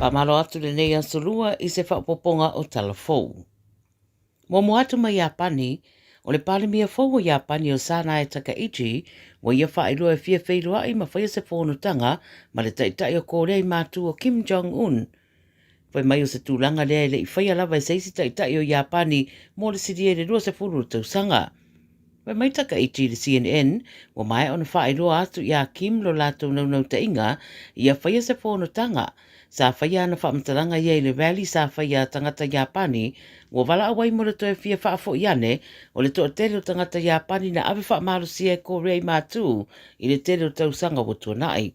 Faamalo atu lenei aso lua i se faaopoopoga o tala fou. Muamua atu mai Iapani, o le Palemia fou o Iapani o Sanae Takaichi ua ia faailoa e fia feiloai ma faia se fonotaga ma le Taitai o Korea i Matu o Kim Jong Un. Fai mai o se tulaga lea e le i faia lava e se isi Taitai o Iapani mo le silia i le 20 o tausaga. Fai mai Takaichi i le CNN, ua maea ona faailoa atu iā Kim lo latou naunautaiga ia faia se fonotaga. Sa faia ana faamatalaga ia i le rally sa faia a tagata Iapani ua valaau ai mo le toe fia faafoi ane o le toatele o tagata Iapani na ave faamalosia e Korea i Matu i le tele o tausaga ua tuanai.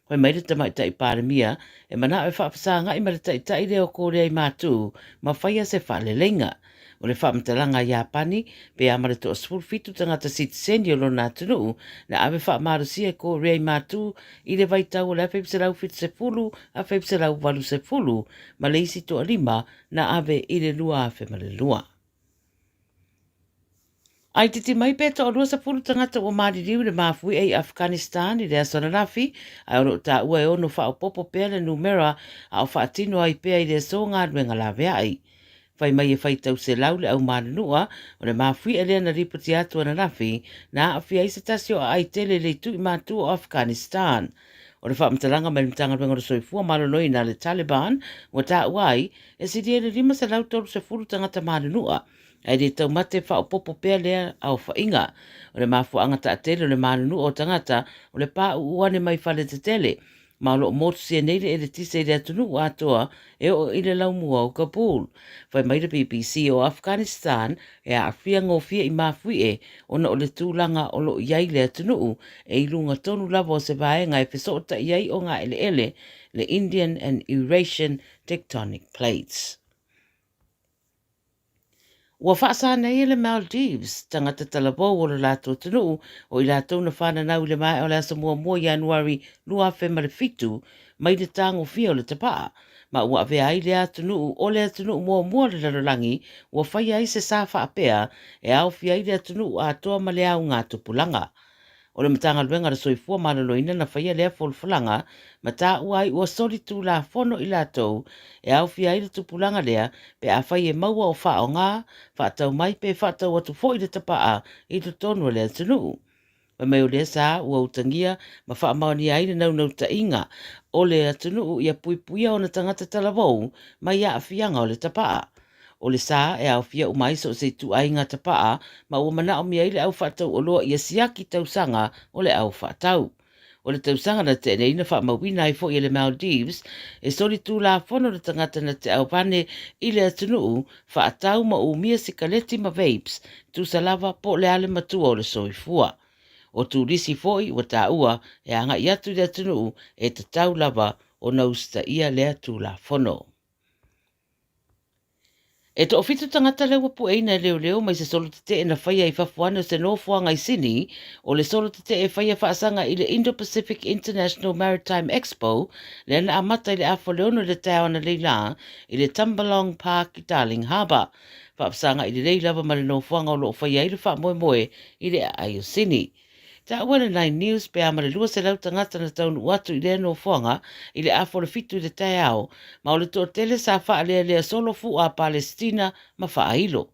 Fai mai le Tamaitai Palemia, e manao e faafesagai ma le taitai lea o Korea i Matu ma faia se faaleleiga. O le faamatalaga a Iapani, pe a ma le toa-17 tagata sitiseni o lona atunuu na ave faamalosia e Korea i Matu i le vaitau o le 1970, 1980 ma le isi toalima na ave i le 2002. I titi mai pe toalua sefulu tagata ua maliliu i le mafuie i Afghanistan i le aso ananafi, ae o lo o taua e ono faaopoopo pea le numera a o faatino ai pea i le aso galuega laveai. Fai mai e faitau selau le au manunua o le mafuie lea na lipoti atu ananafi na aafia ai se tasi o aai tele i le itu i matu o Afghanistan. O le faamatalaga mai le Matagaluega o le Soifua Maloloina a le Taliban ua taua ai e silia i le 530 tagata manunua Ae le taumate faaopoopo pea lea aofaiga. O le mafuaaga taatele o le manunua o tagata o le pāuu ane mai faletetele, ma o lo o motusia nei le eletise i le atunuu atoa e oo i le laumua o Kabul. Fai mai le BBC o Afghanistan e aafia gofie i mafuie ona o le tulaga o lo o i ai le atunuu e i luga tonu lava o se vaega e fesootai ai ogaeleele, le Indian and Eurasian Tectonic Plates. Ua faasa nei e le Maldives tagata talavou o lo latou atunuu o i latou na fananau i le maea o le aso muamua Ianuari 2007 mai le tagofia o le tapaa, ma ua avea ai lea atunuu o le atunuu muamua o le lalolagi ua faia ai se sa faapea e aofia ai le atunuu atoa ma le auga tupulaga. O le Matagaluega o le Soifua Maloloina na faia lea folafolaga ma taua ai ua soli tulafono i latou e aofia ai le tupulaga lea pe afai e maua o faaaoga, faatau mai pe faatau atu foi le tapaa i totonu o le atunuu. Fai mai o lea sa ua utagia ma faamaonia ai le naunautaiga o le atunuu ia puipuia ona tagata talavou mai aafiaga o le tapaa. O le sa e aofia uma ai so o se ituaiga tapaa ma ua manaomia ai le au faatau oloa ia siaki tausaga o le au faatau. O le tausaga na tea nei na faamauina ai foi e le Maldives e soli tulafono le tagata na te auvane i le atunuu faatau ma umia sikaleti ma vapes tusa lava po o le a le matua o le soifua. O turisi foi ua taua e agai atu i le atunuu e tatau lava ona usitaia lea tulafono. E toafitu tagata lea ua pueina e leoleo mai se solo tetee na faia i fafo ane o se nofoaga i Sini, o le solo tetee e faia faasaga i le Indo-Pacific International Maritime Expo lea na amata i le afa o le ono i le taeao analeila i le Tumbalong Park i Darling Harbour. Faafesagai lelei lava ma le nofoaga o lo o faia ai le faamoemoe i le aai o Sini. Taua le Nine News pe a ma le 200 tagata na taunuu atu i lea nofoaga i le afa o le fitu i le taeao, ma o le toatele sa faalealea solo fu'a a Palesitina ma faailo.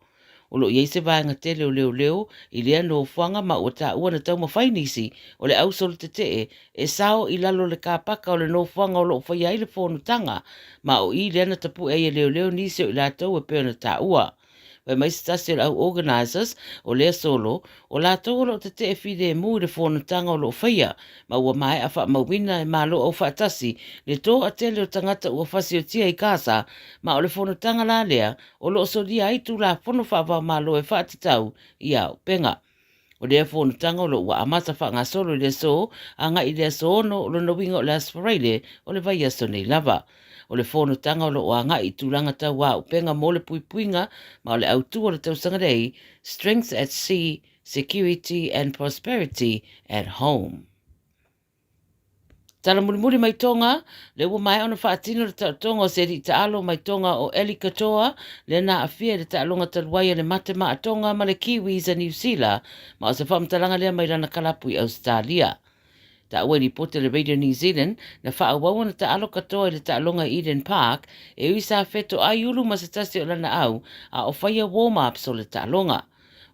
O lo o i ai se vaega tele o leoleo i lea nofoaga ma ua taua na taumafai nisi o le au solo tetee e sao i lalo o le kapaka o le nofoaga o lo o faia ai le fonotaga, ma o i lea na tapu'e ai e leoleo nisi o i latou e pei ona taua. Fai mai se tasi o le au organisers o lea solo, o latou o lo o tetee filemu i le fonotaga o lo o faia, ma ua maea faamauina e Malo Aufaatasi le toatele o tagata ua fasiotia i Gaza, ma o le fonotaga la lea o lo o solia ai Tulafono faava-o-Malo e faatatau i auupega. O lea fonotaga o lo o ua amata faagasolo i le aso agai i le aso 6, o lona uiga o le Aso Faraile o le vaiaso nei lava. O le fonotaga o lo o agai i tulaga tau auupega mo le puipuiga ma o le autu o le tausaga nei, Strength at Sea, Security and Prosperity at Home. Tala mulimuli mai Tonga, lea ua maea ona faatino le taotoga o se alii taalo mai Tonga o Eli Katoa, lea na aafia i le taaloga talu ai a le Mate Maa Tonga ma le Kiwis a Niu Sila, ma o se faamatalaga lea mai lana kalapu i Ausetalia. Taua i lipoti a le Radio New Zealand, na faaauau ana taalo katoa i le taaloga i Eden Park, e ui sa fetoai ulu ma se tasi o lana au a o faia warm-ups o le taaloga.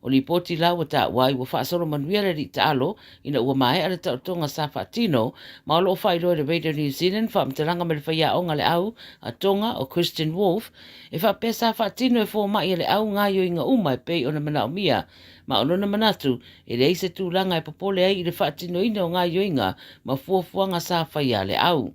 O lipoti la ua taua ai ua faasolo manuia le alii taalo ina ua maea le taotoga sa faatino, ma o lo o faailoa e le Radio New Zealand faamatalaga mai le faiaoga a le au a Tonga o Christian Wolff e faapea sa faatino e fomai a le au gaoioiga uma e pei ona manaomia, ma o lona manatu e leai se tulaga e popole ai i le faatinoina o gaoioiga ma fuafuaga sa faia a le au.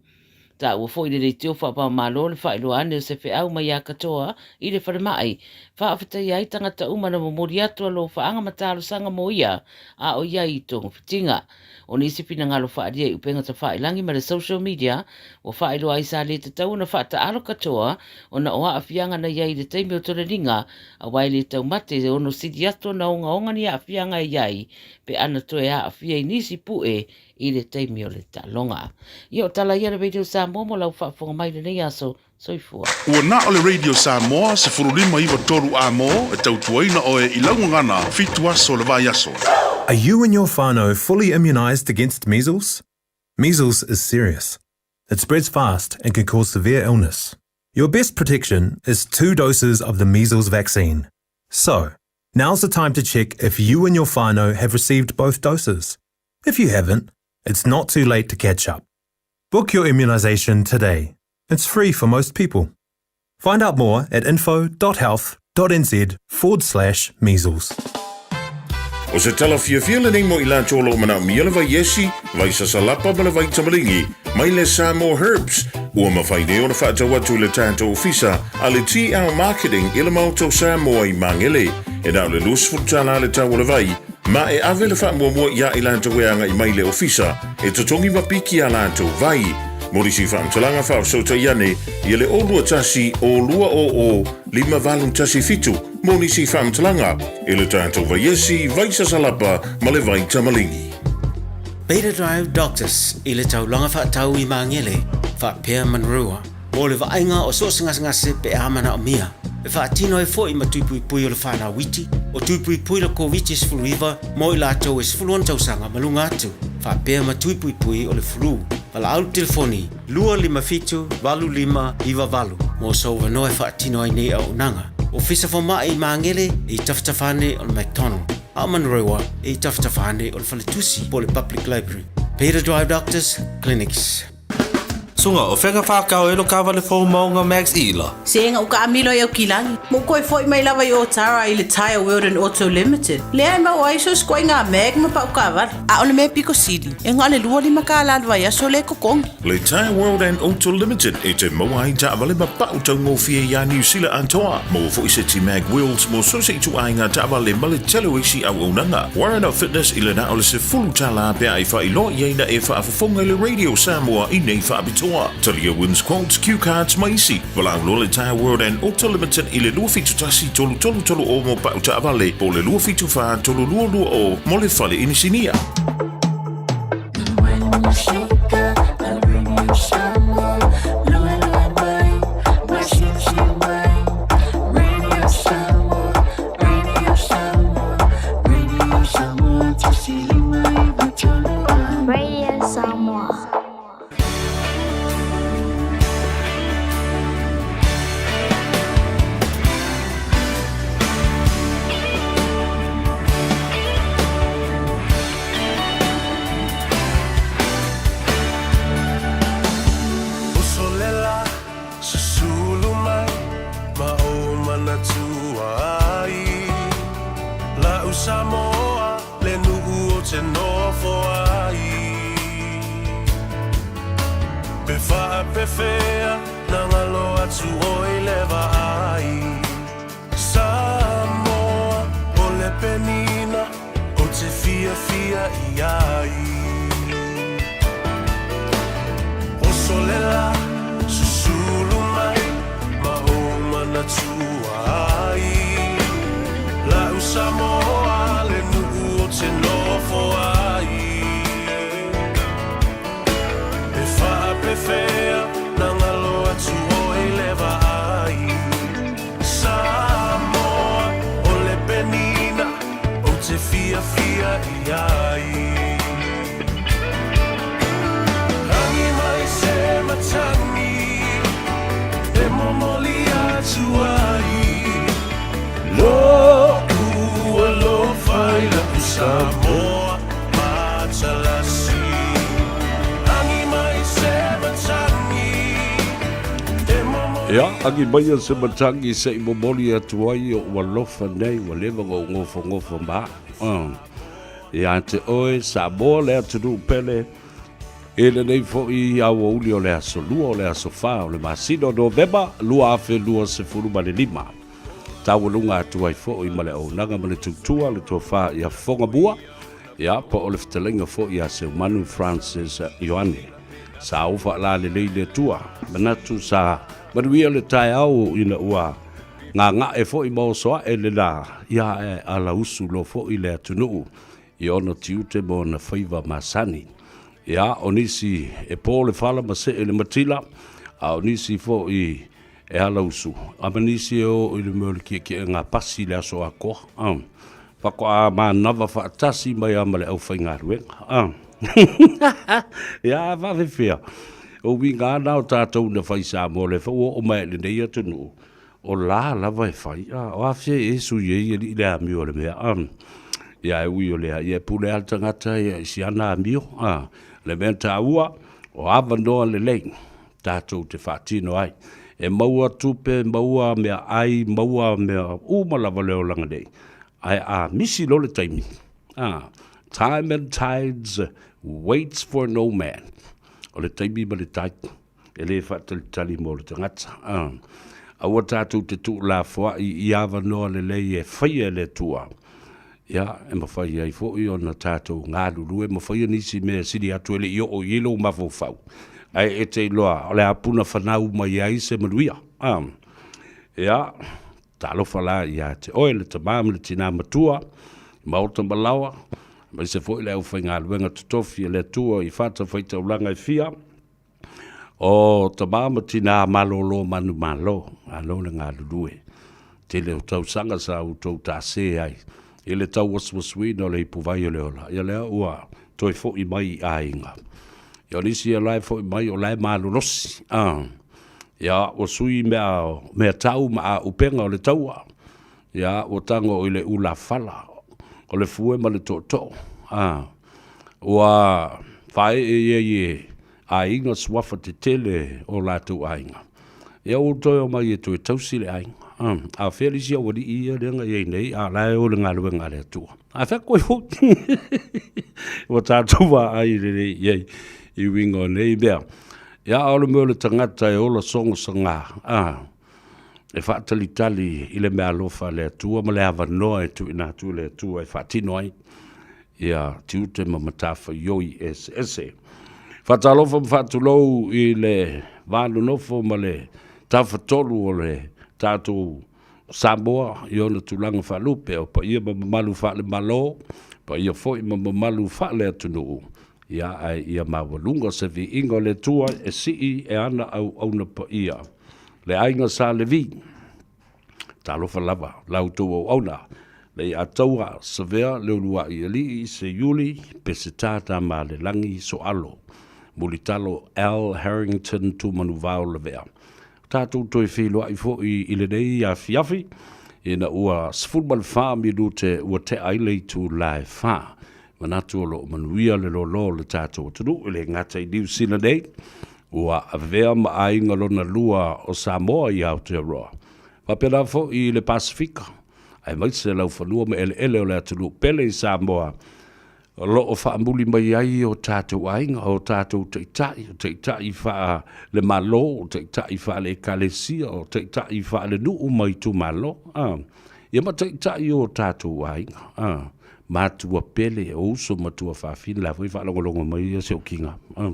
Taua foi le leitio faapamalo le faailoa ane o se feau mai ia Katoa i le falemai. Faafetaia ai tagata uma na momoli atu a lofaaga ma talosaga mo ia a o i ai i togafitiga. O nisi finagalo faaalia i upega tafailangi ma le social media ua faailoa ai sa le tatau ona faataalo Katoa ona o aafiaga na i ai i le taimi o toleniga aua e le taumate e ono sili atu ona ogaoga ni aafiaga e i ai pe ana toe aafia i nisi pue i le taimi o le taaloga. Ia o tala ia le Radio Samoa mo lau faafofoga mai i lenei aso. Soifua. Ua na o le Radio Samoa 15 93 A mo e tautuaina oe i lau gagana fitu aso o le vaiaso. Are you and your whānau fully immunised against measles? Measles is serious. It spreads fast and can cause severe illness. Your best protection is two doses of the measles vaccine. So, now's the time to check if you and your whānau have received both doses. If you haven't, it's not too late to catch up. Book your immunisation today. It's free for most people. Find out more at info.health.nz forward slash measles. O se tala fiafia lenei mo i latou o lo o manaomia le vaiesi, vai sasalapa ma le vai tamaligi, mai le Samoa Herbs, ua mafai nei ona faatau atu i le tatou ofisa a le TL Marketing i le Maota o Samoa i Magele. E na o le $20 le tau o le vai, ma e ave le faamuamua iā i latou e agai mai i le ofisa e totogi ma piki a latou vai. Mo nisi faamatalaga faafesootai ane ia le 021 020 5817 mo nisi faamatalaga i le tatou vaiesi, vai sasalapa ma le vai tamaligi. Beta Drive Doctors i le taulaga faatau i Magele, faapea Manurewa, mo le vaaiga o so o se gasegase pe a manaomia. E faatino ai foi ma tuipuipui o le whanau iti, o tuipuipui le Koviti-19 mo i latou e 16 tausaga ma luga atu, faapea ma tuipuipui o le flu. Valaau le telefoni 257 8598 mo sou avanoa e faatino ai nei auaunaga. Ofisa Fomai i Magele e i tafatafa ane o le McDonald, a o Manurewa e i tafatafa ane o le Faletusi po o le Public Library. Beta Drive Doctors Clinics. Sunga o fega whakao e lo kawale fou maunga Max Ila. Sega u kaamilo i Aukilani. Mo koe foi mai lava i Otara i le Tyre World and Auto Limited. Lea e maua ai so skoinga mag ma pau kaavale. A o le mea piko sili, e nga le $25 le vaiaso le totogi. Le Tyre World and Auto Limited e te maua ai taavale ma pau taugofie iā Niu Sila atoa. Maua foi seti mag wheels mo so se ituaiga taavale ma le tele o isi auaunaga. Warren of Fitness i le na o le $10 pe a e faailoa i ai na e faafofoga i le Radio Samoa i nei faapitoa. Talia wins quotes, cue cards ma isi. Valaau loa le Tyre World and Auto Limited i le 271 3330 mo pau taavale po o le 274 3220 mo le fale inisinia. Radio Samoa. Uso le la, susulu mai ma ou manatua ai. La'u Samoa le nu'u o te nofo ai. Pe faapefea na galo atu oi le vaai. Samoa o le penina o te fiafia i ai. Oso le la, susulu mai ma ou manatua ai. La'u Samoa le nu'u o te nofo ai. Pe faapefea na galo atu oi le vaai. Samoa o le penina o te fiafia i ai. Ia, agi maia se matagi se i momoli atu ai oʻu alofa nei ua leva ona ou nofonofo ma au. Ia te oe Samoa le atunuu pele, i lenei foi aoauli o le aso Lua o le aso 4 o le masina o Novema 2025. Taualuga atu ai foi ma le auaunaga ma le tautua le tofa ia Fogamua, ia po o le fetalaiga foi ia Seumanu Francis Ioane. Sa ou faalalelei le Atua, manatu sa manuia le taeao ina ua gaga'e foi ma oso a'e le lā, ia ae alausu loa foi le atunuu i ona tiute ma ona faiva masani. Ia, o nisi e po le fala ma see le matila, a o nisi foi e alausu, a ma nisi e o i le mea o le kiekieʻega pasi i le aso atoa. A, faatoa manava faatasi mai lava ma le aufaigaluega. A, ia, a faafefea, o uiga lava na o tatou na fai Samoa, o lea foi ua oo mai i lenei atunuu, O la lava e fai, a, o afea e sui ai alii le amio o le mea, a. Ia e ui o lea, ia e pule lava le tagata ia i si ana amio, a. O le mea taua, o avanoa lelei tatou te faatino ai. E maua tupe, maua meaai, maua mea uma lava o le olaga nei, ae a misi loa le taimi, a, time and tides waits for no man. O le taimi ma le tai. E le faatalitali mo le tagata. Aua tatou te tuulafoai i avanoa lelei e faia e le Atua, ia, e mafai ai foi ona tatou galulue ma faia nisi mea e sili atu e le i oo i ai lou mafaufau, ae e te iloa o le a puna fanau mai ai se manuia. Ia, talofa la ia te oe le tama ma le tinā matua, maota ma laoa, aemaise foi le aufaigaluega totofi a le Atua i fatafaitaulaga e fia, O tama ma tinā malolo manumalo, malo le galulue. Tele o tausaga sa outou taase ai i le tauasuasuina o le ipuvai o le ola, ia lea ua toe foi mai i aiga. Ia o nisi o la e foi mai o la e malolosi, a, ia ua sui mea, mea tau ma auupega o le taua, ia ua tago i le ulafala, o le fue ma le tootoo, a, ua faaee ia i aiga suafa tetele o latou aiga. Ia ua toe omai e toe tausi le aiga. A o fea le isi aualii ia lea na i ai nei, a o la e o i le galuega a le Atua. A fea koe foi? Ua tatou vaai lelei i ai i uiga o nei mea. Ia, a o le mea o le tagata e ola sogosoga, a, e faatalitali i le meaalofa a le Atua ma le avanoa e tuuina atu e le Atua e faatino ai ia tiute ma matafaioi eseese. Faatalofa ma faatulou i le va nonofo ma le tafatolu o le tatou Samoa i ona tulaga faalupe, o paia ma mamalu faale-Malo, paia foi ma mamalu faale-atunuu, ia ae ia maualuga se viiga o le Atua e sii e ana auauna paia. Le aiga Sa Levi. Talofa lava la outou auauna, Leiataua, Savea, Leuluai Alii, Seiuli, Peseta, Tamaalelagi, Soalo, Mulitalo, Al Harrington, Tumanuvao, Lavea. Tatou toe feiloai foi i lenei afiafi, ina ua 14 minute ua tea ai le itula e 4. Manatu o lo o manuia le loaloa o le tatou atunuu, e le gata i Niu Sila nei, Ua avea ma aiga lona lua o Samoa i Aotearoa, faapena foi i le Pasefika, aemaise laufanua ma eleele o le atunuu pele i Samoa, o lo o faamuli mai ai o tatou aiga, o tatou taitai, o taitai faale-Malo, o taitai faale-Ekalesia, o taitai faale-nuu ma itumalo, a, ia ma taitai o tatou aiga, a, matua pele, o uso ma tuafafine, la foi e faalogologo mai si ou kiga, a.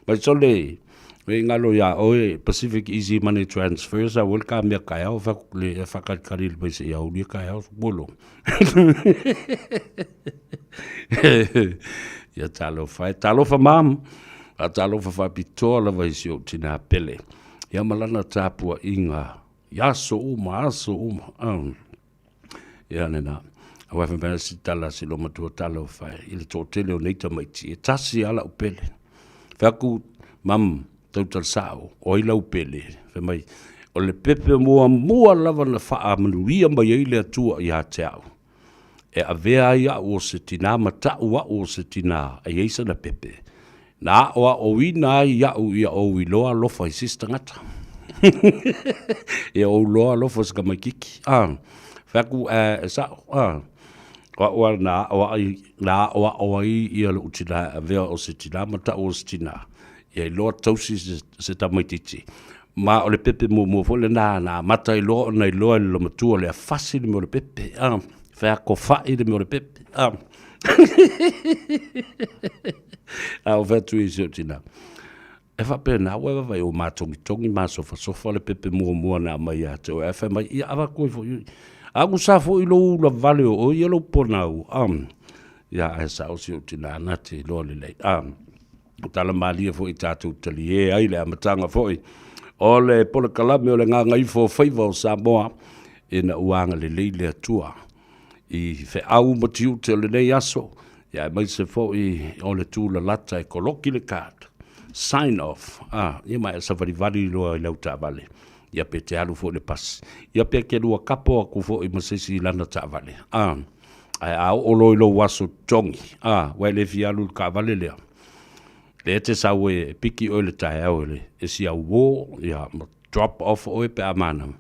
Mai sole, e ngalo ia oe Pacific Easy Money Transfer sa wel ka mea kaeao fa le whakalikali le mai se ia ulia kaeao molo. Ia talofa e talofa mam, a talofa faapitoa lava i si ou tinā pele. Ia ma lana tapuaiga i aso uma, aso uma. Ia lena. Aua fai mai si tala si lo matua tala o fai i le toatele o nei tamaiti e tasi lava lau pele. Fai atu, mam, tautala sao, o ai lau pele? Fai mai, o le pepe muamua lava na faamanuia mai ai le Atua ia te au, e avea ai au o se tinā ma ta'u au o se tinā e i ai sana pepe, na aʻoaʻoina ai iaʻu ia ou iloa alofa i se isi tagata. Ia ou loa alofa o se tamaititi, a, fai atu, e sao, a, o au lava na aoai, na aoao ai ia lou tina e avea o se tina ma tau o se tina, ia iloa tausi se tamaititi. Ma o le pepe muamua foi lena na amata ai loa ona iloa e le loomatua le afasi le mea o le pepe, a, feakofai le mea o le pepe, a. A ou fai atu i si ou tina, e faapena ua e vaavaai ua matogitogi masofasofa le pepe muamua na aumai ia te oe, ae fai mai, ia avatu ai foi, a sa foi lou ula vale o oe ia lou ponau, a. Ia ae sao si ou tina na te iloa lelei, a. Tala malie foi tatou talie ai le amataga foi o le polokalame o le Gagaifo o Faiva o Samoa ina ua agalelei le Atua i feau ma tiute o lenei aso, ia aemaise foi o le tulalata e koloki le card, sign off, a, ia ma e savalivali loa i lau taavale, ia pe te alu foi i le pasi, ia pe te lua kapo atu foi ma se isi i lana taavale, a, ae a oo loa i lou aso totogi, a, ua e le fia alu i le taavale lea, lea e te sau e piki oe i le taeao e le e si auō, ia ma drop off oe pe a manava,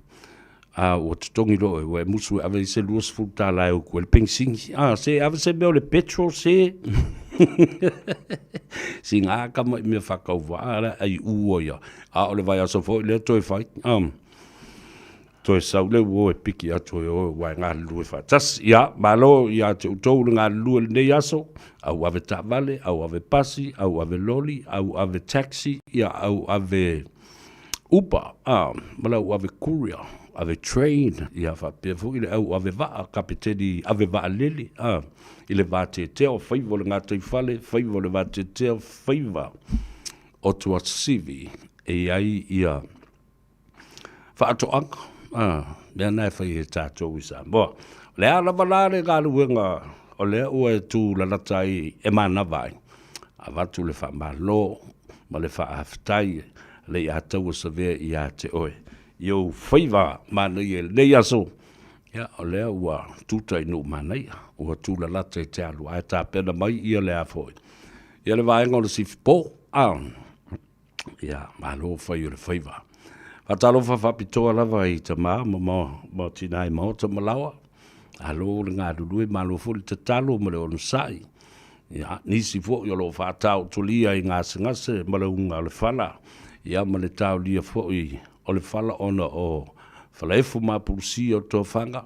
a ua totogi loa oe, ua e musu e ave ai se $20 e utu ai le penisini. A, se ave se mea o le petrol se. Siga tama i mea faatauvaa la ai ua ia. A o le vaiaso foi lea toe fai. A, toe sau le uo e piki atu e oe ua e galulue faatasi. Ia, malo ia te outou le galulue i lenei aso, au ave taavale, au ave pasi, au ave loli, au ave taxi, ia au ave Uber, a, ma le au ave courier, ave train, ia faapea foi le au ave vaa, kapeteni ave vaalele, a, i le vateatea o faiva o le gataifale, faiva o le vateatea, faiva o Tuasivi, e i ai ia faatoaga, a, mea na e fai e tatou i Samoa. O le a lava la le galuega o lea ua e tulalata ai e manava ai, avatu le faamalo ma le faafetai le ia taua savea ia te oe i ou faiva manaia i lenei aso. Ia, o lea ua tuta i nuu manaia, ua tulalata i te alu, ae tapena mai ia le a foi. Ia le vaega o le sifipo, a, ia, malo fai o le faiva. Faatalofa faapitoa lava i tama ma, ma, ma tina i maota ma laoa. Malo le galulue, malo foi le tatalo ma le onosai. Ia, nisi foi o lo o faataotolia i gasegase ma le uga o le fala, ia ma le taolia foi o le fala ona o falaefu ma apulusia o tofaga,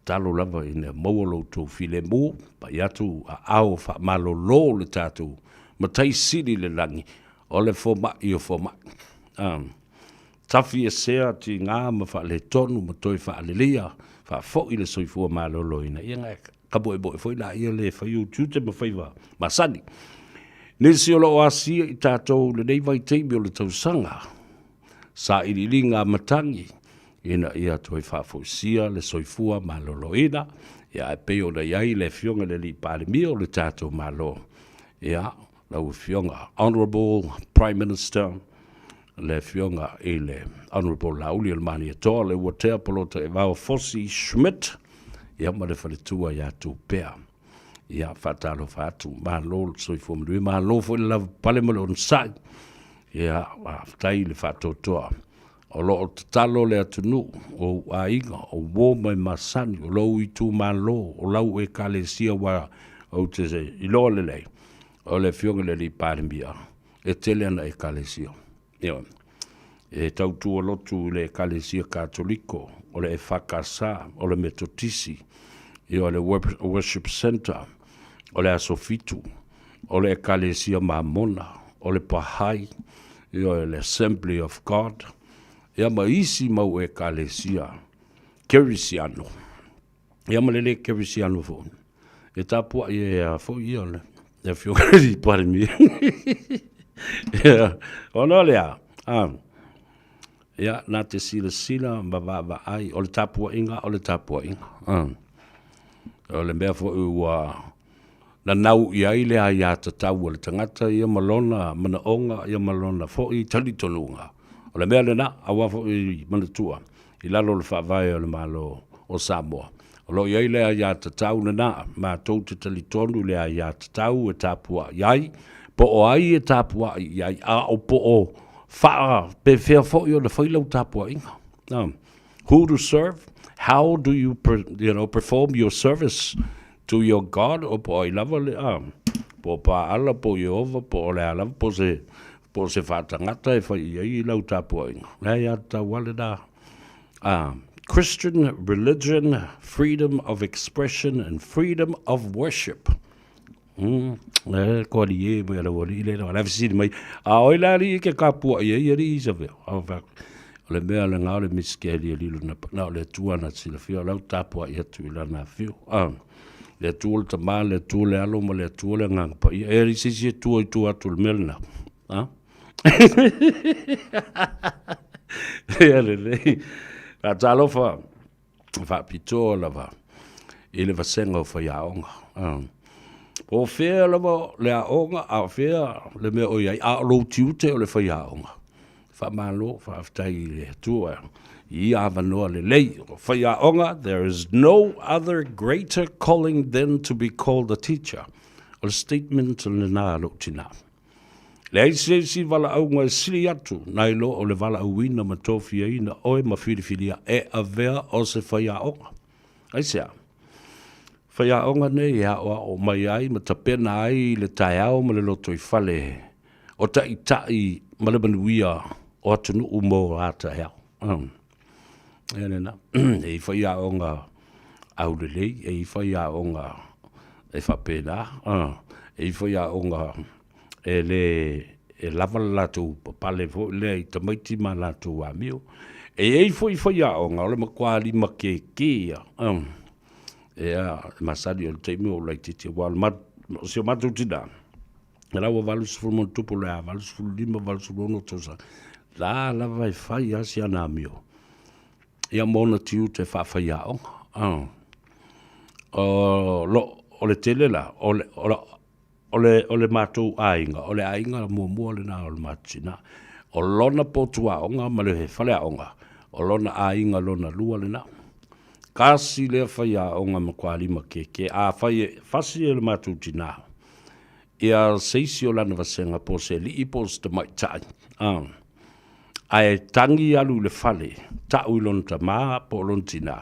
tatalo lava ina maua lo outou filemu, pai atu aao faamalolo le tatou Matai Sili i le lagi, o le fomai o fomai. Ah, tafi esea tiga ma faaletonu ma toe faaleleia, faafoi le soifua maloloina. Ia ka moemoe foi laia le fai ou tiute ma faiva masani. Nisi o lo o asia i tatou i lenei vaitaimi o le tausaga, sailiiliga matagi ina ia toe faafoisia le soifua maloloina, ia ae pei ona i ai le Afioga i le Alii Palemia o le tatou Malo, ia lau Afioga Honourable Prime Minister, le Afioga i le Honourable Laauli o le Malietoa, Leuatea Polataivao Fosi Schmidt, ia ma le faletua ia Tupea. Ia, faatalofa atu, malo le soifua manuia, malo foi le lavapapale ma le onosai. Ia, faafetai le faatoatoa. O lo o tatalo le atunuu, o ou aiga, o uo ma e masani, o lou itumalo, o lau ekalesia ua ou te iloa lelei, o le Afioga i le Alii Palemia, e tele ana ekalesia. Ioe. E tautua lotu i le Ekalesia Katoliko, o le EFKS, o le Metotisi, ioe, le Worship Centre, o le Aso Fitu, o le Ekalesia Mamona, o le Baha'i, ioe, le Assembly of God, ia ma isi mau ekalesia Kerisiano. Ia ma le le kerisiano foi. E tapuai e a foi ia le le afioga i le Palemia. Ia, ona o le a, a, ia, nā te silasila ma vaavaai, o le tapuaiga, o le tapuaiga. A, o le mea foi ua nanau i ai le aiatatau a le tagata ia ma lona manaoga ia ma lona foi talitonuga. O le mea lena, aua foi manatua, i lalo o le Faavae o le Malo o Samoa. O lo o i ai le aiatatau lena, matou te talitonu i le aiatatau e tapuai ai, po o ai e tapuai i ai, a o po o Faapefea foi ona fai lau tapuaiga? Who to serve? How do you, you know, perform your service to your God? O po o ai lava le, a, po o Paala, po o Ieova, po o le a lava, po o se, po o se faatagata e fai i ai lau tapuaiga. Le aiatatau lava lena. Christian religion, freedom of expression and freedom of worship. E koa li e mai ala wali le la fesili mai a oi la li ke kapua i ai ali isa ve o le mea le ngā le miske ali ali luna na o le tua na silafia o lau tapua i atu i lana fiu a le tua le tama le tua le alo ma le tua le nganga pa ia e ali sisi e tua i tua atu le mea lena a ia lelei a talofa faapitoa lava i le vasega o faiaoga. Po o fea lava le aoga, a o fea le mea o i ai, a o lou tiute o le faiaoga, faamalo, faafetai i le Atua i ia avanoa lelei. O faiaoga, there is no other greater calling than to be called a teacher. O le statement lena a lou tina. Leai se isi valaauga e sili atu nai lo o le valaauina ma tofiaina oe ma filifilia e avea o se faiaoga. Aisea? Faiaoga nei e aoao mai ai ma tapena ai le taeao ma le lotoifale o taitai ma le manuia o atunuu mo a taeao. Ia lena, e i faiaoga aulelei, e i faiaoga e faapena, e i faiaoga e le e lava le latou papale foi lea i tamaiti ma latou amio. E i ai foi faiaoga o le matua limakēkē ia, ia, e masani o le taimi o ou laitiiti, aua o si o matou tinā, E la ua 80 ma ono tupu o le a 85, 86 tausaga, la lava e fai lava si ana amio ia ma ona tiute faafaiaoga. O lo, o le tele la, o le, o le, o le, o le matou aiga, o le aiga muamua lena o le matou tina. O lona potu aoga ma le faleaoga, o lona aiga lona lua lena. Tasi lea faiaoga matua limakēkē. Afai e fasi e le matou tina, ia se isi o lana vasega po o se alii po o se tamaitai, a, ae tagi alu i le fale, tau i lona tama po o lona tina,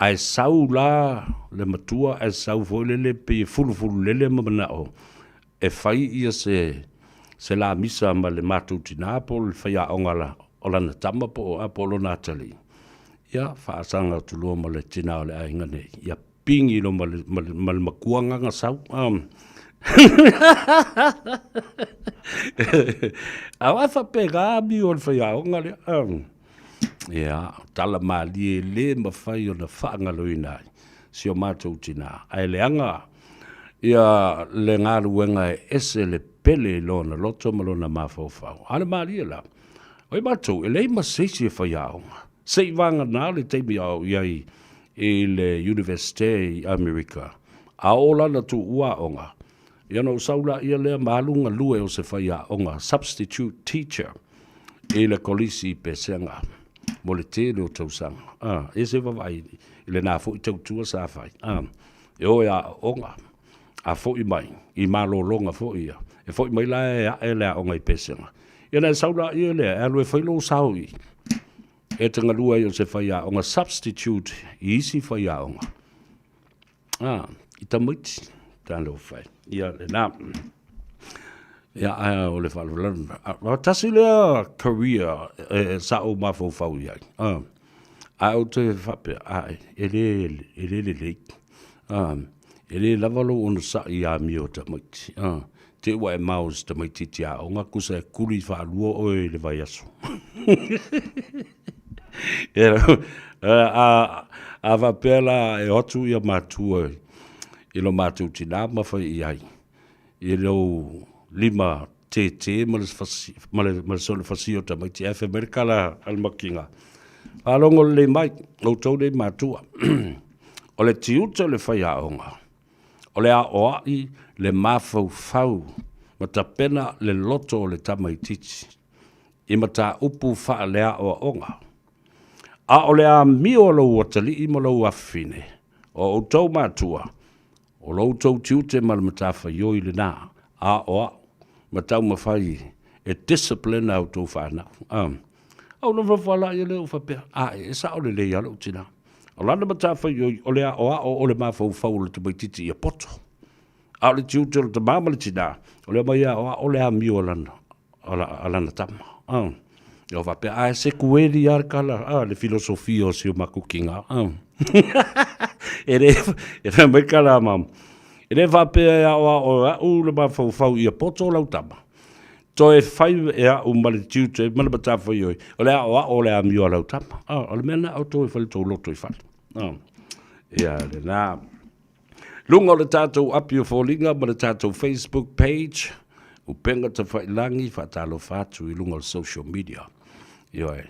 ae sau la le matua ae sau foi lele pei e fulufululele ma manao e fai ia se se la misa ma le matou tina po o le faiaoga la o lana tama po o, po o lona atalii, ia faasaga atu loa ma le tina o le aiga nei, ia pigi loa ma le, ma le, ma le makua gaga sau. A wa faapena amio o le faiaoga lea. Ia, tala malie le mafai ona faagaloina ai si o matou tina. Ae leaga ia le galuega e ese le pele i lona loto ma lona mafaufau. A o le malie la, o i matou e leai ma se isi e faiaoga. Se i vagana le taimi a o i ai i le Universite i Amerika, a oo lana tuua aoga, ia ona ou sau laia lea ma alu galue o se faiaoga, substitute teacher, i le Kolisi i Pesega mo le tele o tausaga. A, e se vaavaai i lena foi tautua sa fai. A, e o e aooga, a foi mai i malologa foi ia, e foi mai la e ae le aoga i Pesega. Ia ona e sau laia lea e alu e fai lou sao i e te galue ai o se faiaoga substitute i isi faiaoga. Ah, i tamaiti, talofa e. Ia lena. Ia, ae o le faalavelave. Ah, tasi lea career e, sa ou mafaufau i ai. Ah, ae ou te faapea, ah, e le, e le lelei. Ah, e le lava lou onosai i amio o tamaiti. Ah, te ua e mao i se tamaitiiti aoga, kusa e kuli faalua oe i le vaiaso. A, a faapea la e o atu ia matua i lo matou tinā ma fai i ai, i lou lima tētē ma le, fasi, ma le, ma le sole fasi o tamaiti, ae fai mai le kala a le makiga, faalogo lelei mai, outou nei matua, o le tiute o le faiaoga, O le aoaʻi le mafaufau ma tapena le loto o le tamaitiiti i mataupu faaleaoaoga. A o le amio a lou atalii ma lou afafine, o outou matua, o lo outou tiute ma le matafaioi lena, aoao ma taumafai E discipline a outou fanau. A. Ou nofonofo lava laia lea ou faapea, Ae, e sao lelei lava lou tina. O lana matafaioi, o le aoao o le mafaufau o le tamaititi ia poto. A o le tiute o le tama ma le tina, o le aumai aoao le amio a lana, a lana tama. A. Ia ou faapea, ae se kueli lava le tala, a, le filosofia o si o matou tina. A. E le, e fai mai tala a mama, e le faapea e aoao e au le mafaufau ia poto lau tama. Toe fai e au ma le tiute ma le matafaioi, o le aoao o le amio a lau tama. A, o le mea lena outou e fai le tou loto i fale. A. Ia, lena. Luga o le tatou api o foliga ma le tatou Facebook page, Upega Tafailagi, faatalofa atu i luga o le social media. Ioe,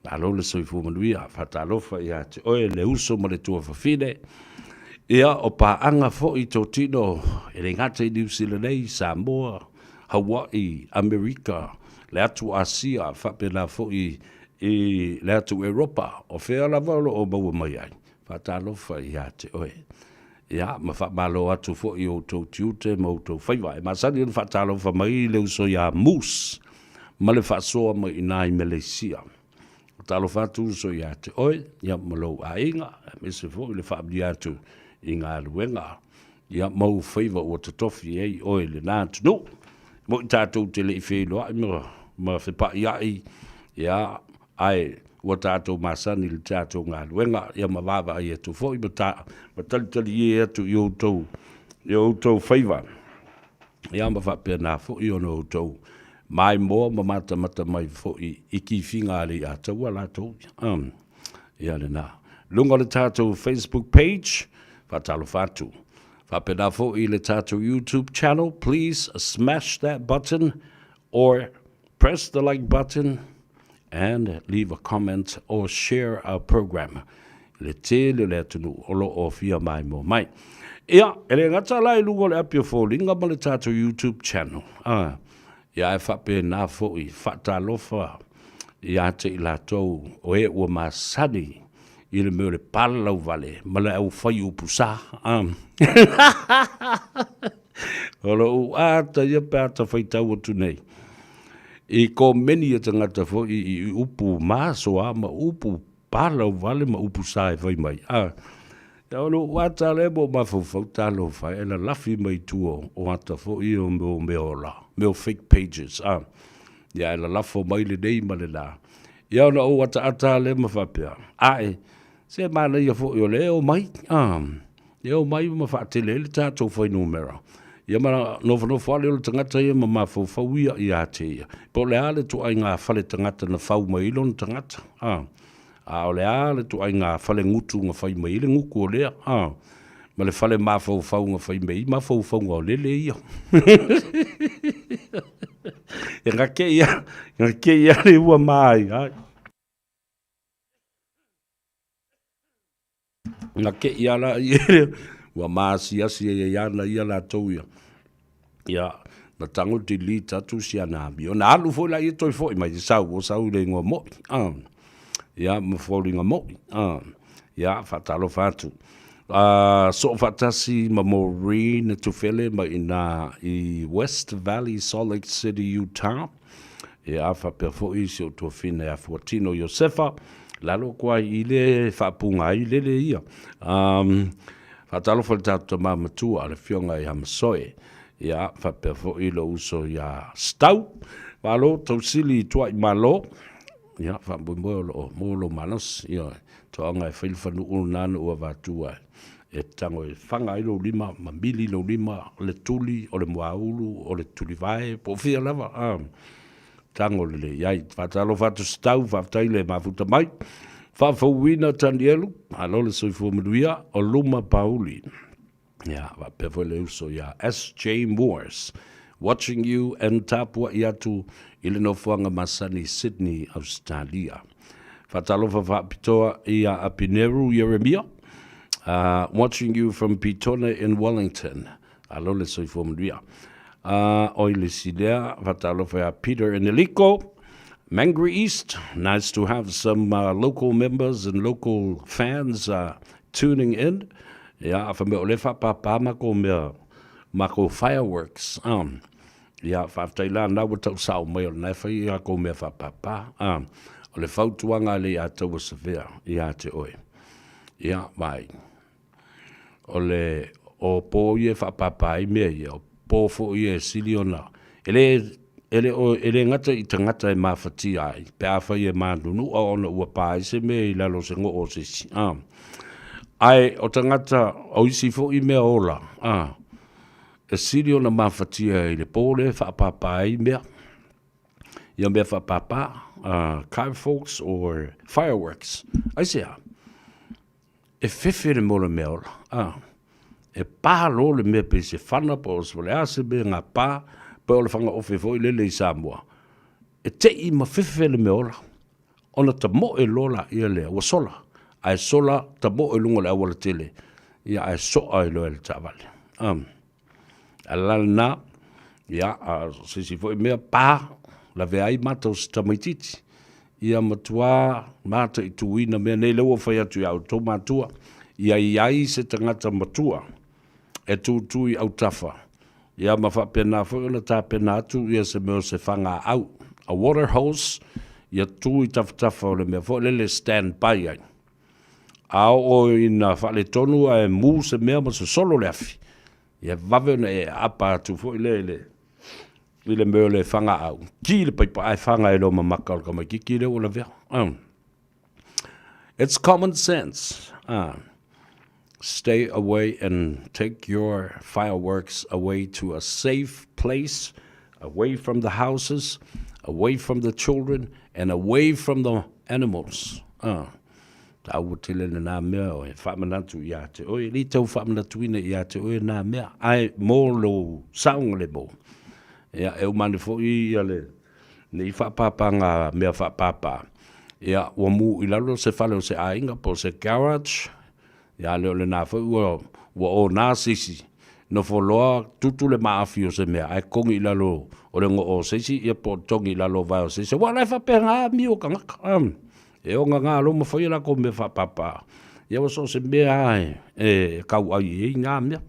malo le soifua manuia, faatalofa ia te oe le uso ma le tuafafine. Ia, o paaga foi totino e le gata i Niu Sila nei, Samoa, Hawaii, Amerika, le atu Asia, faapena foi i le atu Eropa, o fea lava o lo o maua mai ai. Faatalofa ia te oe. Ia, ma faamalo atu foi i outou tiute ma outou faiva. E masani ona faatalofa mai le uso ia Moose ma le faasoa mai i ina i Meleisia. Talofa atu uso ia te oe, ia ma lou aiga, aemaise foi le faamanuia atu i galuega, ia ma ou faiva ua totofi ai oe i lena atunuu. Mo'i tatou te le i feiloai ma, ma fepaiai, ia, Ae ua tatou masani i le tatou galuega, ia ma vaavaai atu foi ma, ta, ma talitalie atu i outou, i outou faiva, ia ma faapena foi ona outou maimoa ma matamata mai foi i kifiga a Leiataua latou. Um, ia lena. Luga o le tatou Facebook page, faatalofa atu. Faapena foi i le tatou YouTube channel, please smash that button or press the like button and leave a comment or share our program i le tele o le atunuu o lo o fia maimoa mai. Ia, e le gata la i luga o le api o foliga ma le tatou YouTube channel, a, ia ae faapena foi faatalofa ia te i latou o e ua masani i le mea o le palalauvale ma le aufai upu sa. A. O lou ata ia pe ata faitau atu nei i komeni a tagata foi i upu masoa ma upu palauvale ma upu sa e fai mai. A, ia o lou ata lea mo mafaufau talofa e lalafi mai tua o ata foi o mea mea ola, mea o fake pages. A, ia e lalafo mai lenei ma lena. Ia ona ou ataata lea ma faapea, ae, se manaia foi o lea e omai. A, E omai ma faatele ai le tatou fuainumera. Ia ma nofonofo lava lea o le tagata ia ma mafaufau ia ia te ia. Po o le a le ituaiga fale tagata na fau mai ai lona tagata, a. A o le a le ituaiga fale gutu na fai mai ai le gutu o lea, a. Ma le fale mafaufau na fai mai ai mafaufauga o lele ia. E gake ia, gake ia le ua ma ai, ai. Na keʻi a la ia ua maasiasi ai ana ia latou ia. Ia, na tago delete atu si ana amio. Na alu foi la ia toe foi mai, sau, o sau i le igoa mo'i. Ah. Ia, ma foliga mo'i. Ah. Ia, faatalofa atu. Soo faatasi ma Maureen Tufele mai ina i West Valley, Salt Lake City, Utah. Ia, faapea foi si ou tuafine ia Fuatino Iosefa, lalo atu ai i le faapuga ai lele ia. Um, faatalofa i le tatou tama matua, le afioga ia Masoe. Ia, faapea foi lou uso ia Stau. Malo, tausili i tuai malo. Ia, faamoemoe o loo maua lou malosi. Ia, toaga e fai le fanuu lena na ua avatua e tago e faga ai lou lima ma mili lou lima, o le tuli, o le muaulu, o le tulivae, po o fia lava. Ah. Tago lelei ai. Faatalofa atu Stau, faafetai le mafuta mai. Faafouina Tanielu, malo le soifua manuia, o luma pauli. Ia, faapea foi le uso ia SJ Moores, watching you and tapuai atu i le nofoaga masani Sydney, Australia. Faatalofa faapitoa ia Apineru Ieremia, watching you from Petone in Wellington. Alo le soifua manuia. Oi le isi lea, faatalofa ia Peter Eneliko, Mangere East, nice to have some local members and local fans tuning in. Ia, a fai mai o lea e faapāpā makou mea, makou fireworks. Ia, faafetai la na ua tau sao mai o lena e fai a kou mea faapapa. A, o le fautuaga a le Alataua Savea ia te oe. Ia, vaai, o le, o po ia e faapapa ai mea ia, o po foi ia e sili ona, e le, e le o, e le gata i tagata e mafatia ai, pe afai e manunua ona ua pa ai se mea i lalo o se goo o se isi, a, ae o tagata, o isi foi mea ola, a, e sili ona mafatia i le po lea e faapapa ai mea, ia mea faapapa, fireworks or fireworks. Aisea? E fefe le mea o le mea ola, a, e pa loa le mea pei se fana po o le a se mea na pa, pei o le fagaofe foi lele i Samoa, e tei ma fefe le mea ola, ona tamoe loa laia lea, ua sola, ae sola tamoe i luga o le aualatele, ia ae soa ai loa e le taavale. A, a le la lena, ia, a o se isi foi mea, pa, lavea ai mata o si tamaitiiti, ia matua mataituina mea nei, lea ua ou fai atu ia outou matua, ia i ai se tagata matua e tūtū i autafa, ia ma faapena foi ona tapena atu ia se mea o se fagaau, a water hose, ia tū i tafatafa o le mea foi lele e stand by ai. A oo ina faaletonu ae mū se mea ma sosolo le afi, ia vave ona e aapa atu foi lea i le i le mea o le fagaau, ki le paipa ae faga ai loa ma maka o le tamaitiiti lea ua lavea. It's common sense. Stay away and take your fireworks away to a safe place, away from the houses, away from the children, and away from the animals. Taua tele lenā mea o e faamanatu ia te oe, e le tau faamanatuina ia te oe nā mea, ae mō lou saogalemu. Ia, e uma ane foi ia le, nei faapāpāga mea faapāpā, ia, ua mū i lalo se fale o se aiga po o se garage, ia, le o lenā foi ua, ua onā se isi, nofo loa tutu le maafi o se mea, ae togi i lalo o le goo o se isi, ia po o togi i lalo o vae o se isi, aua o la e faapena amio tagata. E ogagalo ma fai a lakou mea faapapa, ia ua so o se mea lava e kauai i ai na mea.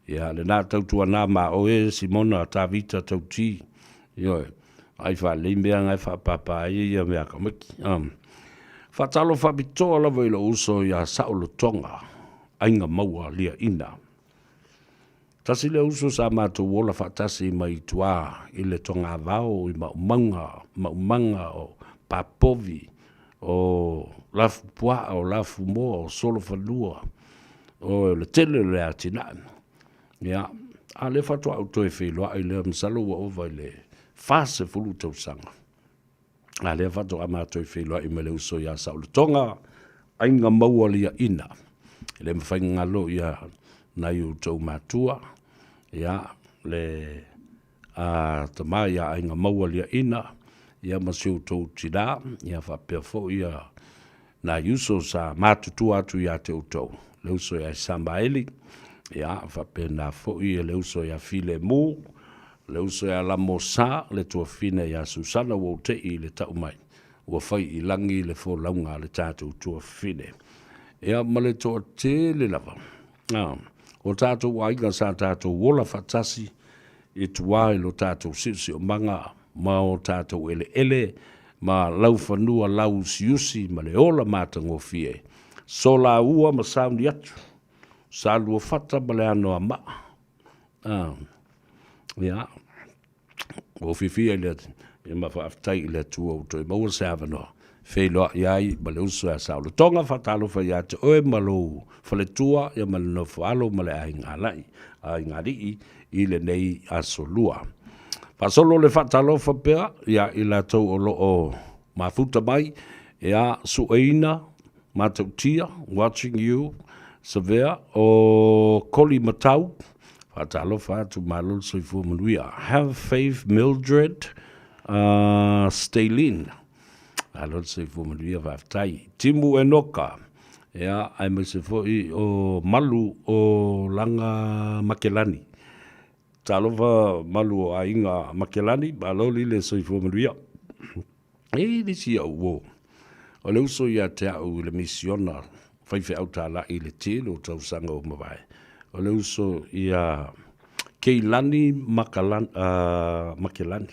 Ia lena tautuana ma oe Simona Tavita Tauti, ioe, ai faalelei mea na e faapapa ai ia mea a tamaiti. Faatalofa faapitoa lava i lou uso ia Saolotoga Aiga Maua Liaina. Tasi lea uso sa matou ola faatasi mai tua i le togavao i maumauga, maumaga o Papovi, o Lafupuaa, o Lafumoa, o Solofanua, o le tele o le atinae. Ia, a o lea faatoa ou toe feiloai lea, masalo ua ova i le 40 tausaga. A lea faatoa matou feiloai ma le uso ia Saolotoga, Aiga Maua Liaina. E le mafai ona galo ia nai outou matua, ia le a tama ia Aiga Maua Liaina, ia ma si outou tina, ia faapea foi ia nai uso sa matutua atu ia te outou, le uso ia Samaeli, ia faapena foi le uso ia Filemu, le uso ia Lamosa, le tuafafine ia Susana ua ou te'i i le tau mai, ua fai i lagi le folauga a le tatou tuafafine. Ia ma le toatele lava o tatou aiga sa tatou ola faatasi i tua i lo tatou siosiomaga ma o tatou eleele ma laufanua lauusiusi ma le ola matagofie, solaua ma sauni atu, saluafata ma le anoamaa. Ia, ua ou fiafia i le ma faafetai i le Atua ua toe maua se avanoa feiloai ai ma le uso ia Saolotoga. Faatalofa ia te oe ma lou faletua ia ma le nofo alo ma le aiga alai, aiga alii i lenei aso lua. Faasolo le faatalofa pea ia i latou o lo o mafuta mai, ia Sueina Matautia, watching you, Savea, o Koli Matau, faatalofa atu, malo le soifua manuia. Have faith Mildred Stalin, malo le soifua manuia, faafetai. Timu Enoka, ia, aemaise foi o Malu o Laga Makelani. Talofa Malu o Aiga Makelani, malo le soifua manuia. E i ai le isi au uo, o le uso ia te au i le misiona faifeau tāla'i i le tele o tausaga ua mavae, o le uso ia. Keilani Makalani, Makelani.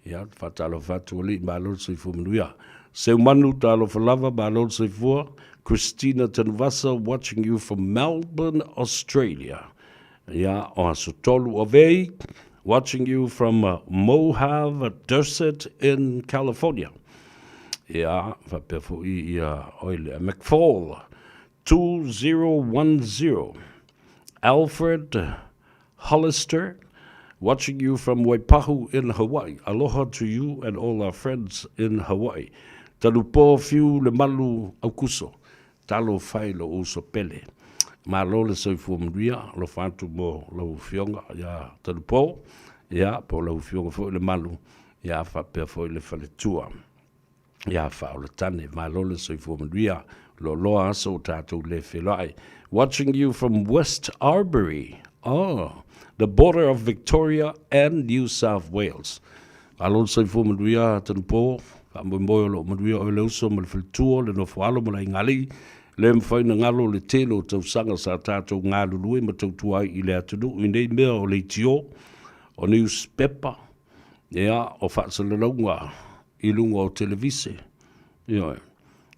Ia, faatalofa atu alii, malo le soifua manuia. Seumanu, talofa lava, malo le soifua. Christina Tanuvasa, watching you from Melbourne, Australia. Ia, o aso tolu Avei, watching you from Mojave Desert in California. Ia, faapea foi ia, oi lea, McFall, 2010. Alfred Hollister, watching you from Waipahu in Hawaii. Aloha to you and all our friends in Hawaii. Talupo fiu le malu aukuso. Talo fai lo uso pele. Malo le soifua manuia, alofa atu mo lau afioga ia Talupo, ia po o lau afioga foi le malu, ia faapea foi le faletua. Ia Faaolatane, malo le soifua manuia, loaloa aso o tatou le feiloai. Watching you from West Arbury, oh, the border of Victoria and New South Wales. Malo le soifua manuia Tanupo, faamoemoe o lo o manuia oe le uso ma le faletua, le nofo alo ma le aiga-alii, le mafai ona galo le tele o tausaga sa tatou galulue ma tautua ai i le atunuu i nei mea o leitio, o niusipepa, ia, o faasalalauga i luga o televise, ioe,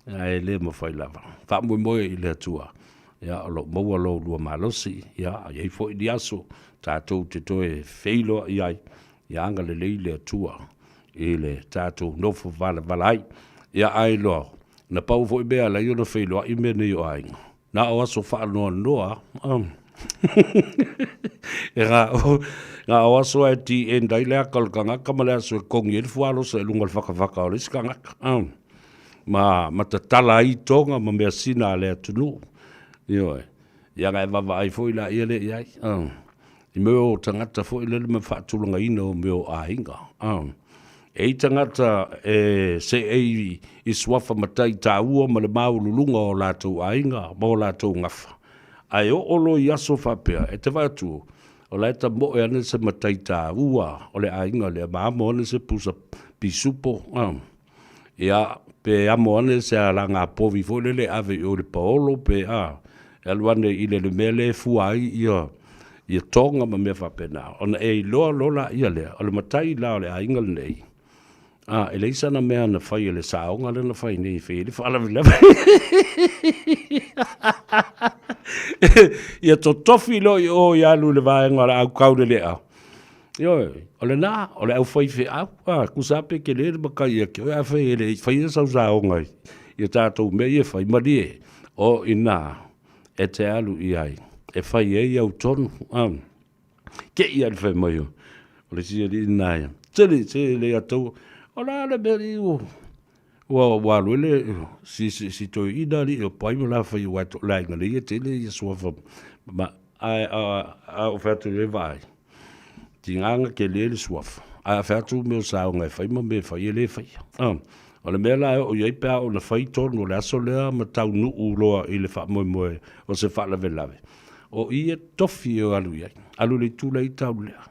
ae le mafai lava. Faamoemoe i le Atua, ia, o lo o maua lo oulua malosi, ia, e i ai foi ni aso tatou te toe feiloai ai, ia agalelei le Atua i le tatou nofo valavala ai. Ia, ae loa, na pau foi mea e ala ai ona feiloai mea nei o aiga, Na o aso faanoanoa e na o aso e ti end ai le aka o le tagata ma le aso e kogi ai le fualosa i luga o le fakafaka o le isi tagata. Ma, ma tatala ai toga ma measina a le atunuu. Ioe. Ia na e vaavaai foi laia lea i ai. I mea o tagata foi lele ma faatulagaina o mea o aiga. E i tagata e seei i suafa matai taua ma le maualuluga o latou aiga ma o latou gafa. Ae oo loa i aso faapea, e te vaai atu, o la e tamoe ane se matai taua o le aiga lea ma amo ane se pusa pisupo, Ia, pe amo ane se alaga povi foi lele e ave i o i le paolo pe a, e alu ane i le, le mea lea e fua ai ia, ia toga ma mea faapena. Ona e iloa loa laia lea, o le matai la o le aiga lenei, a, e leai sana mea na fai e le saoga lea na fai nei e fai ai le faalavelave. Ia totofi loa i o i alu i le vaega o le aukaulelea, Ioe, o lena, o le aufaifeau, a, tusa lava pe tele le matai ia te oe, afai e le i faia sau saoga i a tatou mea ia e fai, malie, o i ina e te alu i ai, e fai ai au tonu, a. Te i a le fai mai o le isi alii lena ia, Tele, se le atou, o le a le mea alii ua, ua alu ai le, si, si, si toeaina alii o pai ma la fai aua o le aiga nei e tele ia suafa ma, ae a, a ou fai atu i ai vaai, tiga na tele le suafa, ae a fai atu mea o saoga e fai ma mea e fai e le faia. O le mea la e oo i ai pe a oo ina fai tonu o le aso lea ma taunuu loa i le faamoemoe o se faalavelave, o i e tofi e alu i ai, alu i le itu la i tau lea.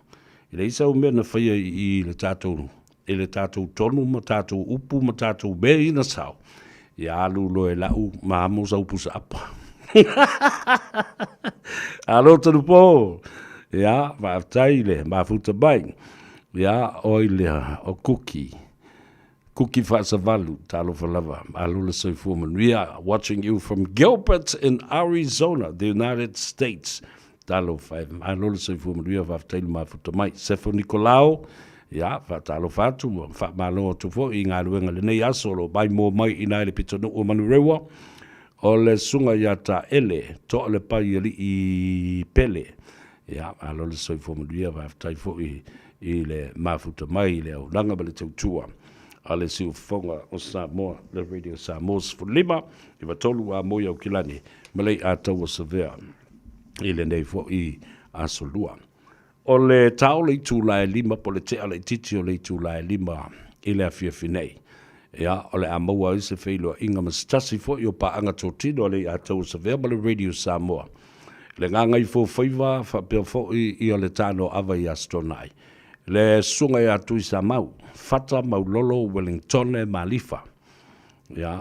E leai sau mea na faia i le tatou i le tatou tonu ma tatou upu ma tatou mea ia na sao, ia alu loa e lau ma amo sau pusa apa. Alo Tanupo! Ia, faafetai le mafuta mai. Ia, oi lea, o Kuki. Kuki Faasavalu, talofa lava. Malo le soifua manuia. Watching you from Gilbert in Arizona, the United States. Talofa e, malo le soifua manuia, faafetai le mafuta mai. Sefo Nikolao, ia, faatalofa atu, ua faamalo atu foi i galuega lenei aso o lo o maimoa mai i ina i le pitonuu o Manurewa, o le Susuga ia Taele Toalepaialii Pele. Ia, malo le soifua manuia, faafetai foi i le mafuta mai i le auaunaga ma le tautua a le Siufofoga o Samoa, le Radio Samoa 15, 93 a moi Aukilani ma Leiataua Savea. i lenei foi aso lua. O le ta o le itula e 5 po o le tea laitiiti o le itula e 5 i le afiafi nei. Ia, o le a maua ai se feiloaiga ma se tasi foi o paaga totino a le Iataua Savea ma le Radio Samoa. Le gagaifofaiva faapea foi ia le tanoaava i Aso Toonai. Le susuga ia Tuisamau, Fata Maulolo Wellingtone Malifa. Ia,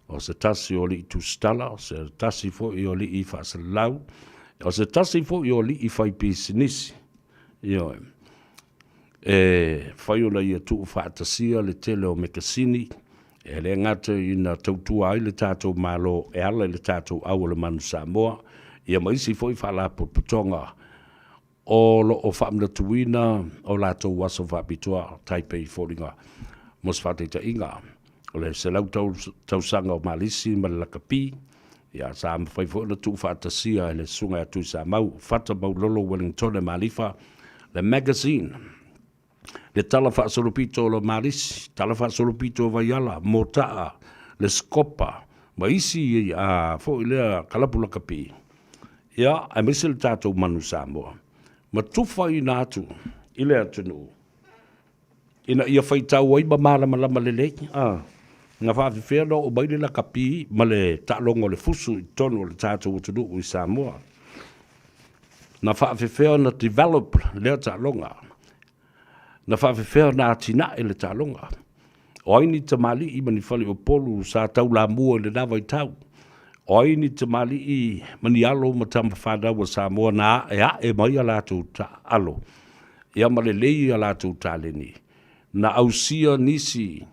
O se tasi o alii tusitala, o se tasi foi o alii faasalalau, O se tasi foi o alii faipisinisi, ioe, e fai ona ia tuufaatasia le tele o mekasini, e le gata ina tautua ai le tatou Malo e ala i le tatou Au o le Manu Samoa, ia ma isi foi faalapotopotoga o lo o faamanatuina o latou aso faapitoa tai pei i foliga mo se faataitaiga o le 100 tausaga o Malisi ma le lakapi, ia sa mafai foi ona tuufaatasia e le Susuga ia Tuisamau Fata Maulolo Wellingtone Malifa le magazine, le Tala Faasolopito o le Malisi, Tala Faasolopito o Vaiala, Motaa, le Scopa ma isi a foi lea kalapu lakapi, ia aemaise le tatou Manu Samoa ma tufaina atu i le atunuu ina ia faitau ai ma malamalama lelei, a, na faafefea ona oo mai le lakapi ma le taaloga o le fusu i totonu o le tatou atunuu i Samoa. Na faafefea ona develop lea taaloga. Na faafefea ona atinae le taaloga. O ai ni tamalii ma ni faleupolu sa taulamua i lena vaitau? O ai ni tamalii ma ni alo ma tama fanau a Samoa na aeae mai a latou alo ia ma lelei a latou taleni? Na ausia nisi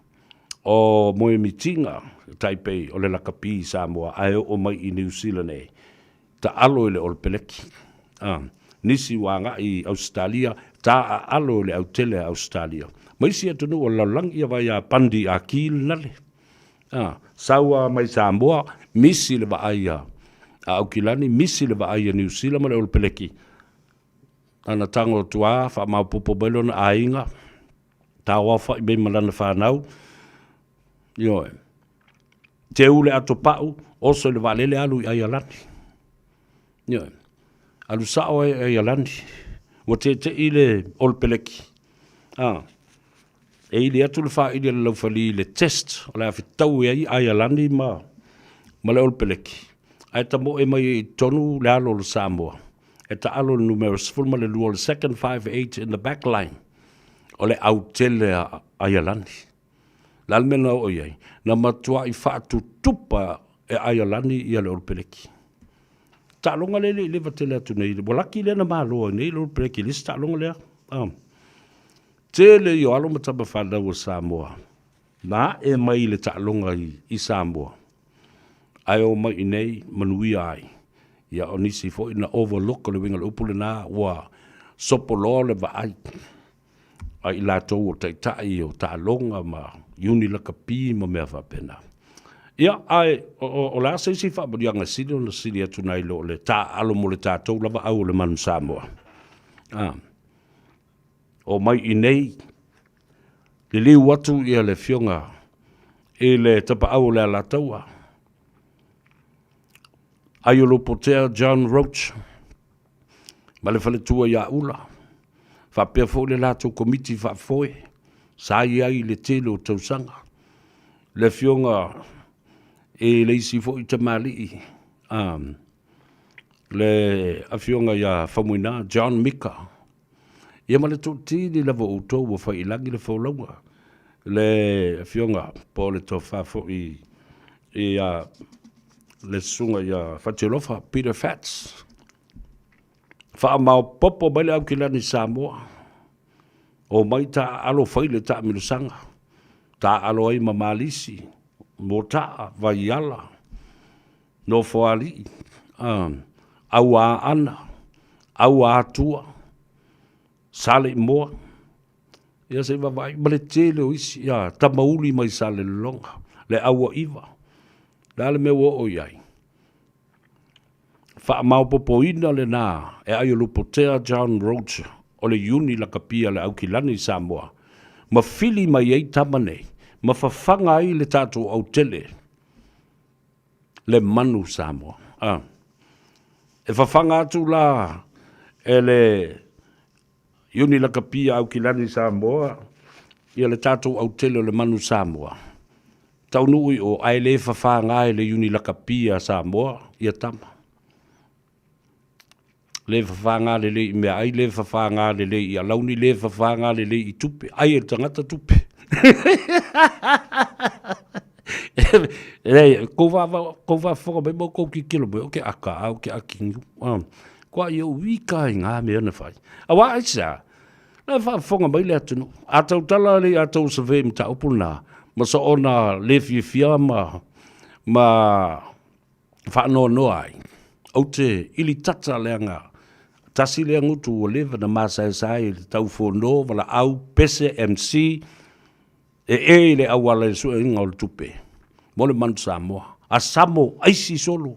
o moemitiga tai pei o le lakapi i Samoa ae oo mai i Niu Sila nei, taalo i le Olopeleki. A, nisi ua agai i Ausetalia, taaalo i le autele a Ausetalia. Ma isi atunuu o le lalolagi, ia vaai ia Bundy Akil nale. A, sau a mai Samoa, misi le vaai a Aukilani, misi le vaai a Niu Sila ma le Olopeleki. Ana tago atu a, faamaopopo mai lona aiga, tauaofai mai ma lana fanau, ioe. Teu le ato pau, oso i le vaalele alu i Aialani. Ioe. Alu sao ai i Aialani. Ua tete'i le Olopeleki. A, e ili atu le faili a le laufali i le test o le a fetaui ai Aialani ma, ma le Olopeleki. Ae tamoe mai ai i totonu le alo o le Samoa. E taalo le numera 12 o le second 5-8 in the back line o le autele a Aialani. Le a le mea na oo i ai? Na matuai faatutupa e Aialani ia le Olopeleki. Taaloga lea e le i leva tele atu nei, ua laki lea na malo ai nei le Olopeleki i le isi taaloga lea. Ah. Tele ia o alo ma tama fanau a Samoa na ae mai i le taaloga i, i Samoa ae o mai i nei manuia ai. Ia o nisi foi na overlook o le uiga o le upu lena ua sopoloa le vaai a i latou o taitai o taaloga ma iuni lakapi ma mea faapena. Ia, ae o le a se isi faamanuiaga e sili ona sili atu nai lo le taaalo mo le tatou lava au o le Manu Samoa? A, o mai i nei, liliu atu ia le Afioga i le Tapaau o le Alataua, Aiolopotea John Roach, ma le faletua ia Ula, faapea foi le latou komiti faafoe sa i ai i le tele o tausaga. Le afioga i le isi foi tamalii, le afioga ia Faumuina John Mika, ia ma le toatele lava o outou ua fai i lagi le folauga, le afioga po o le tofa foi ia le susuga ia Fatialofa Peter Fats. Faamaopopo mai le Aukilani Samoa, omai taaalo fai le taamilosaga, taaalo ai ma Malisi, Motaa, Vaiala, Nofoalii, Auaana, Auaatua, Saleimoa, ia se i vaavaai ma le tele o isi, ia Tamauli mai Salelologa, le Auaiva, le a le mea ua oo i ai? Faamaopopoina lena e Aiolupotea John Roach o le Iuni Lakapi a le Aukilani i Samoa, ma fili mai ai tama nei, ma fafaga ai le tatou autele, le manu Samoa. A. E fafaga atu la e le Iuni Lakapi a Aukilani Samoa ia le tatou autele o le manu Samoa. Taunuu i o, ae le fafaga e le Iuni Lakapi a Samoa ia tama. Le fafaga lelei i meaai, le fafaga lelei i alauni, le fafaga lelei i tupe. Ai e le tagata tupe. Leai, kou faafofoga mai ma kou tilotilo mai, o ke aka a o ke aki niu. Kua i ou ika i ngā mea na whai. A wā ai sea, la e whaafofoga mai le atunuu. A tautala le i a tou survey mataupu lena, ma sa ona le fiafia ma, ma faanoanoa ai. Ou te ili tata leaga tasi lea gutu ua leva na masaesae i le tau fono, valaau, pese, MC, e e i le auala i le sueina o le tupe mo le Manu Samoa. A samo aisi solo,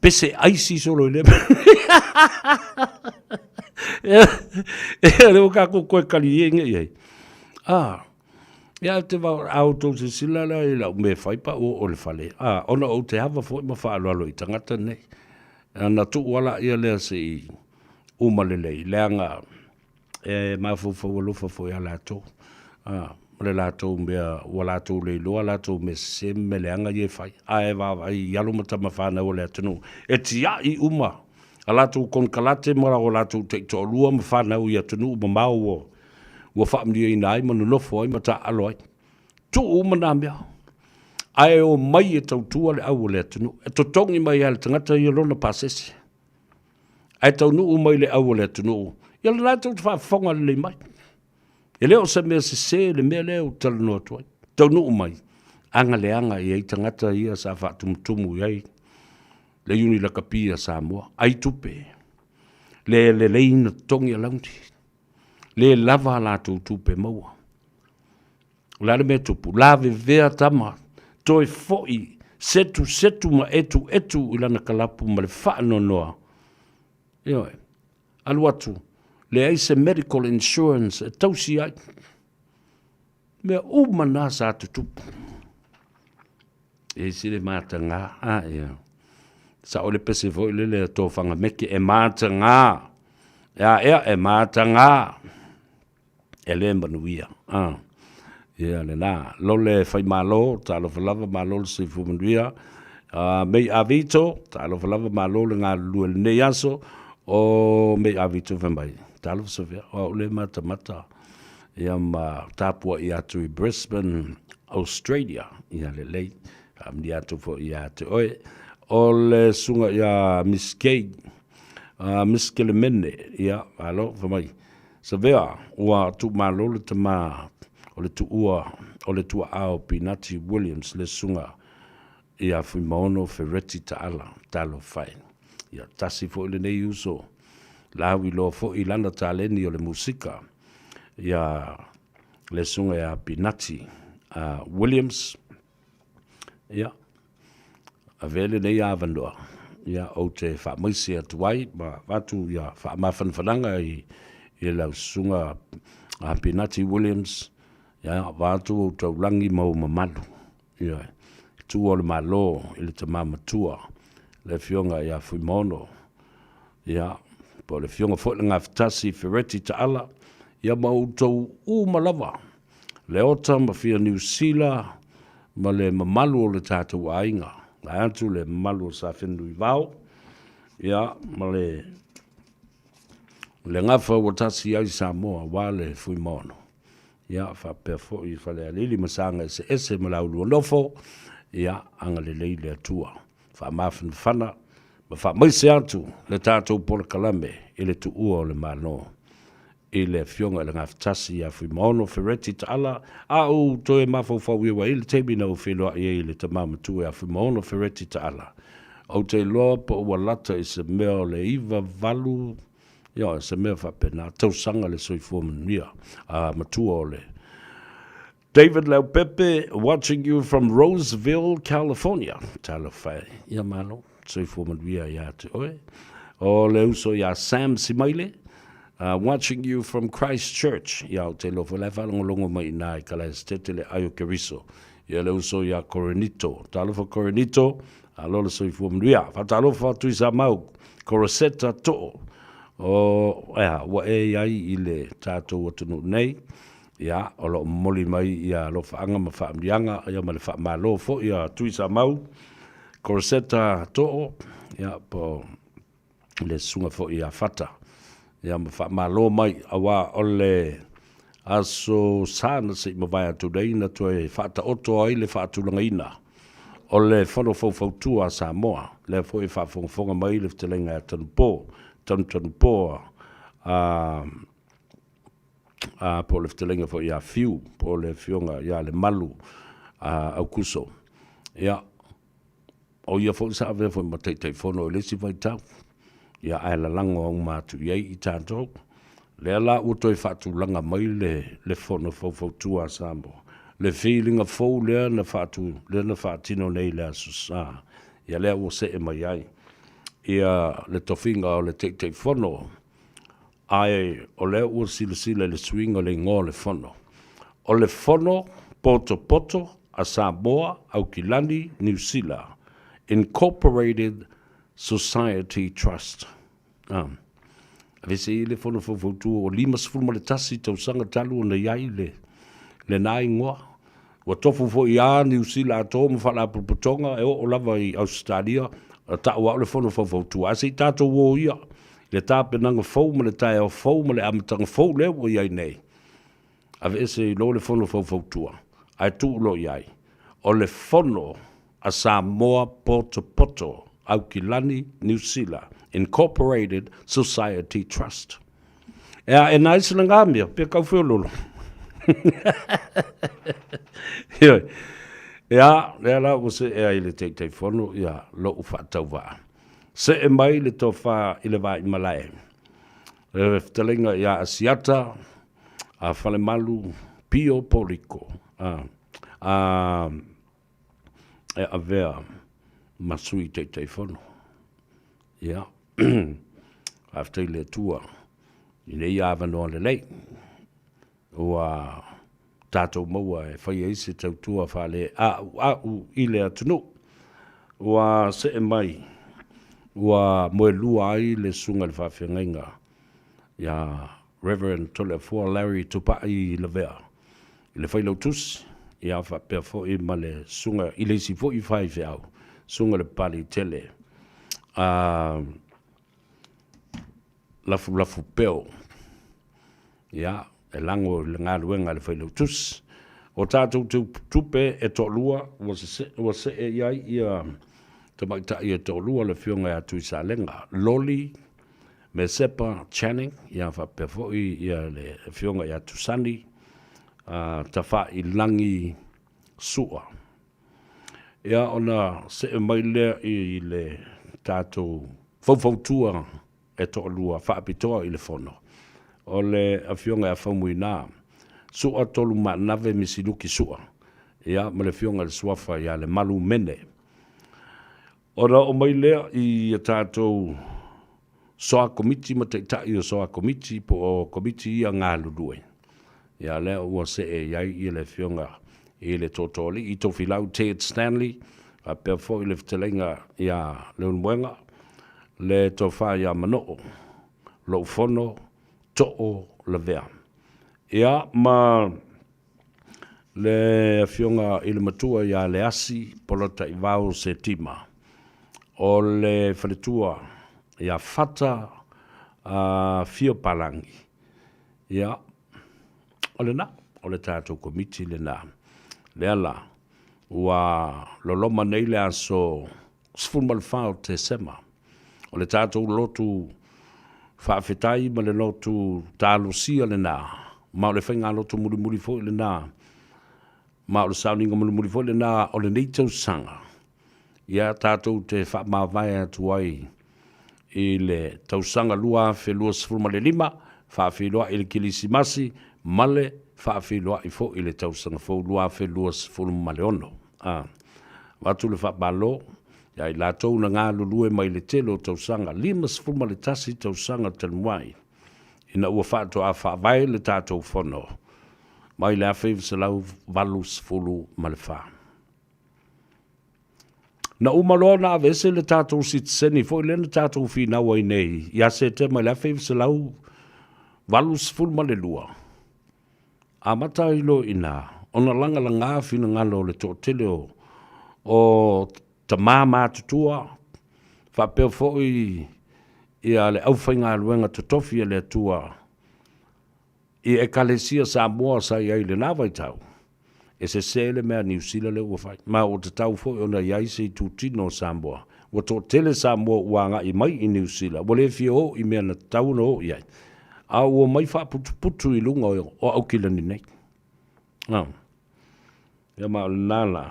pese aisi solo i lea mea. E le o kākou koe kali e nge i ai. Ah, ia te vau, a outou silasila la i lau mea fai pa ua o le fale. Ah, ona ou te ava foi ma faaaloalo i tagata nei. Na tuu ala ia lea se i uma lelei, leaga e mafaufau alofa foi ia latou, a, ma le latou mea ua latou le iloa latou mea sese ma mea leaga ia e fai. Ae vaavaai i alo ma tama fanau a le atunuu e tiai uma a latou konekarate ma o latou taitoalua ma fanau i atunuu mamao ua ua faamanuiaina ai ma nonofo ai ma taaalo ai. Tuu uma nā mea. Ae omai e tautua le au o le atunuu. E totogi mai lava e le tagata ia lona pasese. Ae taunuu mai le au o le atunuu, ia lena tou te faafofoga lelei mai. E le o se mea sese le mea lea ou te talanoa atu ai. Taunuu mai, aga leaga e i ai tagata ia sa faatumutumu i ai le iuni lakapi a Samoa, ai tupe, le lelei na totogi alauni, le lava a latou tupe maua. O le a le mea e tupu? Lavevea tama, toe foi, setusetu ma etuetu i lana kalapu ma le faanoanoa. Ioe. Alu atu, leai se medical insurance e tausi ai. Mea uma na sa tutupu. E isi le matagā, a ia. Sao le pese foi lele a Tofaga Meke, e matagā. Ea ea, e matagā. E le manuia. A. Ia lena. Lole Faimalo, talofa lava, malo le soifua manuia. Mei Avito, talofa lava, malo le galulue i lenei aso. O Mei Avito fai mai, talofa Sofia, o au le matamata ia ma tapuai atu i Brisbane, Australia. Ia lelei, faamanuia atu foi ia te oe. O le susuga ia Miss Kay, Miss Kelemene, ia malo, fai mai, Savea, ua tuumalo le tama o le tuua o le tuaa o Pinati Williams le susuga ia Fuimaono Fereti Taala, talofa e. Ia tasi foi lenei uso lauiloa foi i lana taleni o le musika ia le susuga ia Pinati Williams. Ia, avea lenei avanoa, ia, ou te faamaise atu ai ma avatu ia faamafanafanaga i, i lau susuga a Pinati Williams, ia, vaeatu ou taulagi ma ou mamalu, ia, tua o le Malo i le tama matua, le afioga ia Fuimaono, ia, po o le afioga foi le Gafatasi Fereti Taala, ia ma outou uma lava Leota ma fia Niu Sila ma le mamalu o le tatou aiga, vaeatu le mamalu o Safenunuivao, ia, ma le le gafa ua tasi ai Samoa aua le Fuimaono, ia, faapea foi Falealili ma Saga eseese ma Laulua nofo, ia, agalelei le Atua. Faamafanafana ma faamaise atu le tatou polokalame i le tuua o le Malo. I le Afioga i le Gafatasi ia Fuimaono Fereti Taala, a ou toe mafaufau i ai i le taimi na ou feiloai ai i le tama matua ia Fuimaono Fereti Taala, ou te iloa po ua lata i se mea o le 9, 8, ioe, se mea faapena, tausaga le soifua manuia a matua o le David Leaupepe watching you from Roseville, California. Talofa e. Ia malo. Soifua manuia ia te oe. O le uso ia Sam Simaile, watching you from Christchurch. Ia o te iloa foi la e faalogologo mai i ina i Kalaesetete le ai o Keriso. Ia le uso ia Korinito. Talofa Korinito, alo le soifua manuia. Faatalofa Tuisamau, Koroseta Too. O, ea, ua e i ai i le tatou atunuu nei. Ia, o lo o momoli mai ia alofaaga ma faamanuiaga, ia ma le faamalo foi a Tuisamau, Corsetta Too, ia, po o le susuga foi ia Fata. Ia, ma faamalo mai, aua o le aso sa na se i mavae atu nei na toe faataoto ai le faatulagaina o le Fono Faufautua a Samoa, lea foi e faafogafoga mai le fetalaiga ia Tanupo. Tanutanupoa a a po o le fetalaiga foi ia Fiu, po o le afioga ia Lemalu a Aukuso. Ia, o ia foi sa avea foi ma Taitaifono i le isi vaitau, ia ae lalago uma atu i ai i tatou. Lea la ua toe faatulaga mai le, le Fono Faufautua a Samoa, le filiga fou lea na faatu, lea na faatino nei i le Aso Sa, ia lea ua see mai ai ia le tofiga o le Taitaifono Ae o lea ua silasila i le suiga o le igoa o le Fono. O le Fono Potopoto a Samoa, Aukilani, Niu Sila, Incorporated Society Trust. A. Aveese ai le Fono Faufautua ua 51 tausaga talu ona i ai le, lena igoa. Ua tofu foi a Niu Sila atoa ma Faalapotopotoga e oo lava i Ausetalia, ta'u lava o le Fono Faufautua. Ae se i tatou o ia i le tapenaga fou ma le taeao fou ma le amataga fou lea ua i ai nei. Aveese ai loa le Fono Faufautua, ae tuu loa i ai, o le Fono a Samoa Potopoto Aukilani Niu Sila Incorporated Society Trust. Ea, e nai sila ngā mea, pe kau whiololo. Heoi, ea, lea la ua se ea i le teitai fono, ia, lou whaatauvaa. Se e mai le tofa i le vai malae. Le fetalaiga ia Asiata, a Falemalu, Pio Poliko, a, a, e avea ma sui Taitaifono. Ia, faafetai i le Atua i nei avanoa lelei ua tatou maua e fai ai se tautua faaleaʻuaʻu i le atunuu. Ua see mai, ua moelua ai le susuga i le faafeagaiga ia Reverend Toleafoa Larry Tupai Lavea i le Failautusi, ia faapea foi ma le susuga i le isi foi faifeau, susuga i le Papaliitele a Lafulafu Peo, ia, e lago i le galuega a le Failautusi. O tatou tupe e toalua ua sese, ua see i ai ia tamaitai e toalua le afioga ia Tuisalega Loli Mesepa Channing, ia faapea foi ia le afioga ia Tusani Tafailagi Sua. Ia ona see mai lea i le tatou faufautua e toalua faapitoa i le fono, o le afioga ia Faumuina Sua Tolumaanave Misiluki Sua, ia ma le afioga i le Suafa ia Lemalu Mene. Ona oo mai lea i a tatou Soa Komiti ma Taitai o Soa Komiti po o Komiti ia galulue. Ia lea ua see i ai ia le Afioga i le Tootooalii Tofilau Ted Stanley, faapea foi le fetalaiga ia Leulumoega, le Tofa ia Manoo, Loufono Too Lavea. Ia ma le afioga i le matua ia Leasi Polataivao Setima, o le faletua ia Fata Fio Palangi. Ia, o lena, o le tatou komiti lena. Lea la, ua loloma nei le aso 14 o Tesema, o le tatou lotu faafetai ma le lotu talosia lena, ma o le faigalotu mulimuli foi lena, ma o le sauniga mulimuli foi lena o lenei tausaga, ia tatou te faamavae atu ai i le tausaga 2025, faafeiloai i le Kilisimasi ma le faafeiloai foi i le tausaga fou 2026. A avatu le faamalo ia i latou na galulue mai le tele o tausaga, 51 tausaga talu ai, ina ua faatoa faavae le tatou Fono mai le 1984. Na uma loa ona aveese le tatou sitiseni foi lea na tatou finau ai nei ia Setema i le 1982, amata ai loa i ina ona lagalaga finagalo o le toatele o, o tamā matutua, faapea foi ia le aufaigaluega totofi a le Atua i Ekalesia Samoa sa i ai i lena vaitau, e sese le mea a Niu Sila lea ua fai, ma ua tatau foi ona i ai se itutino o Samoa. Ua toatele Samoa ua agai mai i Niu Sila, ua le fia oo i mea na tatau ona oo i ai, a ua omai faaputuputu i luga o Aukilani nei. A. Ia ma o lena la,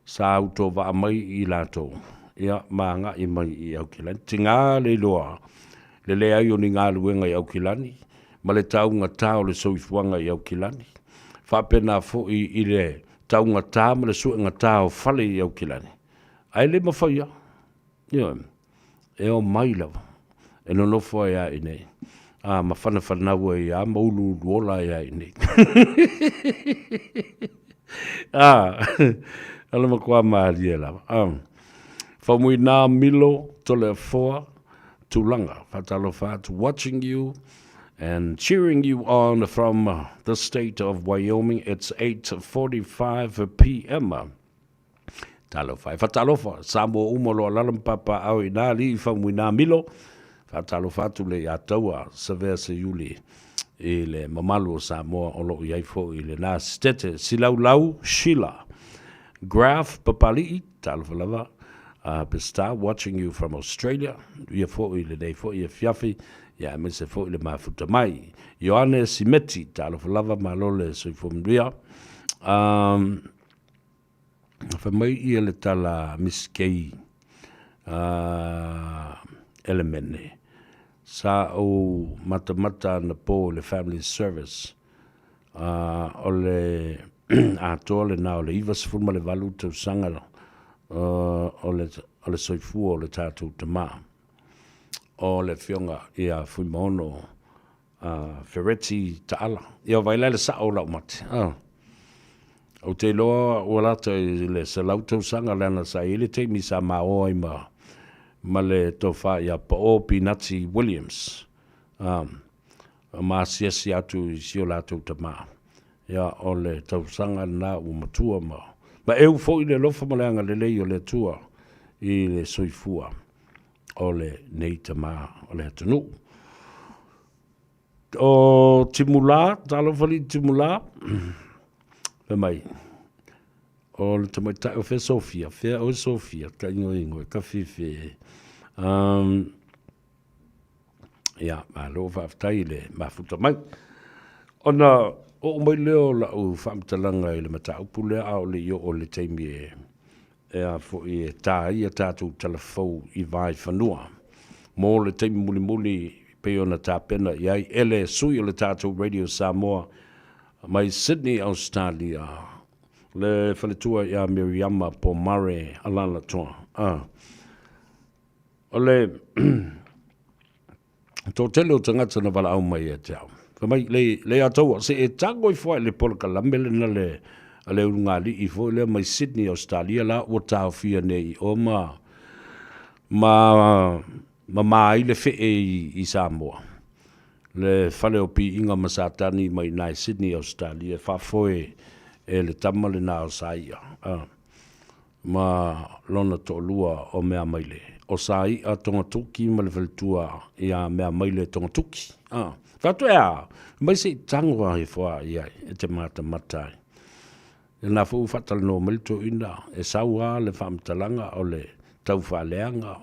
sa autovaa mai i latou, ia, ma agai mai i Aukilani. Tiga le iloa le leai o ni galuega i Aukilani, ma le taugata o le soifuaga i Aukilani, faapena foi i le taugata ma le suegata o fale i Aukilani, ae le mafai lava. Ioe, e omai lava, e nonofo ai lava i inei, a ma fanafanau ai lava ma uluuluola ai lava i inei. A, o le matua malie lava. A, Faumuina Milo Toleafoa Tulaga, faatalofa atu, watching you and cheering you on from the state of Wyoming. It's 8:45 p.m. Talofa e. Fatalofa, Samoa uma o lo o alaala ma papaaao i nā alii Faumuina Milo. Faatalofa atu le ia Taua Savea Seiuli i le mamalu o Samoa o lo o i ai foi i lenā sitete. Silaulau Sheila Graf Papali'i, talofa lava. Pestar watching you from Australia. Ia foi lenei foi afiafi, ia aemaise foi le mafuta mai. Ioane Simeti, talofa lava, malo le soifua manuia. Um, Fai mai ia le tala a Miss Kay a Elemene, Sa ou matamata anapo i le Family Service, a o le atoa lena o le 98 tausaga o le soifua o le tatou tama, o le Afioga ia Fuimaono a Fereti Taala. Ia vaai la i le sao o lau mate. Ah. Ou te iloa ua lata i le 100 tausaga leaga sa i ai le taimi sa maoa ai ma, ma le tofa ia Paʻō Pinati Williams. Ah, ma asiasi atu i si o latou tamā. Ia, o le tausaga lena ua matua ma, ma eu foi le alofa ma le agalelei o le Atua i le soifua. o lenei tamā o le atunuu. O Timulā, talofa alii Timulā, fai mai, o le tamaitai o fea Sofia, fea oe Sofia, ka ingoingo e ka fifi e. Um, ia, malo faafetai i le mafuta mai. Ona oo mai lea o lau faamatalaga i le mataupu lea a o le i oo i le taimi e E a foi e tā ai a tatou tala fou i Vaefanua mo le taimi mulimuli pei ona tapena i ai e le sui o le tatou Radio Samoa mai Sydney, Australia, le faletua ia Miriama Pomare Alalatoa. A. O le toatele o tagata na valaau mai ia te au. Fai mai, le, le ia taua, se e tago ifo ai le polokalame lena le, a le ulugalii foi lea mai Sydney, Australia la ua taofia nei i o ma, ma, ma ma ai le fee i, i Samoa. Le fale o piiga ma Satani mai i i Sydney, Australia, e faafoe e le tama lena o Saia. Ah. ma lona toalua o Meamaile, o Sai'a Togatoki ma le faletua ia Meamaile Togatoki. A, fai atu, E a, mai se i tago ifo a i ai e te matamata ai. Lena foi ua faatalanoa mai le toeaina, e sau lava le faamatalaga o le taufaaleaga,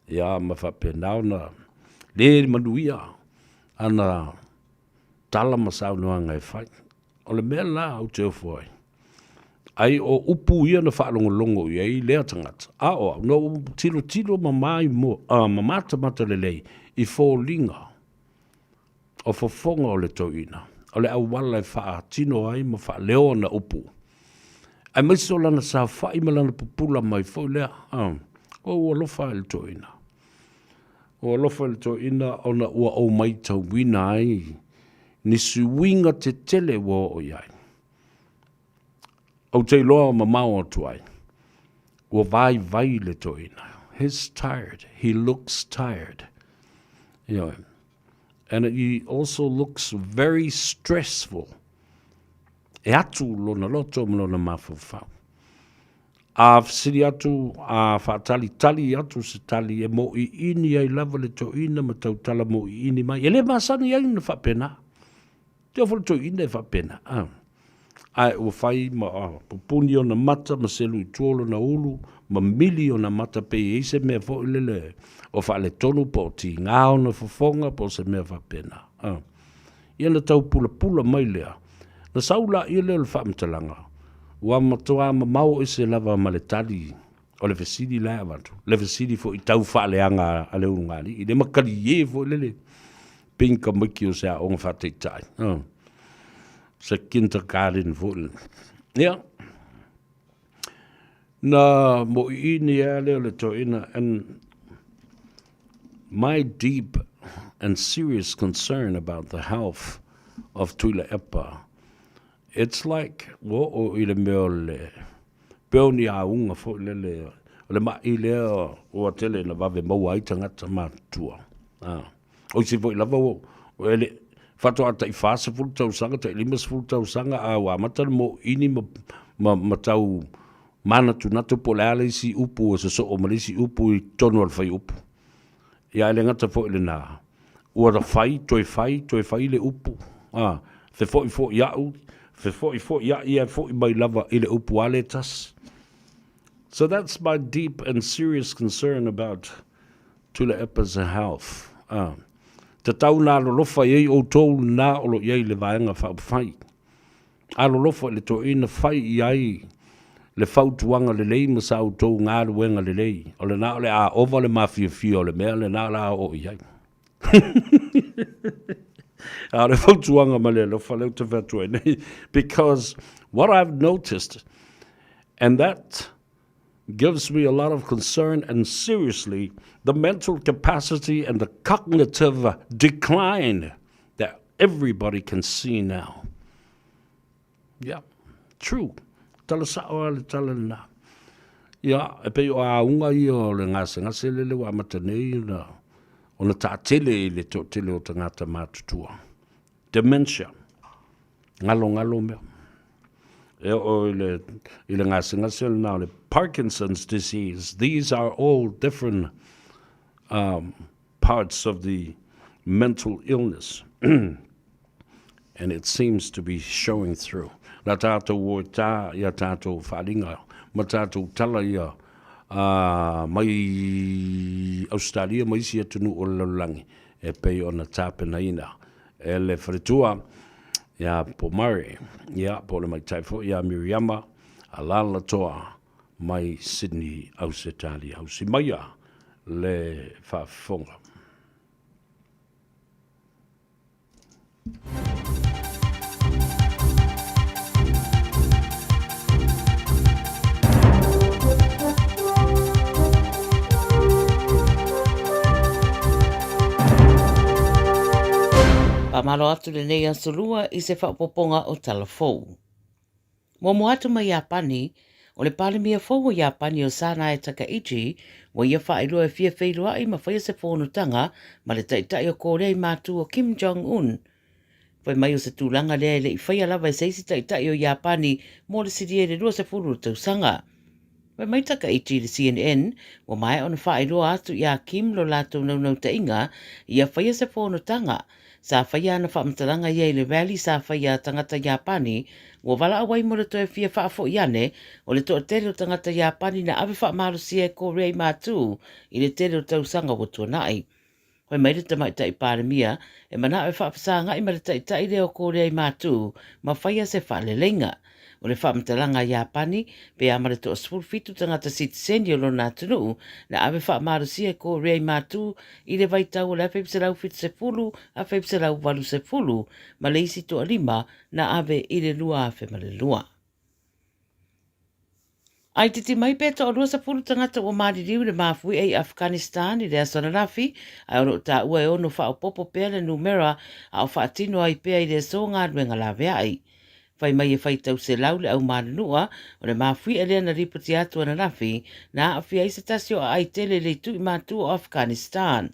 ia ma faapena ona le manuia ana tala ma saunoaga e fai. O le mea la ou te ofo ai, ai o upu ia na faalogologo i ai lea tagata, a o au, na ou tilotilo ma ma matamata lelei i foliga o fofoga o le toeaina, o le auala e faatino ai ma faaleo ana upu, aemaise o lana saofai ma lana pupula mai foi lea. Ua ou alofa i le toeaina. Ua alofa i le toeaina ona ua ou maitauina ai ni suiga tetele ua oo i ai. Ou te iloa mamao atu ai, ua vaivai le toeaina. He's tired. He looks tired. Ioe. And he also looks very stressful. E atu lona loto ma lona mafaufau. A fesili atu, a faatalitali atu se tali e mōʻiʻini ai lava le toeaina ma tautala mōʻiʻini mai. E le masani ai ona faapena. Te ofo le toeaina e faapena. A. Ae ua fai ma pupuni ona mata ma selu i tua o lona ulu ma mili ona mata pe i ai se mea foi lele o faaletonu po o tiga ona fofoga po o se mea faapena. A. Ia na tau pulapula mai lea, na sau laia lea o le faamatalaga, ua matua mamao ese lava ma le tali o le fesili la e avatu, le fesili foi tau faaleaga a le ulugalii, le makalie foi lele pei ni tamaiti o se aoga faataitai, se kindergarten foi lele. Ia, na moʻiini lava lea o le toeaina, and my deep and serious concern about the health of Tuilaepa, it's like ua oo i le mea o le pei o ni auga foi lele, o le maʻi lea ua tele ina vave maua ai tagata matutua. O isi foi lava ua e le faatoa tai 40 tausaga, tai 50 tausaga, a ua amata le moʻiini ma, ma, ma tau manatunatu po o le a le isi upu e sosoo ma le isi upu i totonu o le fuaiupu. Ia ae le gata foi i lena, ua fai, toe fai, toe fai le upu, a, fefoifoia'u, fefoifoia'i ae foi mai lava i le upu lava lea e tasi. So that's my deep and serious concern about Tuilaepa's health. A, tatau ona alolofa i ai outou lena o lo o i ai i le Vaega Faaupufai. Alolofa i le toeaina, fai i ai le fautuaga lelei ma sa outou galuega lelei, o lena o le a ova le mafiafia o le mea lena o le a oo i ai. A o le fautuaga ma le alofa lea ou te fai atu ai nei, because what I've noticed, and that gives me a lot of concern and seriously, the mental capacity and the cognitive decline that everybody can see now. Yeah, true. Tala sao a le tala lena. Ia, e pei o auga ia o le gasegase lele ua amata nei ona, ona taatele i le toatele o tagata matutua. Dementia. Ngalongalo mea. E oo i le, i le gasegase lena o le Parkinson's disease. These are all different um, parts of the mental illness. And it seems to be showing through. La tātou o tā ia tātou wharinga, ma tātou tala ia uh, mai Australia, mai isi atunuu o le lalolagi, e pei ona tapenaina e le faletua ia Pomare, ia po o le maitai foi ia Miriama Alalatoa mai Sydney, Ausetalia. Hausi maia le faafofoga. Faamalo atu lenei aso lua i se faaopoopoga o Tala Fou. Muamua atu mai Iapani, o le Palemia fou o Iapani o Sanae Takaichi ua ia faailoa e fia feiloai ma faia se fonotaga ma le taitai o Korea i Matu o Kim Jong Un. Fai mai o se tulaga lea e le i faia lava e se isi taitai o Iapani mo le silia i le 20 o tausaga. Fai mai Takaichi i le CNN, ua maea ona faailoa atu iā Kim lo latou naunautaiga ia faia se fonotaga. Sa faia ana faamatalaga ia i le rally sa faia a tagata Iapani, ua valaau ai mo le toe fia faafoi ane o le toatele o tagata Iapani na ave faamalosia e Korea i Matū i le tele o tausaga ua tuanai. Fai mai le Tamaitai Palemia, e manao e faafesagai ma le taitai lea o Korea i Matū ma faia se faaleleiga. O le faamatalaga a Iapani, pe a ma le toa 17 tagata sitiseni o lona atunuu na ave faamalosia e Korea i Matū i le vaitau o le 1970 1980 ma le isi toalima na ave i le 2002. I titi mai pea toalua sepulu tagata ua maliliu i le mafui'a i Afghanistan i le aso ananafi, ae o lo o taua e ono faaopoopo pea le numera a o faatino ai pea i le aso galuega laveai. Fai mai e faitau selau le au manunu'a o le mafui'a lea na lipotia atu ananafi na aafia ai se tasi o aai tele i le itu i matu o Afghanistan.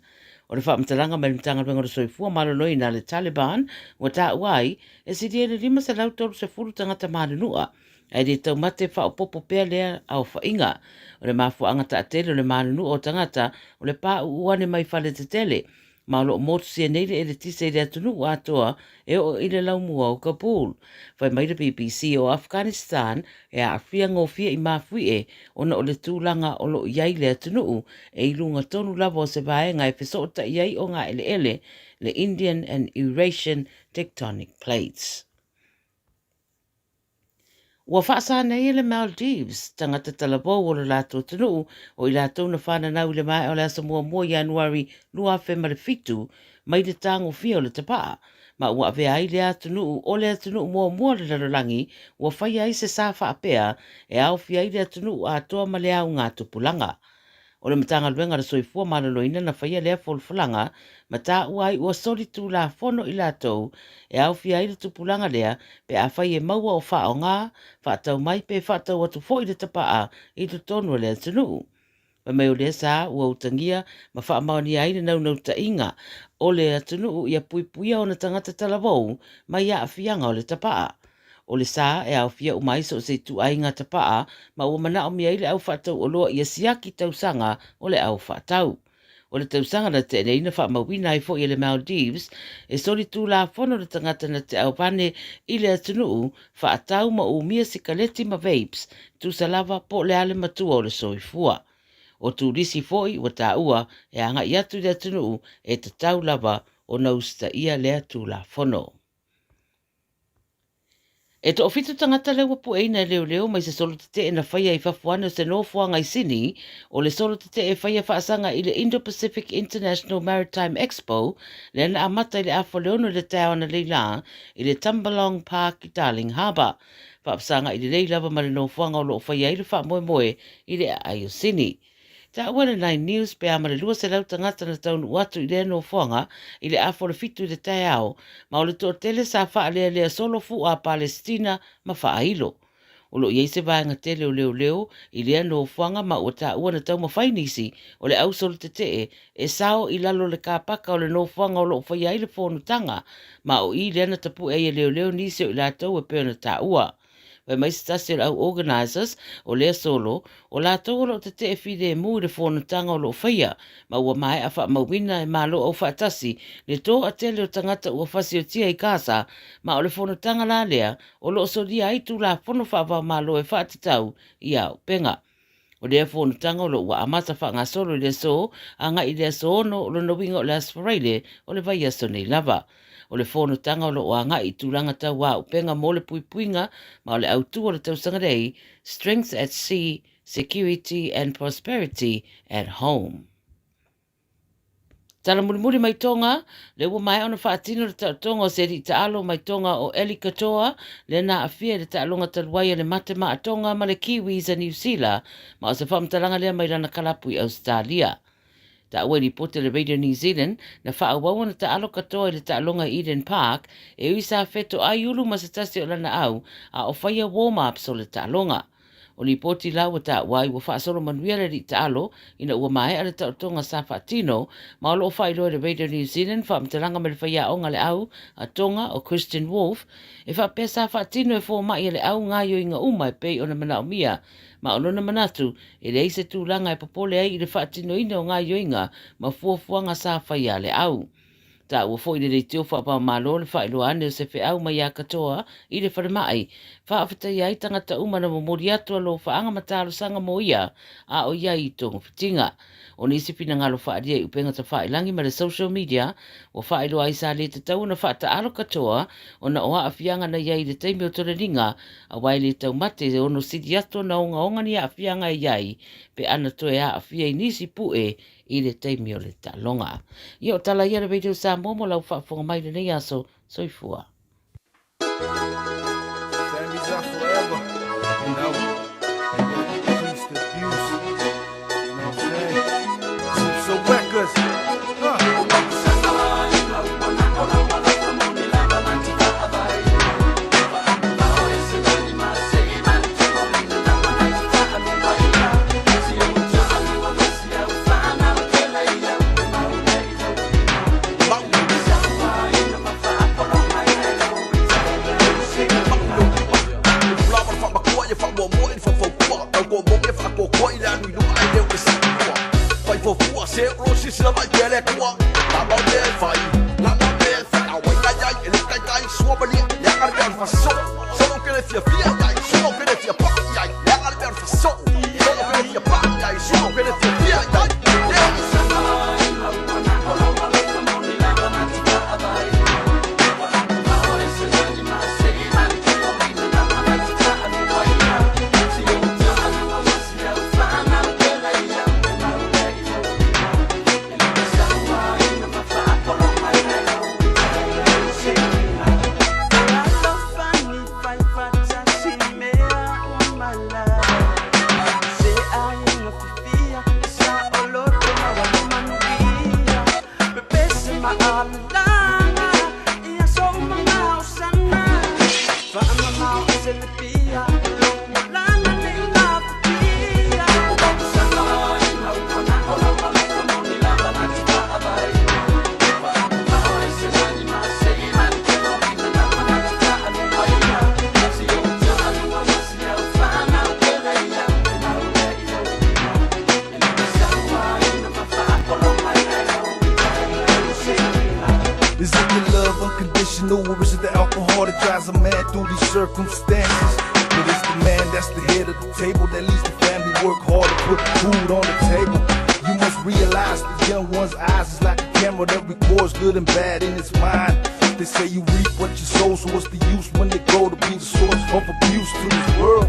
O le faamatalaga mai le Matagaluega o le Soifua Maloloina a le Taliban ua taua ai, e silia i le 530 tagata manunu'a Ae le taumate faaopoopo pea lea aofaiga. O le mafuaaga taatele o le manunua o tagata, o le pāuu ane mai fale tetele. ma o lo o motusia nei le eletise i le atunuu atoa e oo i le laumua o Kabul. Fai mai le BBC o Afghanistan e aafia gofie i mafuie ona o le tulaga o lo o i ai le atunuu e i luga tonu lava o se vaega e fesootai ai ogaeleele le Indian and Eurasian Tectonic Plates. Ua faasā nei e le Maldives tagata talavou o lo latou atunuu o i latou na fananau i le maea o le aso muamua Ianuari 2007 mai le tagofia o le tapaa, ma ua avea ai lea atunuu o le atunuu muamua o le lalolagi ua faia ai se sa faapea e aofia ai le atunuu atoa ma le augatupulaga. O le Matagaluega o le Soifua Maloloina na faia lea folafolaga ma taua ai ua soli tulafono i latou e aofia ai le tupulaga lea pe afai e maua o faaaoga, faatau mai pe faatau atu foi le tapaa i totonu o le atunuu. Fai mai o lea sa ua utagia ma faamaonia ai le naunautaiga o le atunuu ia puipuia ona tagata talavou mai aafiaga o le tapaa. O le sa e aofia uma ai so o se ituaiga tapaa ma ua manaomia ai le au faatau oloa ia siaki tausaga o le au faatau. O le tausaga na tea nei na faamauina ai foi e le Maldives e soli tulafono le tagata na te auvane i le atunuu faatau ma umia sikaleti ma vapes tusa lava po o le a le matua o le soifua. O turisi foi ua taua e agai atu i le atunuu e tatau lava ona usitaia lea tulafono. E toafitu tagata lea ua pueina e leoleo mai se solo tetee na faia i fafo ane o se nofoaga i Sini, o le solo tetee e faia faasaga i le Indo-Pacific International Maritime Expo lea na amata i le afa o le ono i le taeao analeila i le Tumbalong Park i Darling Harbour. Faafesagai lelei lava ma le nofoaga o lo o faia ai le faamoemoe i le aai o Sini. Taua le Nine News pe a ma le 200 tagata na taunuu atu i lea nofoaga i le afa o le fitu i le taeao, ma o le toatele sa faalealea solo fu'a a Palesitina ma faailo. O lo o i ai se vaega tele o leoleo i lea nofoaga ma ua taua na taumafai nisi o le au solo tetee e sao i lalo o le kāpaka o le nofoaga o lo o faia ai le fonotaga, ma o i lea na tapu'e ai e leoleo nisi o i latou e pei ona taua. Fai mai se tasi o le au organisers o lea solo, o latou o lo o tetee filemu i le fonotaga o lo o faia, ma ua maea faamauina e Malo Aufaatasi le toatele o tagata ua fasiotia i Gaza, ma o le fonotaga la lea o lo o solia ai Tulafono faava-o-Malo e faatatau i auupega. O lea fonotaga o lo o ua amata faagasolo i le aso agai i le aso 6, o lona uiga o le Aso Faraile o le vaiaso nei lava. O le fonotaga o lo o agai i tulaga tau auupega mo le puipuiga ma o le autu o le tausaga nei, Strength at Sea, Security and Prosperity at Home. Tala mulimuli mai Tonga, lea ua maea ona faatino le taotoga o se alii taalo mai Tonga o Eli Katoa, lea na aafia i le taaloga talu ai a le Mate Maa Tonga ma le Kiwis a Niu Sila, ma o se faamatalaga lea mai lana kalapu i Ausetalia. Taua i lipoti a le Radio New Zealand, na faaauau ona taalo Katoa i le taaloga i Eden Park, e ui sa fetoai ulu ma se tasi o lana au a o faia warm-ups o le taaloga. O lipoti la ua taua ai ua faasolo manuia le alii taalo ina ua maea le taotoga sa faatino ma o lo o faailoa e le Radio New Zealand faamatalaga mai le faiaoga a le au a Tonga o Christian Wolf e faapea sa faatino e fomai a le au gaoioiga uma e pei ona manaomia ma o lona manatu e leai se tulaga e popole ai i le faatinoina o gaoioiga ma fuafuaga sa faia a le au. Taua foi le leitio faapamalo le faailoa ane o se feau mai ia Katoa i le falemai. Faafetaia ai tagata uma na momoli atu alofaaga ma talosaga mo ia a o i ai i togafitiga. O nisi finagalo faaalia i upega tafailangi ma le social media ua faailoa ai sa le tatau ona faataalo Katoa ona o aafiaga na i ai i le taimi o toleniga aua e le taumate e ono sili atu ona ogaoga ni aafiaga e i ai pe ana toe aafia i nisi pue i le taimi o le taaloga. Ia o tala ia le Radio Samoa mo lau faafofoga mai lenei aso. Soifua. Families are forever, you know. Increase the abuse, you know what I'm saying? So records, huh? Is it the love unconditional or is it the alcohol that drives a man through these circumstances? But it's the man that's the head of the table that leads the family work hard to put food on the table. You must realize the young one's eyes is like a camera that records good and bad in its mind. They say you reap what you sow, so what's the use when they grow to be the source of abuse to this world?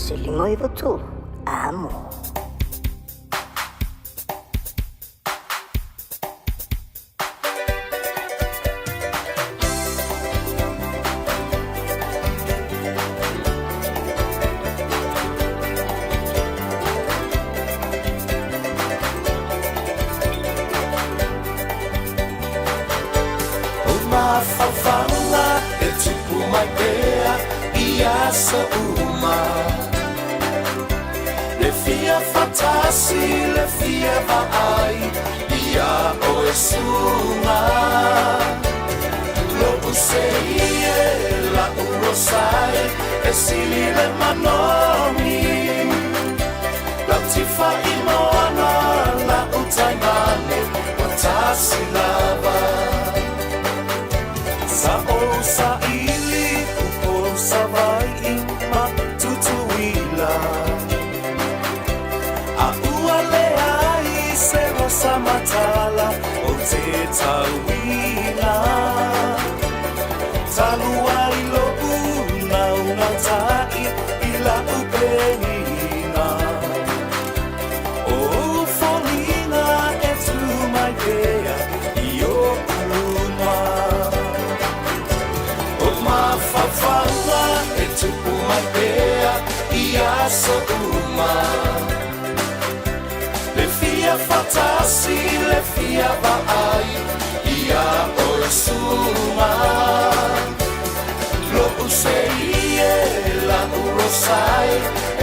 1993. Amo. O mafaufauga e tupu mai pea i aso uma. Le fia fatasi, le fia vaai ia oe suga. Lo'u sei e la'u rosai e sili le manogi. Lau tifa i moana, la'u taimane ua tasi lava. Sa ou saili Upolu Savai'i ma Tutuila. A ua leai se rosa matala ou te tauina. Talu ai lo'u naunautai i la'u penina. O ou foliga e tu mai pea i oʻu luma. O mafaufauga e tupu mai pea i aso uma. Le fia fatasi, le fia vaai ia oe suga. Lo'u sei e la'u rosai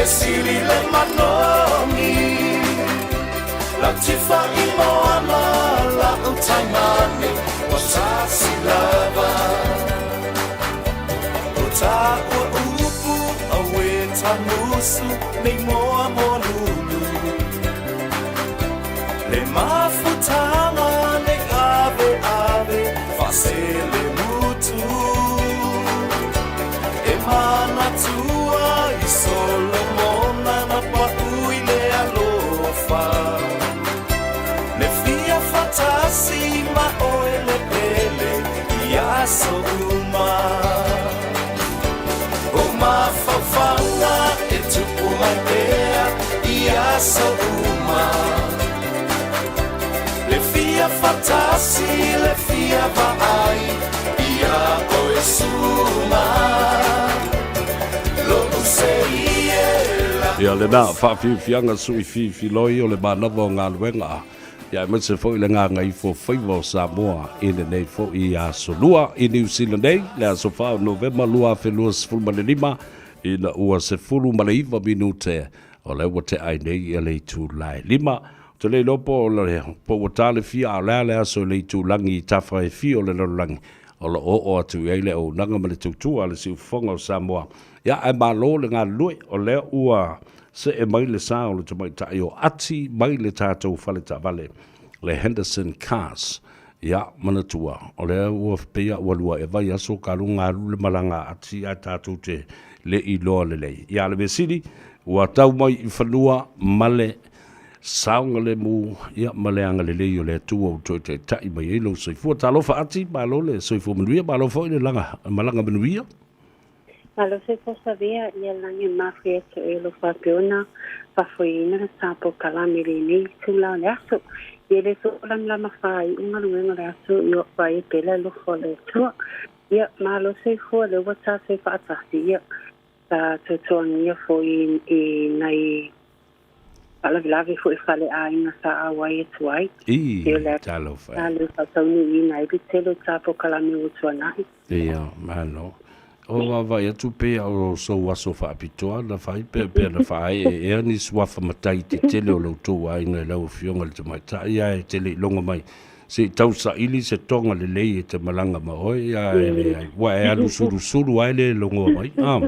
e sili le manogi. Lau tifa i moana, la'u taimane ua tasi lava. O taua upu aue tagusu nei moa moa lulu. Le mafutaga nei ave ave faaselemutu. E manatua i Solomona na paʻu i le alofa. Le fia fatasi ma oe le pele i aso uma. O mafaufauga e tupu mai pea i aso uma. Le fia fatasi, le fia vaai ia oe suga. Lo'u sei e la Ia lena faafiafiaga sui fifiloi o le manava o galuega ia aemaise foi le gagaifo faiva o Samoa i lenei foi aso Lua i Niu Sila nei, le aso 4 o Novema 2025, ina ua 19 minute o lea ua tea ai nei ia le itula e 5. Ou te le iloa po o le po ua ta le fia a o le a le aso i le itulagi i tafa e fia o le lalolagi o lo o oo atu i ai le auaunaga ma le tautua a le Siufofoga o Samoa. Ia, ae malo le galulue, o lea ua see mai le sa o le tamaitai o Ati mai le tatou fale taavale, le Henderson Cars. Ia, manatua, o lea ua pei a ua lua ea vaiaso talu ona alu le malaga a Ati ae tatou te le iloa lelei. Ia, le mea sili, ua tau mai i fanua ma le saogalemu, ia, ma le agalelei o le Atua ua toe taitai mai ai lou soifua. Talofa Ati, malo le soifua manuia, malo foi le laga, malaga manuia. Malo se fosavia ia lagi mafu ia te oe lo faapea ona faafoeina le sa polokalame i lenei itula o le aso. Ia le soolamalama faaiuga luega o le aso i o vaai pea le alofa o le Atua. Ia malo soifua lea ua tatou faatasi ia sa tuatuagia foi i nai faalavelave foi faaleaiga sa auai atu ai. Ii, Ia o le talofa sa e. le faataunuuina ai le tele o ta polokalame ua tuanai. Ia, malo. O vaavaai atu pei a o sou aso faapitoa na fai pea pea na faaeeea ni suafa matai tetele o lo outou aiga i lau Afioga i le Tamaitai ae te le i logo mai se i tausaili se toga lelei e te malaga ma oe ae leai ua e alu sulusulu ae le logoa mai. Ah.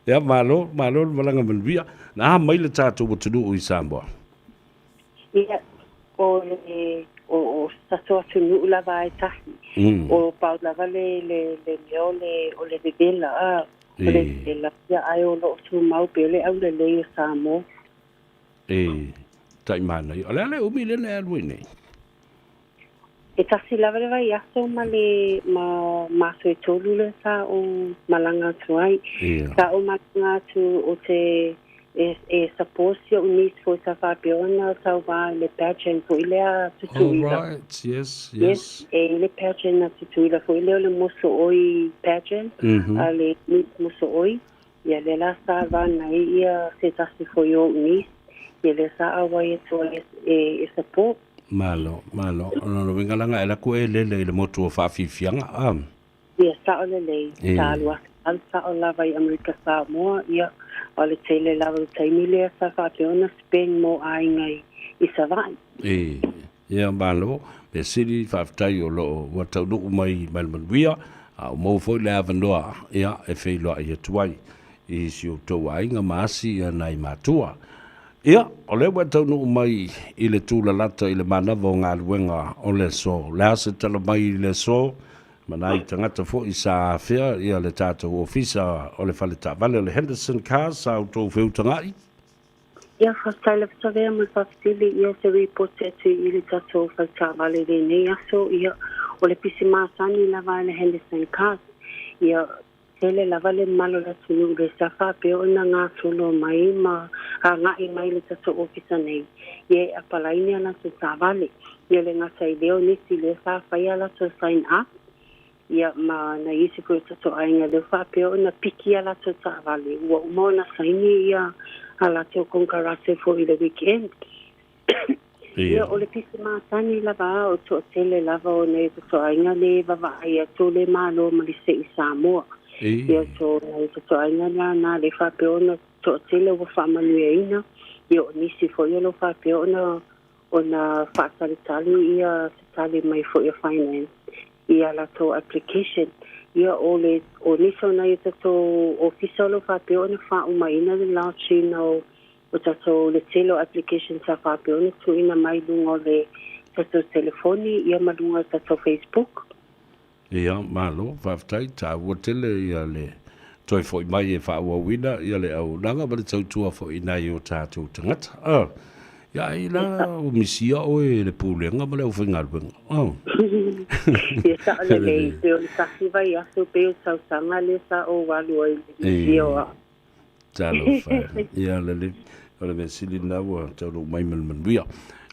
Ia, malo, malo le malaga manuia. Na a mai le tatou atunuu i Samoa? Ia, o le o o tatou atunuu lava e tahi. O pau lava le le le mea o le o le vevela a o le vevela ia ae o loo tumau pea le aulelei o Samoa. E, tai manaia. O le a le umi lea na e alu ai nei? E tasi lava le vaiaso ma le ma ma aso e tolu lea sa ou malaga atu ai. Sa ou malaga atu ou te e e support si o'u niece foi sa faapea ona tauva i le pageant foi lea a Tutuila. All right, yes, yes. Yes, e i le pageant a Tutuila foi lea o le Mosooi pageant a le Miss Mosooi. Ia lea la sa run ai ia se tasi foi o o'u niece, ia lea sa auai atu ai e e support. Malo, malo. O lona uiga laga e laku e lele i le motu o Faafiafiaga, a? Ia, sao lelei. Sa alu atu, alu sao lava i Amerika Samoa, ia, o le tele lava o le taimi lea sa faapea ona spend mo aiga i, i Savaii. E, ia, malo. Mea sili, faafetai o loo ua taunuu mai ma le manuia, a ua maua foi le avanoa, ia, e feiloai atu ai i si outou aiga ma asi ia nai matua. Ia, o lea ua e taunuu mai i le tūlalata i le manava o galuega o le aso. O le a se tala mai i le aso ma nai tagata foi sa afea ia le tatou ofisa o le fale taavale o le Henderson Cars sa outou feutaga'i? Ia, faafetai lava Savea mo le faafesili ia se ripoti atu i le tatou fale taavale i lenei aso. Ia, o le pisi masani lava a le Henderson Cars, ia, Tele lava le mamalu o le atunuu le sa faapea ona gasolo mai ma agai mai i le tatou ofisa nei, ia e apalaini a latou taavale. Ia le gata i lea o nisi lea sa fai a latou sign up, ia ma nai isi foi o tatou aiga lea faapea ona piki a latou taavale ua uma ona saini ia a latou konekarate foi i le weekend. Ia, o le pisi masani lava a o toatele lava o nei totoaiga le vavaai atu le Malo ma le se'i Samoa. Ia, so nai totoaiga la na le faapea ona toatele ua faamanuiaina, ia o nisi foi o lo faapea ona ona faatalitali ia se tali mai foi a Finance i a latou application. Ia, o le o nisi o nai o tatou ofisa o lo faapea ona faaumaina le launch-ina o O tatou le tele o applications sa faapea ona tuuina mai luga o le tatou telefoni ia ma luga o le tatou Facebook. Ia, malo, faafetai, taua tele ia le toe foi mai e faaauauina ia le auaunaga ma le tautua foi i nai o tatou tagata. Ah, ia ai la ua misia oe e le pulega ma le aufaigaluega. Ah. Ia sao lelei, pei o le tasi vaiaso pei o le tausaga lea sa ou alu ai i le misia o au. Talofa e. Ia lelei. O le mea sili lena ua taunuu mai ma le manuia.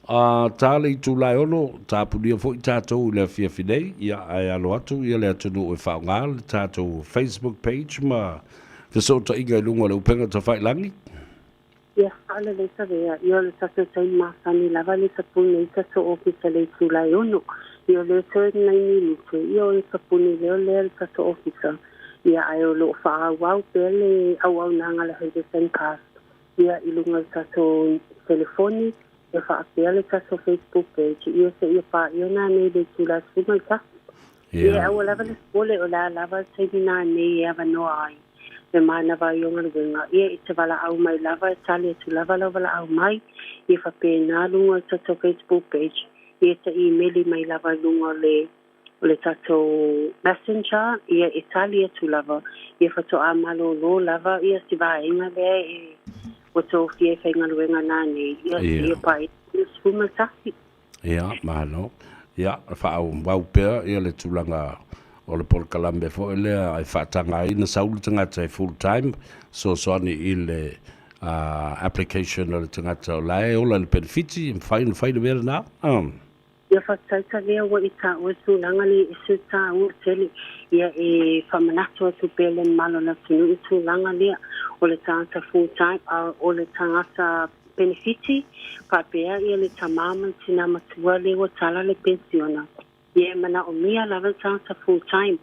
A ta le itula e ono, tapunia foi tatou i le afiafi nei, ia ae alo atu ia le atunuu e faaaoga le tatou Facebook page ma fesootaiga i luga o le upega tafailangi. Ia faalelei Savea, ia o le tatou taimi masani lava le tapuni ai tatou ofisa le itula e ono. Ia o lea toe nai minute, ia o le tapuni lea o lea le tatou ofisa. Ia ae o lo o faaauau pea le auaunaga a le Henderson Cast ia i luga o le tatou telefoni, ia faapea le tatou Facebook page, ia seia paia nanei le itula 11. Ia aua lava le popole o le a lava le taimi nanei e avanoa ai le manava ai o galuega, ia e te valaau mai lava e tali atu lava lau valaau mai, ia faapena luga o le tatou Facebook page, ia te imeli mai lava i luga o le o le tatou messenger, ia e tali atu lava, ia faatoa malōlō lava ia si vaega lea e ua tofia e faigaluega nanei, ia seia paia le 11. Ia, malo. Ia, faaauau pea ia le tulaga o le polokalame foi lea e faataga ai ona sau le tagata e full time, fesoasoani i le application a le tagata o la e ola i le penefiti, e mafai ona fai le mea lena. Ia faafetai Talia ua i taua le tulaga lea i se taua tele ia e faamanatu atu pea le mamalu o le atunuu i tulaga lea o le tagata full time a o le tagata penefiti faapea ia le tama ma le tina matua lea ua tala le penisiona ia e manaomia lava le tagata full time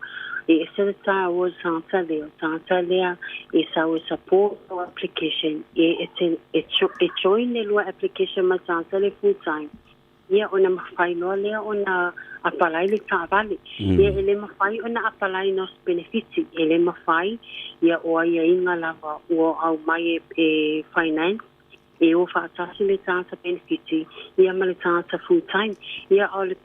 e ese le taua o le tagata lea o le tagata lea e sau e support lau application e e join le lua application ma le tagata lea full time. Ia, ona mafai loa lea ona apalai le taavale. Ia, e le mafai ona apalai na o se penefiti, e le mafai, ia, o aiaiga lava ua aumai e, e Finance, e o faatasi le tagata penefiti, ia ma le tagata full time. Ia, a o le,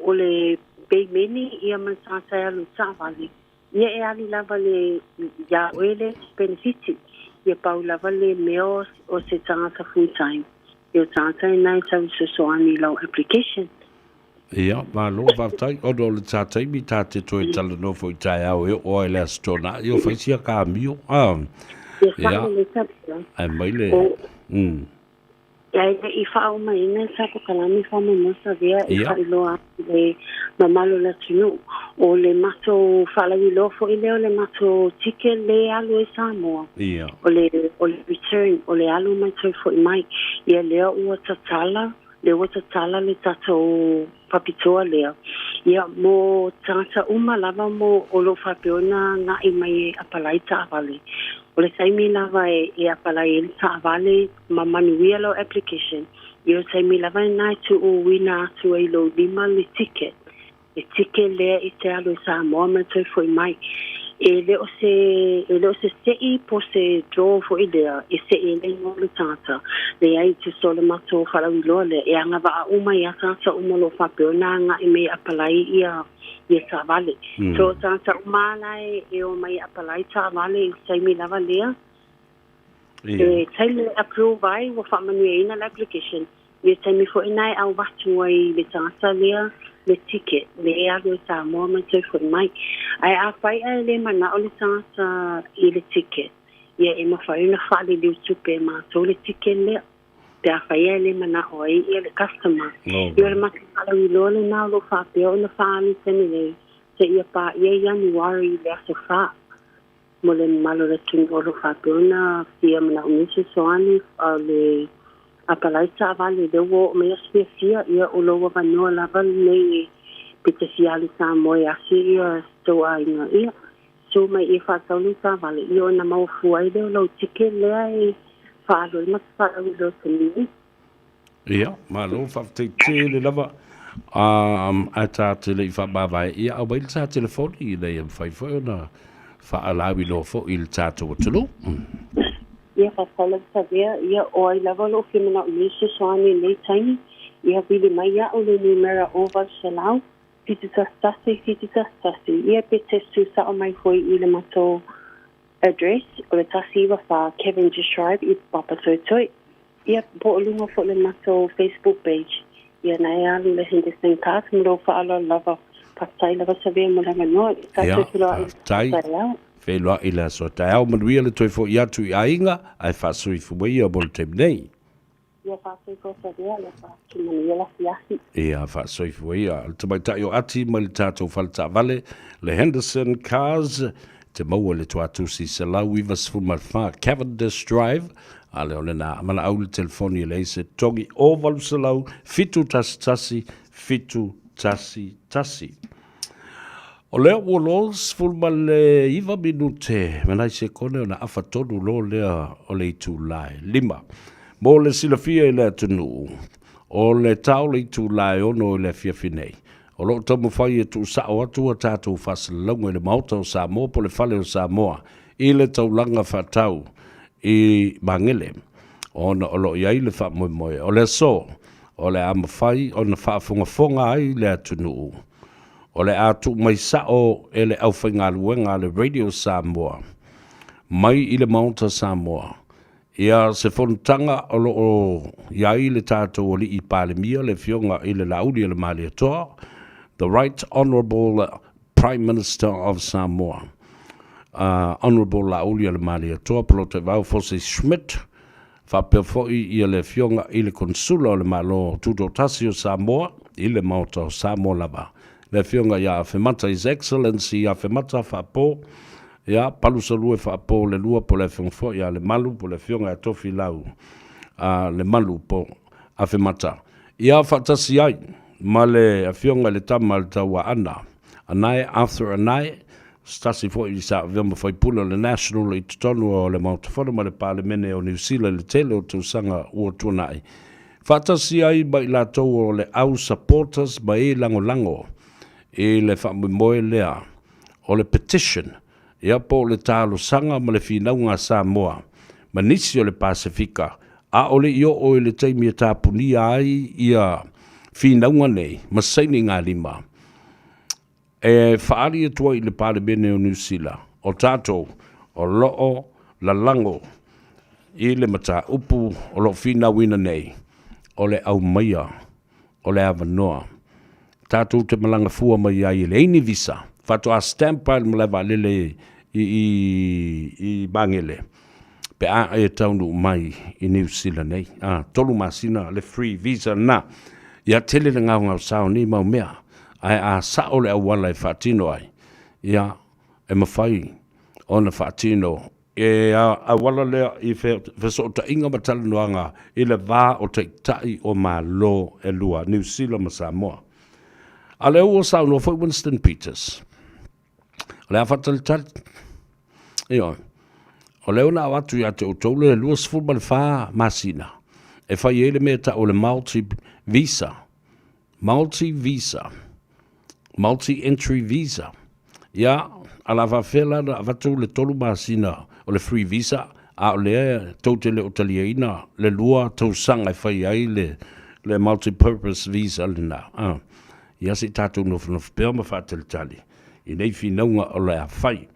o le peimeni, ia ma le tagata e alu i taavale, ia e alu lava le, iā oe le penefiti, ia pau lava le mea o, o se tagata full time, ia o tagata ina e tau fesoasoani i lau application. Ia, malo faafetai, ona o le ta taimi ta te toe talanoa foi i taeao e oo ai i le Aso Toonai, ia fai sia kamio, a. Ia, Ia, ae mai le, Ia e le i faauma-ina sa pokalame faamoemoe avea e faailoa atu i le mamalu o le atunuu. O le matou faalauiloa foi lea o le matou ticket le alu ai Samoa. O le o le return, o le alu mai toe foi mai. Ia lea ua tatala, lea ua tatala le tatou faapitoa lea. Ia mo tagata uma lava mo o lo o faapea ona agai mai e apalai taavale. O le taimi lava e e apalai ai le taavale ma manuia lau application, ia o le taimi lava lena e tuuina atu ai i lou lima le ticket. Le ticket lea e te alu i Samoa ma toe foi mai. E le o se, e le o se se'i po o se draw foi lea e se'i ai le igoa o le tagata. Leai, tusa o le matou faalauiloa lea, e agavaa uma ai lava tagata uma o lo o faapea ona agai mai e apalai ia ia taavale. So, o tagata uma lava la e omai e apalai taavale i le taimi lava lea, E taimi e approve ai ua faamanuiaina le application, ia taimi foi na e avatu ai i le tagata lea le ticket le e alu ai Samoa ma toe foi mai. Ae afai ae le manao le tagata i le ticket, ia e mafai ona faaliliu tupe e matou le ticket lea pe afai ae le manao ai ia le customer. Ia o le matou faalauiloa lena o lo o faapea ona faaalu i taimi nei seia paia Ianuari i le aso 4. Mo le mamalu o le atunuu o lo o faapea ona fia manaomia fesoasoani o le apalai taavale lea ua oo mai aso fiafia, ia o lou avanoa lava lenei pe te fia alu i Samoa e asi ia tou aiga, ia susu mai ia faatau lou taavale, ia ona maua fua ai lea o lau ticket lea e faaalu ai ma te faalauiloa atu nei. Ia, malo faafetai tele lava. Um, ae ta te le i faamavae, ia aumai le ta telefoni ina ia mafai foi ona faalauiloa foi i le tatou atunuu. Ia, faafetai lava Savea. Ia, o ai lava o lo o fia manaomia se fesoasoani i lenei taimi, ia vili mai iaʻu le numera 0800 711 711. Ia, pe te tuusao mai foi i le matou address o le 194 Cavendish Drive i Papatoetoe. Ia, po o luga foi o le matou Facebook page. Ia, na e alu le Henderson Cars ma lou faaaloalo lava. Faafetai lava Savea mo le avanoa. Ia, Tatou feiloai i le aso faafetai. taeao. Feiloai i le aso taeao. Manuia le toe foi atu i aiga, ae faasoifua ia mo le taimi nei. Ia, faasoifua Savea, ia faamanuia le afiafi. Ia, faasoifua ia. O le tamaitai o Ati mai le tatou fale taavale, le Henderson Cars, te maua i le Tuatusi 194 Cavendish Drive, a lea o lena valaau le telefoni e leai se togi o 800 711 711. O lea ua lo 19 minute ma nai sekone ona afa tonu lo lea o le itula e 5. Mo le silafia i le atunuu, o le tao le itula e 6 i le afiafi nei. O lo o taumafai e tuusao atu a tatou faasalalauga i le Maota o Samoa po o le Fale o Samoa i le taulaga faatau i Magele, ona o lo o i ai le faamoemoe o le aso o le a mafai ona faafogafoga ai le atunuu. O le a tuu mai sao e le aufaigaluega a le Radio Samoa mai i le Maota Samoa ia se fonotaga o lo o i ai le tatou Alii Palemia, le Afioga i le Laauli o le Malietoa, The Right Honourable Prime Minister of Samoa, Honourable Laauli o le Malietoa Polataivao Fosi Schmidt, faapea foi ia le Afioga i le Konesula o le Malo Tutoatasi o Samoa i le Maota o Samoa lava, le Afioga ia Afemata, His Excellency Afemata Faapo, ia, Palusalue Faapo le lua po o le Afioga foi ia Lemalu po o le Afioga ia Tofilau a Lemalu po Afemata, ia faatasi ai ma le Afioga i le Tama a le Tauaana, Anae Arthur Anae, se tasi foi sa avea ma faipule o le National i totonu o le Maota Fono ma le Palemene o Niu Sila i le tele o tausaga ua tuanai, faatasi ai ma i latou o le au supporters ma e lagolago i le faamoemoe lea o le petition, ia po o le talosaga ma le finauga a Samoa ma nisi o le Pasefika, a o le i oo i le taimi e tapunia ai ia finauga nei ma sainigalima e faaali atu ai i le Palemene o Niu Sila, o tatou o lo o lalago i le mataupu o lo o finauina nei, o le aumaia o le avanoa. tatou te malaga fua mai ai e leai ni visa, faatoa stamp lava i le malae vaalele i i i Magele pe a e taunuu mai i Niu Sila nei. A, 3 masina le free visa lena. Ia tele le gaogaosa o nei mau mea, ae a sao le auala e faatino ai, ia, e mafai ona faatino e auala lea i fesootaiga ma talanoaga i le va o Taitai o Malo e lua, Niu Sila ma Samoa. A lea ua saunoa foi Winston Peters, o le a faatalitali. Ioe. O lea na avatu ia te outou le 24 masina e fai ai le mea e tau o le multi visa. Multi visa. Multi entry visa. Ia, a la faafefea la ona avatu le 3 masina o le free visa, a o lea tou te le o taliaina le 2 tausaga e fai ai le, le multi purpose visa lena. A. Ia se i tatou nofonofo pea ma faatalitali i nei finauga o le a fai.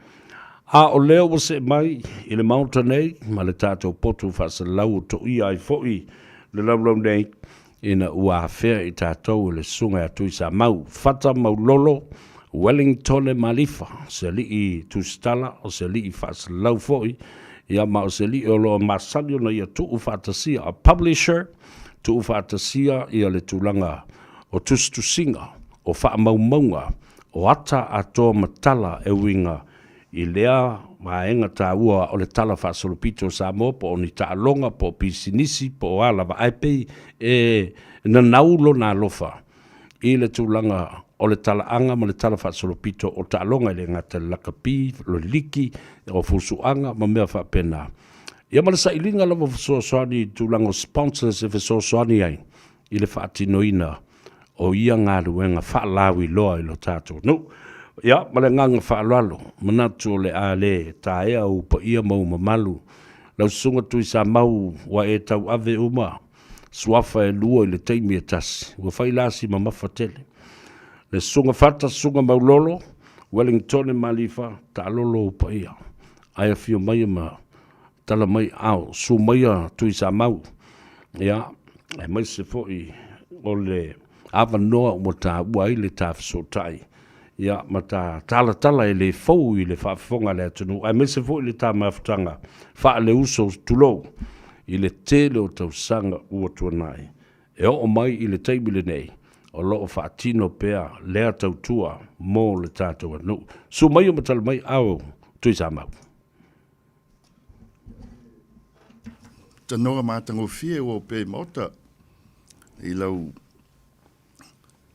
A o lea ua see mai i le Maota nei ma le tatou potu faasalalau o toia ai foi le laulau nei ina ua afea i tatou e le Susuga ia Tuisamau Fata Maulolo Wellingtone Malifa, se alii tusitala, o se alii faasalalau foi, ia ma o se alii o lo o masani ona ia tuufaatasia, a publisher, tuufaatasia ia le tulaga o tusitusiga, o faamaumauga, o ata atoa ma tala e uiga i lea vaega taua o le Tala Faasolopito o Samoa, po o ni taaloga, po o pisinisi, po o a lava, ae pei e nanau lona alofa i le tulaga o le talaaga ma le Tala Faasolopito o taaloga, e le gata i le lakapi, o le liki, o fusuaga ma mea faapena. Ia ma le sailiga lava o fesoasoani i tulaga o sponsors e fesoasoani ai i le faatinoina o ia galuega faalauiloa i lo tatou nuu. Ia, ma le agaga faaaloalo, manatu o le a le taea ou paia ma ou mamalu. Lau Susuga Tuisamau, ua e tauave uma suafa e lua i le taimi e tasi. Ua fai la si mamafa tele. Le Susuga Fata, Susuga Maulolo, Wellingtone Malifa, taalolo ou paia. Ae afio maia ma tala mai ao, susu maia Tuisamau, ia, aemaise foi o le avanoa ua taua ai le ta fesootai, ia, ma ta talatala e le fou i le faafofoga a le atunuu, aemaise foi le ta mafutaga faaleuso, tulou, i le tele o tausaga ua tuanai. E oo mai i le taimi lenei, o lo o faatino pea lea tautua mo le tatou atunuu. Susu maia ma tala mai ao Tuisamau. Tanoa matagofie ua opea i Maota i lau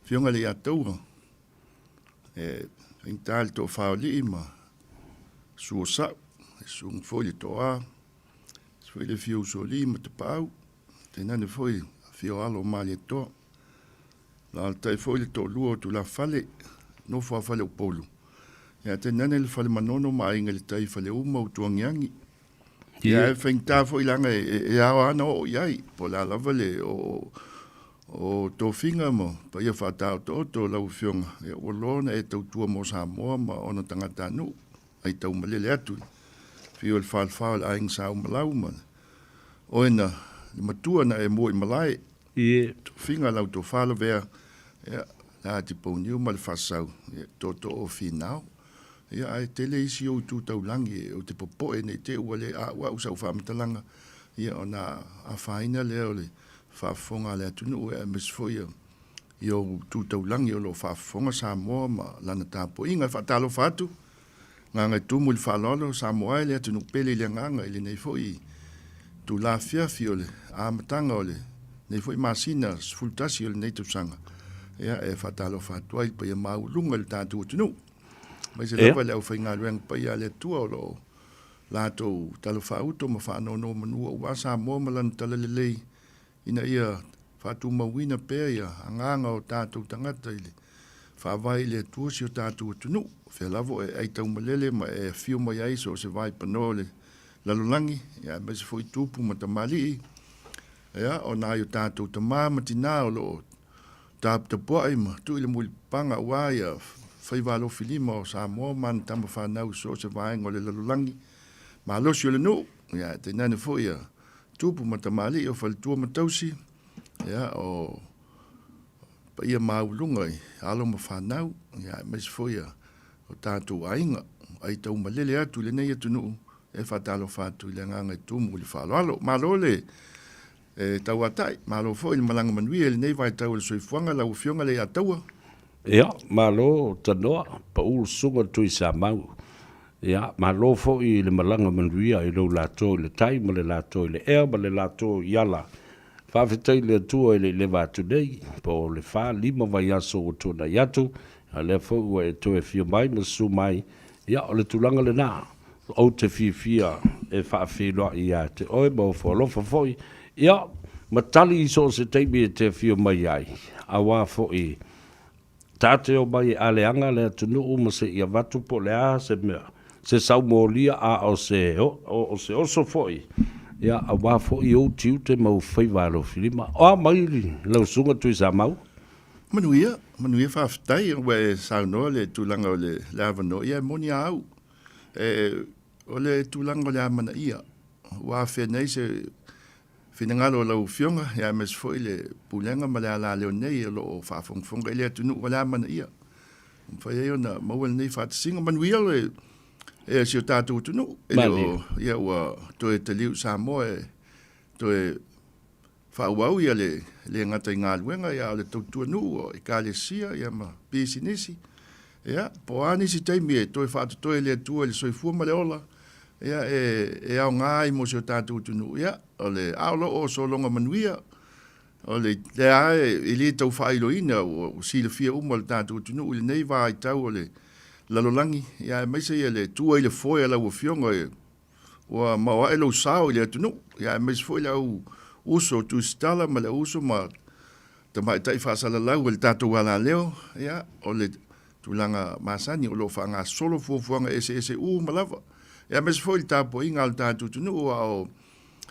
Afioga i le Iataua e faigata le toafa o alii ma suo sa'u, e susuga foi le toa, foi le afio usoalii ma tapaau, tainane foi afio o alo o Malietoa. Alaalatai foi le toalua o Tulafale, nofo a Faleupolu, ia tainane le Fale Manono ma Aiga i le Tai, Faleuma, Utuagiagi. Ia e faigata foi leaga e ao lava ona oo i ai, po o le a lava le o o tofiga ma paia faataotooto o lau Afioga, ia ua loa ona e tautua mo Samoa ma ona tagatanuu, ai taumalele atu i afio i le falefa o le Aiga Sa Umalau ma oe na le matua na e mua i malae. Ie. Tofiga lau tofa lavea, ia, le Atipouniu ma le Faasau, ia, tootoo o Finao. Ia, ae tele isi ou itu taulagi ou te popoe ne i te i ua le a'ua'u sau faamatalaga, ia, ona afaina lea o le faafofoga a le atunuu, aemaise foi ia i ou tu taulagi o lo o faafofoga Samoa ma lana tapuaiga. E faatalofa atu, Gagaitumu i le faaaloalo, Samoa e le atunuu pele i le agaga i lenei foi itula afiafi o le amataga o lenei foi masina 11 o lenei tausaga. Ia, e faatalofa atu ai i le paia maualuga i le tatou atunuu, aemaise lava le aufaigaluega paia a le Atua o lo o latou talafaauto ma faanonomanu aua Samoa ma lana talalelei ina ia faatumauina pea ia agaga o tatou tagata i le faavae i le Atua si o tatou atunuu. O fea lava o e aitaumalele ma e afio mai ai so o se vaipanoa o le lalolagi, ia aemaise foi tupu ma tamalii, ia, o nai o tatou tama ma tinā o lo o taputapuai ma tuu i le mulipapaga aua ia faiva alofilima o Samoa ma ana tama fanau i so o se vaega o le lalolagi, malosi o le nuu, ia ae tainane foi ia Tupu ma tamalii o faletua ma tausi, ia, o. paia maualuga i alo ma fanau, ia, aemaise foi ia o tatou aiga, ai taumalele atu i lenei atunuu, e faatalofa atu i le agaga e tumu i le faaaloalo. Malo le e tauatai, malo foi le malaga manuia i lenei vaitau o le soifuaga, lau Afioga Leiataua. Ia, malo tanoa, pau le susuga Tuisamau. Ia, malo foi i le malaga manuia i lou lato i le tai ma le lato i le ea ma le lato i ala. Faafetai i le Atua e le i leva atu nei, po o le fa, lima vaiaso ua tuanai atu, a lea foi ua e toe afio mai ma susu mai, ia, o le tulaga lena, ou te fiafia e faafeiloai ia te oe ma ofo alofa foi, ia, ma tali i so o se taimi e te afio mai ai, aua foi Ta te omai e aleaga le atunuu ma se i avatu po o le a se mea, se saumolia a o se, o se oso foi, ia, aua foi ou tiute ma ou faiva alofilima. O a mai lau Susuga Tuisamau? Manuia, manuia faafetai ua e saunoa le tulaga o le avanoa, ia e moni a au. E, o le tulaga o le amanaia, ua afea nei se finagalo o lau Afioga, ia aemaise foi le Pulega ma le alaleo nei o lo o faafogafoga i le atunuu o le amanaia. Ua mafai ai ona maua lenei faatasiga. Manuia le e si o tatou atunuu. E le o, ia ua toe taliu Samoa e toe faaauau ia le le gata i galuega ia o le tautua nuu o ekalesia ia ma pisinisi. Ia, po o a nisi taimi e toe faatotoe e le Atua i le soifua ma le ola, ia, e, e aoga ai mo si o tatou atunuu, ia, o le, a o lo o sologa manuia, o le, lea lava e, e le tau faailoina, ua, ua silafia uma e le tatou atunuu i lenei vaitau o le lalolagi, ia, aemaise ia le tua i le foe a lau Afioga, e, ua maoae lou sao i le atunuu, ia, aemaise foi le au uso Tusitala ma le au uso ma tamaitai faasalalau e le tatou alaleo, ia, o le tulaga masani o lo o faagasolo fuafuaga eseese uma lava. Ia, aemaise foi le tapuaiga a le tatou atunuu, a o,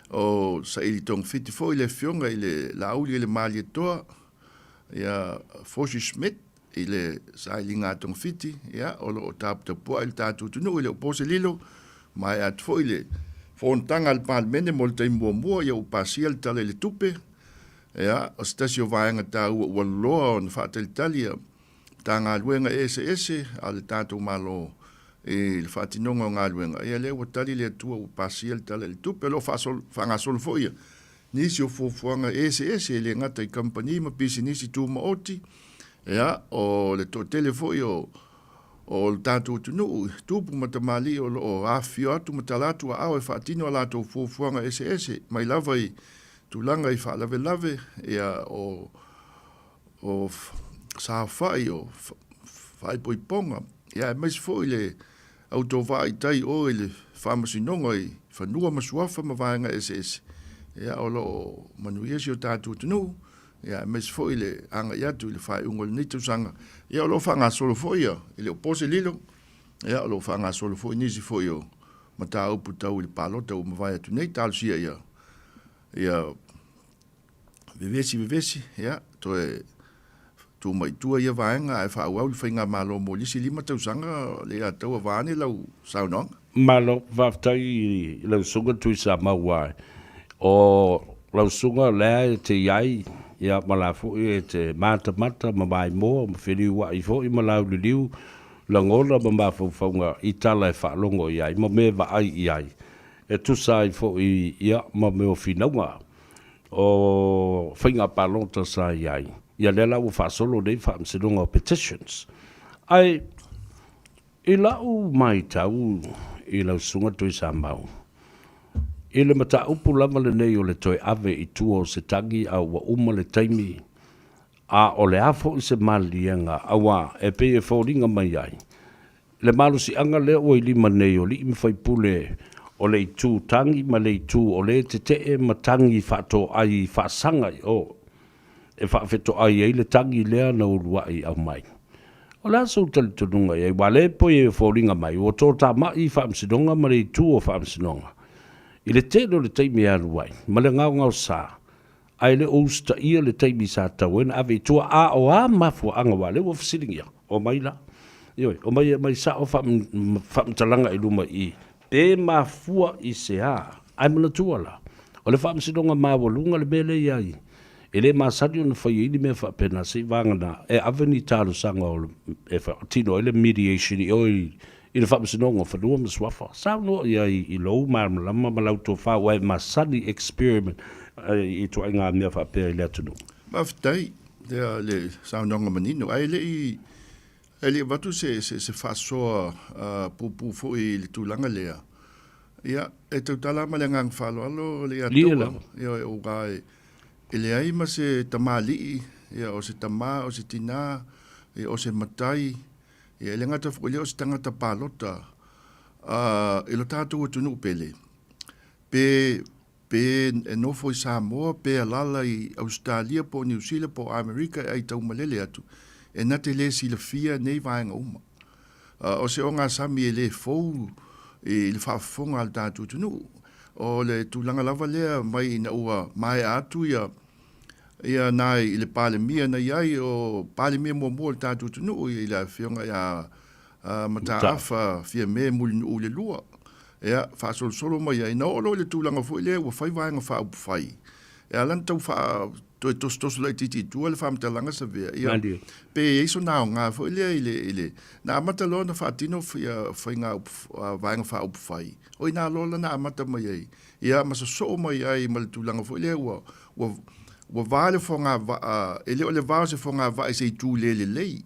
o saili togafiti foi le Afioga i le Laauli i le Malietoa, ia, Foshi Schmidt, i le sailiga togafiti, ia, o lo o taputapuai le tatou atunuu, e le o po se lilo, maea atu foi le fonotaga a le Palemene mo le taimi muamua, ia ua pasia le Tala i le Tupe, ia, o se tasi o vaega taua ua loa ona faatalitali ia Matagaluega eseese a le tatou Malo i le faatinoga o galuega, ia lea ua tali le Atua ua pasia le Tala i le Tupe. O lo o faagasolo foi ia nisi o fuafuaga eseese e le gata i kamupani ma pisinisi tumaoti, ia, o le toatele foi o o le tatou atunuu, tupu ma tamalii o lo o afifio atu ma tala atu aao e faatino a latou fuafuaga eseese mai lava i tulaga i faalavelave, ia, o o saofai, o faaipoipoga, ia aemaise foi le autovaa i tai o i le faamasinoga i fanua ma suafa ma vaega eseese, ia o lo o manuia si o tatou atunuu, ia aemaise foi le agai atu i le faaiuga o lenei tausaga, ia o lo o faagasolo foi ia, e le o po se lilo, ia o lo o faagasolo foi nisi foi o mataupu tau i le palota ua mavae atu nei, talosia ia ia vevesi vevesi, ia, toe tuu mai i tua ia vaega ae faaauau le faigamalo mo le isi 5 tausaga Leiataua vaeane lau saunoaga. Malo, faafetai i lau susuga Tuisamau ae o lau susuga lea e te i ai ia ma la foi e te matamata ma maimoa ma feliuai foi ma lauliliu lagona ma mafaufauga i tala e faalogo i ai ma mea e vaai i ai e tusa ai foi ia ma mea o finauga o faiga palota sa i ai, ia lea la ua faasolo nei faamasinoga o petitions. Ae i lau maitau i lau Susuga Tuisamau, i le mataupu lava lenei o le toe ave i tua o se tagi a ua uma le taimi, a o le a foi se maliliega, aua e pei e foliga mai ai, Le malosiaga lea ua i lima nei o alii ma faipule o le itu tagi ma le itu o le tetee ma tagi faatoai faasaga i o e faafetoai ai le tagi lea na uluai aumai. O le a sou talitonuga i ai? Aua lea e pei e foliga mai ua toatamai i faamasinoga ma le itu o faamasinoga i le tele o le taimi e alu ai ma le gaogaosa ae le o usitaia le taimi sa tatau ai ona ave i tua, a o a mafuaaga aua o lea ua fesiligia, omai la, ioe, omai e aumai sao faamatalaga i luma i i, pe mafua i se a? Ae manatua la, o le faamasinoga maualuga le mea lea e i ai. E le masani ona fai ai ni mea faapena se i vagana e ave ni talosaga o le, e faatino ai le mediation i o i, i le Faamasinoga o Fanua ma Suafa. Saunoa i ai i lou malamalama ma lau tofa ua e masani experiment i ituaiga mea faapea i le atunuu. Faafetai lea le saunoaga manino. Ae le i e le i avatu se, se, se faasoa puupuu foi i le tulaga lea, ia, e tautala lava ma le agaga faaaloalo le ia te au, ia, aua e, e leai ma se tamalii, ia, o se tama, o se tinā, ia, o se matai, ia, e le gata foi lea o se tagata palota, i lo tatou atunuu pele, pe Pe e nofo i Samoa, pe alala i Ausetalia po o Niu Sila po o Amerika e ai taumalele atu, e na te le silafia nei vaega uma. O se ogasami e le fou i le faafofoga a le tatou atunuu. O le tulaga lava lea mai ina ua maea atu ia ia na i le Palemia na i ai o Palemia muamua o le tatou atunuu i le Afioga ia Mataafa Fiame Mulinuu le Lua. Ia, faasolosolo mai ai, na oo loa i le tulaga foi lea ua fai Vaega Faaupufai, e ala ona tau faa, toe tosotoso laitiiti i tua le faamatalaga Savea, ia, pe i ai sona aoga foi lea i le, i le, na amata loa ona faatino ia faiga Vaega Faaupufai, o i ina loa la na amata mai ai, ia, ma sosoo mai ai ma le tulaga foi lea ua, ua, ua va le fogavaa, e le o le va o se fogavaa i se itu le lelei,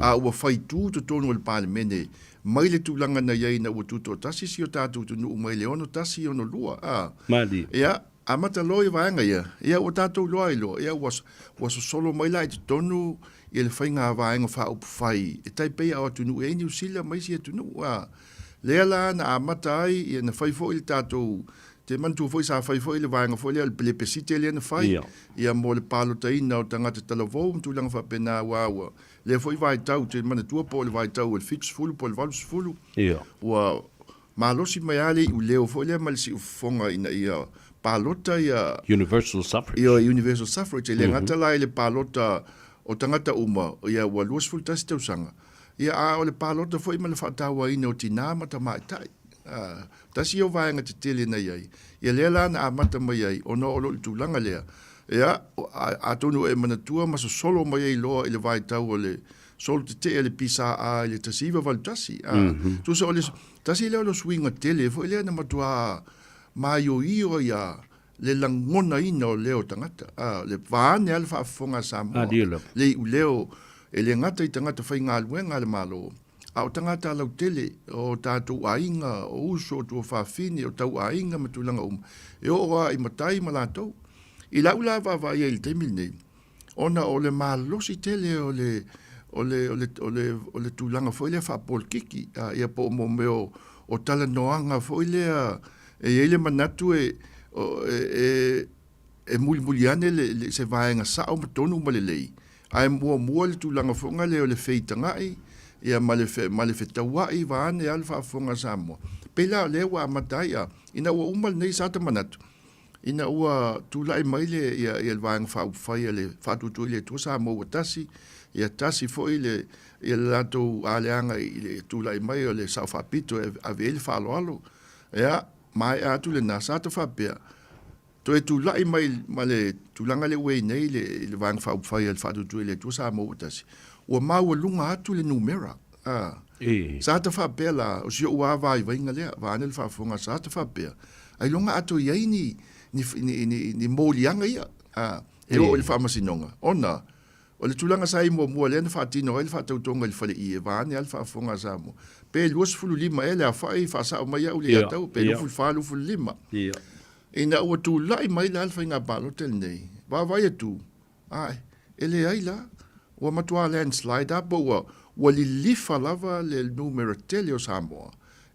a ua fai tu totonu o le Palemene mai le tulaga na i ai ina ua tutoatasi si o tatou atunuu mai le 61 62, a. Malie. Ia, amata loa i vaega ia, ia ua tatou iloa ai loa, ia ua, ua sosolo mai la i totonu ia le faiga vaega faaupufai e tai pei a o atunuu e i ai Niu Sila ma isi atunuu, a. Lea la na amata ai, ia na fai foi le tatou, te manatua foi sa fai foi le vaega foi lea o le pelepesite lea na fai, Ia. ia mo le palotaina o tagata talavou ma tulaga faapena aua ua, lea foi vaitau, ou te manatua po o le vaitau o le 70 po o le 80, Ia. ua malosi mai lava le iuleo foi lea ma le siufofoga ina ia palota ia Universal suffrage. Ia, universal suffrage. E le gata la i le palota o tagata uma, ia ua 21 tausaga, ia a o le palota foi ma le faatauaina o tinā ma tamaitai. A, tasi ia o vaega tetele na i ai, ia lea la na amata mai ai ona o lo o le tulaga lea. Ia, atonu o e manatua ma sosolo mai ai loa i le vaitau o le solo tetee a le PSA i le 1981. A, tusa o le tasi lea o le suiga tele foi lea na matua maioio ai a le lagonaina o leo o tagata. A, le vaeane lava le faafofoga a Samoa, le iuleo e le gata i tagata faigaluega a le Malo, A o tagata lautele, o tatou aiga, o uso, o tuafafine, o tauaiga ma tulaga uma, e oo lava i matai ma latou. I lau la vaavaai ai i le taimi lenei, ona o le malosi tele o le, o le, o le, o le, o le tulaga foi lea faapolokiki, a, ia po o mo mea o, o talanoaga foi lea e i ai le manatu e, o, e, e, e mulimuli ane le, le, se vaega sao ma tonu ma lelei, ae muamua le tulaga foga lea o le feitaga'i, ia ma le, ma le fetaua'i vaeane a le faafofoga a Samoa. Pei la o lea ua amata ai, a, ina ua uma lenei sa ta manatu, ina ua tula'i mai le, ia, ia le Vaega Faaupufai a le Faatuatua i le Atua Samoa ua tasi, ia tasi foi le, ia le latou aleaga i le tula'i mai o le Sao Faapito e ave ai le faaaloalo. Ia, maea atu lena, sa ta faapea, Toe tulai mai ma le tulaga lea ua i ai nei le, le Vaega Faaupufai a le Faatuatua i le Atua Samoa ua tasi, ua maualuga atu le numera. A. E. Sa ta faapea la, o si ou lava vaivaiga lea, vaeane le faafofoga, sa ta faapea, ailoga a toe i ai ni, ni, ni, ni, ni moliaga ia, a, e oo i le Faamasinoga, ona O le tulaga sa i ai muamua lea na faatino ai le faatautoga i le fale ie, vaeane lava le faafofoga a Samoa, pe 25 ea le aofai, faasao mai au le ia tau, pe 24, 25. Ina ua tulai mai la le faiga palota lenei, vaavaai atu, ae, e leai la, ua matua landslide lava po ua, ua lilifa lava le numera tele o Samoa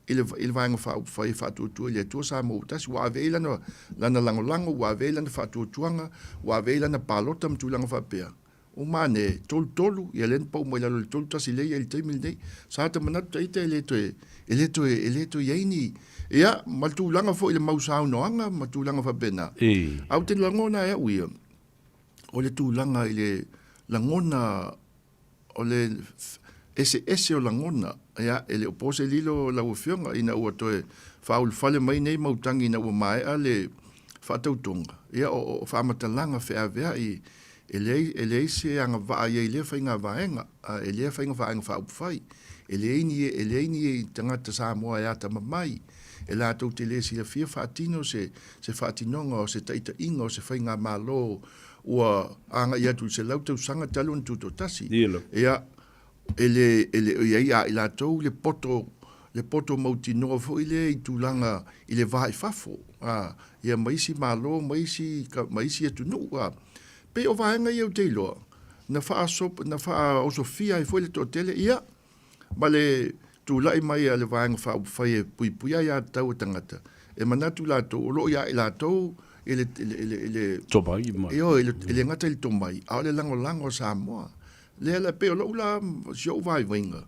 i le, i le Vaega Faaupufai e Faatuatua i le Atua Samoa ua tasi, ua ave i ai lana, lana lagolago, ua ave i ai lana faatuatuaga, ua ave i ai lana palota ma tulaga faapea. Uma ane, 33, ia lea na pau mai lalo i le 31 lea e i ai i le taimi lenei. Sa ta manatu ta ita e le toe, e le toe, e le toe i ai ni, ia, ma le tulaga foi i le mau saunoaga ma tulaga faapena. Ae ou te lagona e au ia, o le tulaga i le lagona O le eseese o lagona, ia, e le o po se lilo lau Afioga ina ua toe faaulufale mai nei mau tagi ina ua maea le, faatautoga, ia, o, o faamatalaga feaveai, e leai, e leai se agavaa i ai i lea faiga vaega, i lea faiga vaega faaupufai. E leai ni, e leai ni tagata Samoa e atamamai, e latou te le silafia faatino se, se faatinoga o se taitaiga o se faigamalo ua agai atu i le 100 tausaga talu ona tutoatasi. Ia, e le, e le o i ai a i latou le poto, le poto mautinoa foi lea i tulaga i le va i fafo, a, ia ma isi Malo ma isi, ma isi atunuu, a. Pei o vaega ia ou te iloa, na faaso, na faaosofia ai foi le toatele, ia, ma le tulai mai a le Vaega Faaupufai e puipuia aiatatau a tagata, e manatu latou o lo o ia i latou i le, i le, i le, i le Tomai ma. Ioe, e le gata i le tomai, a o le lagolago a Samoa. Lea la, pei o lou la, si ou vaivaiga,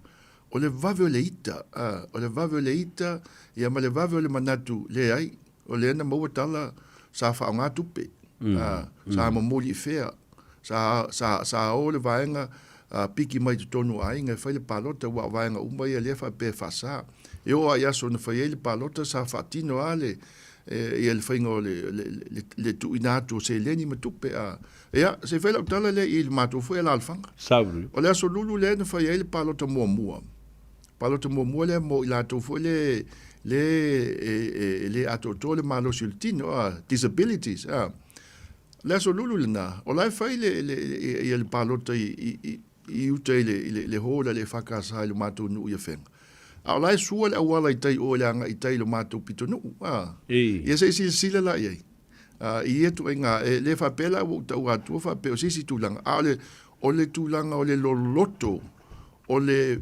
o le vave o le ita, a, o le vave o le ita, ia ma le vave o le manatu, leai, o lea na maua tala sa faaaoga tupe, a, sa momoli i fea, sa, sa, sa o le vaega a, piki mai totonu o aiga e fai le palota, aua o vaega uma ia lea faapea e faasa. E oo lava i aso na fai ai le palota, sa faatino lava le, e, ia le faiga o le, le, le, le tuuina atu o seleni ma tupe, a. Ia, se i fai lau tala lea i le matou foi alaalafaga. Saulu. O le aso Lulu lea na fai ai le palota muamua. Palota muamua lea mo i latou foi le le e, e, e le atoatoa le malosi o le tino, a, disabilities, a. Le aso Lulu lena, o la e fai le, le, ia le palota i, i, i, i uta i le, i le, le hall a le EFKS i lo matou nuu i Afega. A o la e sua le auala i tai o i le agai i tai i lo matou pitonuu, a. Ia se i silasila la i ai. I ia ituaiga, e le faapea la ua ou taua atua faapea o se isi tulaga, a o le, o le tulaga o le loloto o le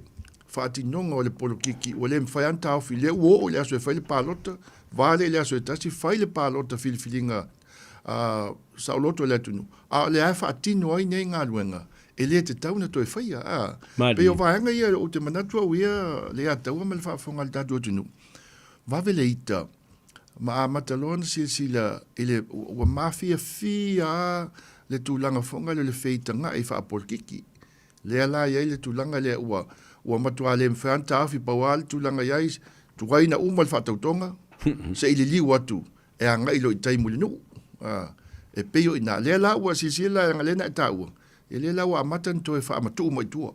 faatinoga o le polokiki, ua le mafai lava ona taofi. Lea ua oo i le aso e fai le palota, vale i le aso e tasi fai le palota filifiliga saoloto i le atunuu, a o lea e faatino ai nei galuega, e le tatau ona toe faia. A, pei o vaega ia ou te manatu au ia le ataua ma le faafofoga a le tatou atunuu, vave le ita ma amata loa ona silasila i le, ua mafiafia lava le tulaga foi lea o le feitagai faapolokiki. Lea la e i ai le tulaga lea ua, ua matua le mafai lava ona taofi, pau lava le tulaga i ai, tuai ina uma le faatautoga, se i liliu atu e agai loa i tai Mulinuu. A, e pei o i ina. Lea la ua silasila leaga lea na e taua, ia lea la ua amata ona toe faamatuu mai i tua.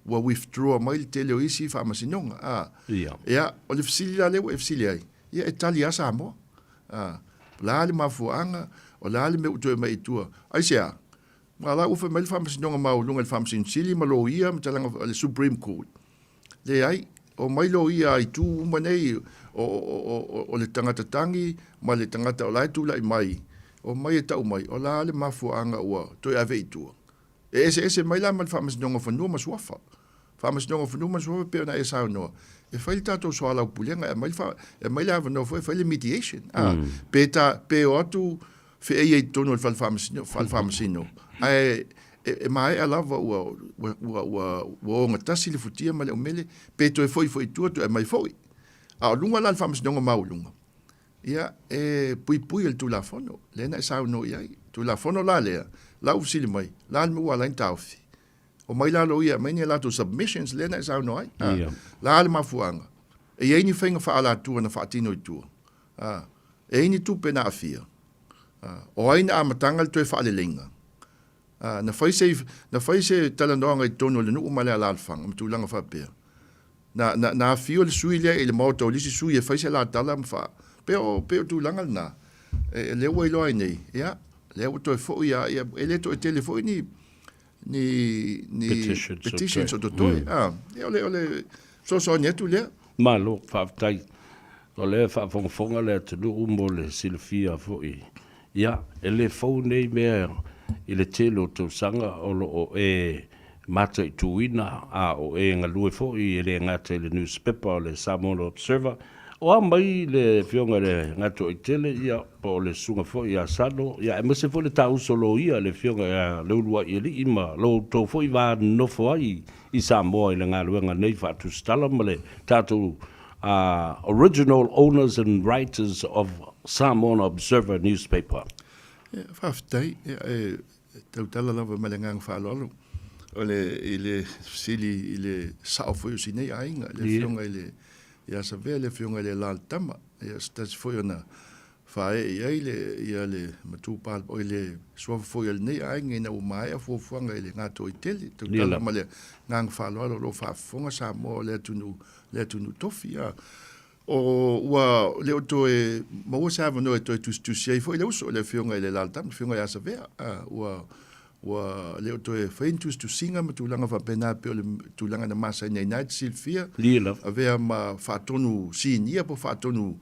Ua withdraw mai le tele o isi faamasinoga. A, ia, o le fesili la lea ua e fesili ai, ia e tali lava Samoa. A, o le a le mafuaaga, o le a le mea ua toe aumai i tua? Aisea? Aua la ua fai mai le Faamasinoga Maualuga i le Faamasino Sili ma Loia ma talaga o le Supreme Court. Leai, omai loia a itu uma nei o, o, o, o le tagata tagi ma le tagata o la e tulai mai, omai e tau mai, o la le mafuaaga ua toe ave i tua. E eseese mai la ma le Faamasinoga o Fanua ma Suafa. Faamasinoga o Fanua ma Suafa pei ona e saunoa, e fai le tatou soalaupulega, e aumai le, fa, e aumai le avanoa foi e fai le mediation. Ah, pe, ta, pe o atu feeia i totonu o le fale faamasino, fale faamasino, ae e, e maea lava ua, ua, ua, ua, ua ogatasi le futia ma le umele, pe toe foi foi i tua, toe aumai foi. A o luga la le Faamasinoga Maualuga, ia, e puipui e le Tulafono, lea na e saunoa i ai. Tulafono la lea, la ua fesili mai, la le mea ua ala ai ona taofi. Omai la loia e aumai ni a latou submissions lea na e saunoa ai. A, Ia. la le mafuaaga, e i ai ni faiga faaalatua na faatino i tua. A, e i ai ni tupe na aafia. A, o ai na amataga le toe faaleleiga? A, na fai se, na fai se talanoaga i totonu o le nuu ma le alaalafaga ma tulaga faapea. Na, na, na afio le sui lea i le maota o le isi sui e fai se la tala ma faa, pei o, pei o tulaga lena. E, lea ua iloa ai nei, ia, lea ua toe foi lava, ia, e le toe tele foi ni, ni, ni Petitions o petitions toe. o totoe. A, ia, o le, o le fesoasoani atu lea. Malo, faafetai. O lea e faafogafoga le atunuu mo le silafia foi. Ia, e le fou nei mea i le tele o tausaga o lo o e mataituina a o e galue foi e le gata i le nusipepa o le Samoan Observer. O a mai le Afioga i le Gatoaitele, ia, po o le Susuga foi ia Sano, ia, aemaise foi le taauso loia le Afioga ia Leuluaialii ma lo outou foi va nonofo ai i Samoa i le galuega nei faatusitala ma le tatou original owners and writers of Samoan Observer newspaper. Ia, faafetai. Ia, e tautala lava ma le agaga faaaloalo o le, i le fesili i le sao foi o si nei aiga, le Afioga i le, ia Savea, le Afioga i le Alalatama. Ia, se tasi foi ona faaee i ai le, ia le matua oi le suafa foi o lenei aiga ina ua maea fuafuaga i le Gatoaitele, tautala ma le agaga faaaloalo o lo o faafofoga Samoa o le atunuu, le atunuu tofi. A o ua le o toe maua se avanoa e toe tusitusi ai foi le uso, le Afioga i le Alalatama, le Afioga ia Savea. A ua ua le o toe fai ni tusitusiga ma tulaga faapena e pei o le tulaga na masani ai na e te silafia, avea ma faatonu sinia po o faatonu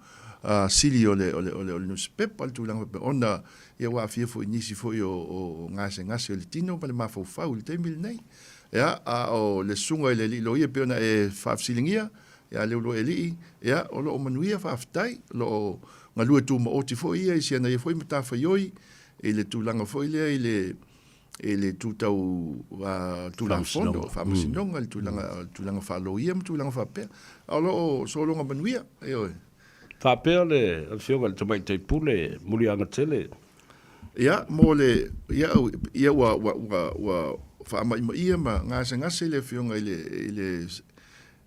sili o le, o le, o le, o le nusipepa, le tulaga faapena, ona ia ua aafia foi i nisi foi o, o gasegase o le tino ma le mafaufau i le taimi lenei. Ia, a o le susuga i le alii loia e pei ona e faafesiligia, ia Leuluailii, ia, o lo o manuia, faafetai, o lo o galue tumaoti foi ia i si ana ia foi matafaioi, i le tulaga foi lea i le i le tu tau Tulafono, Faamasinoga, le tulaga, tulaga faaloia ma tulaga faapea. A o lo o sologa manuia, ioe. Faapea le Afioga i le Tamaitai Pule Muliagatele. Ia, mo le, ia, ia ua, ua, ua, ua faamaimaia ma gasegase le Afioga i le, i le,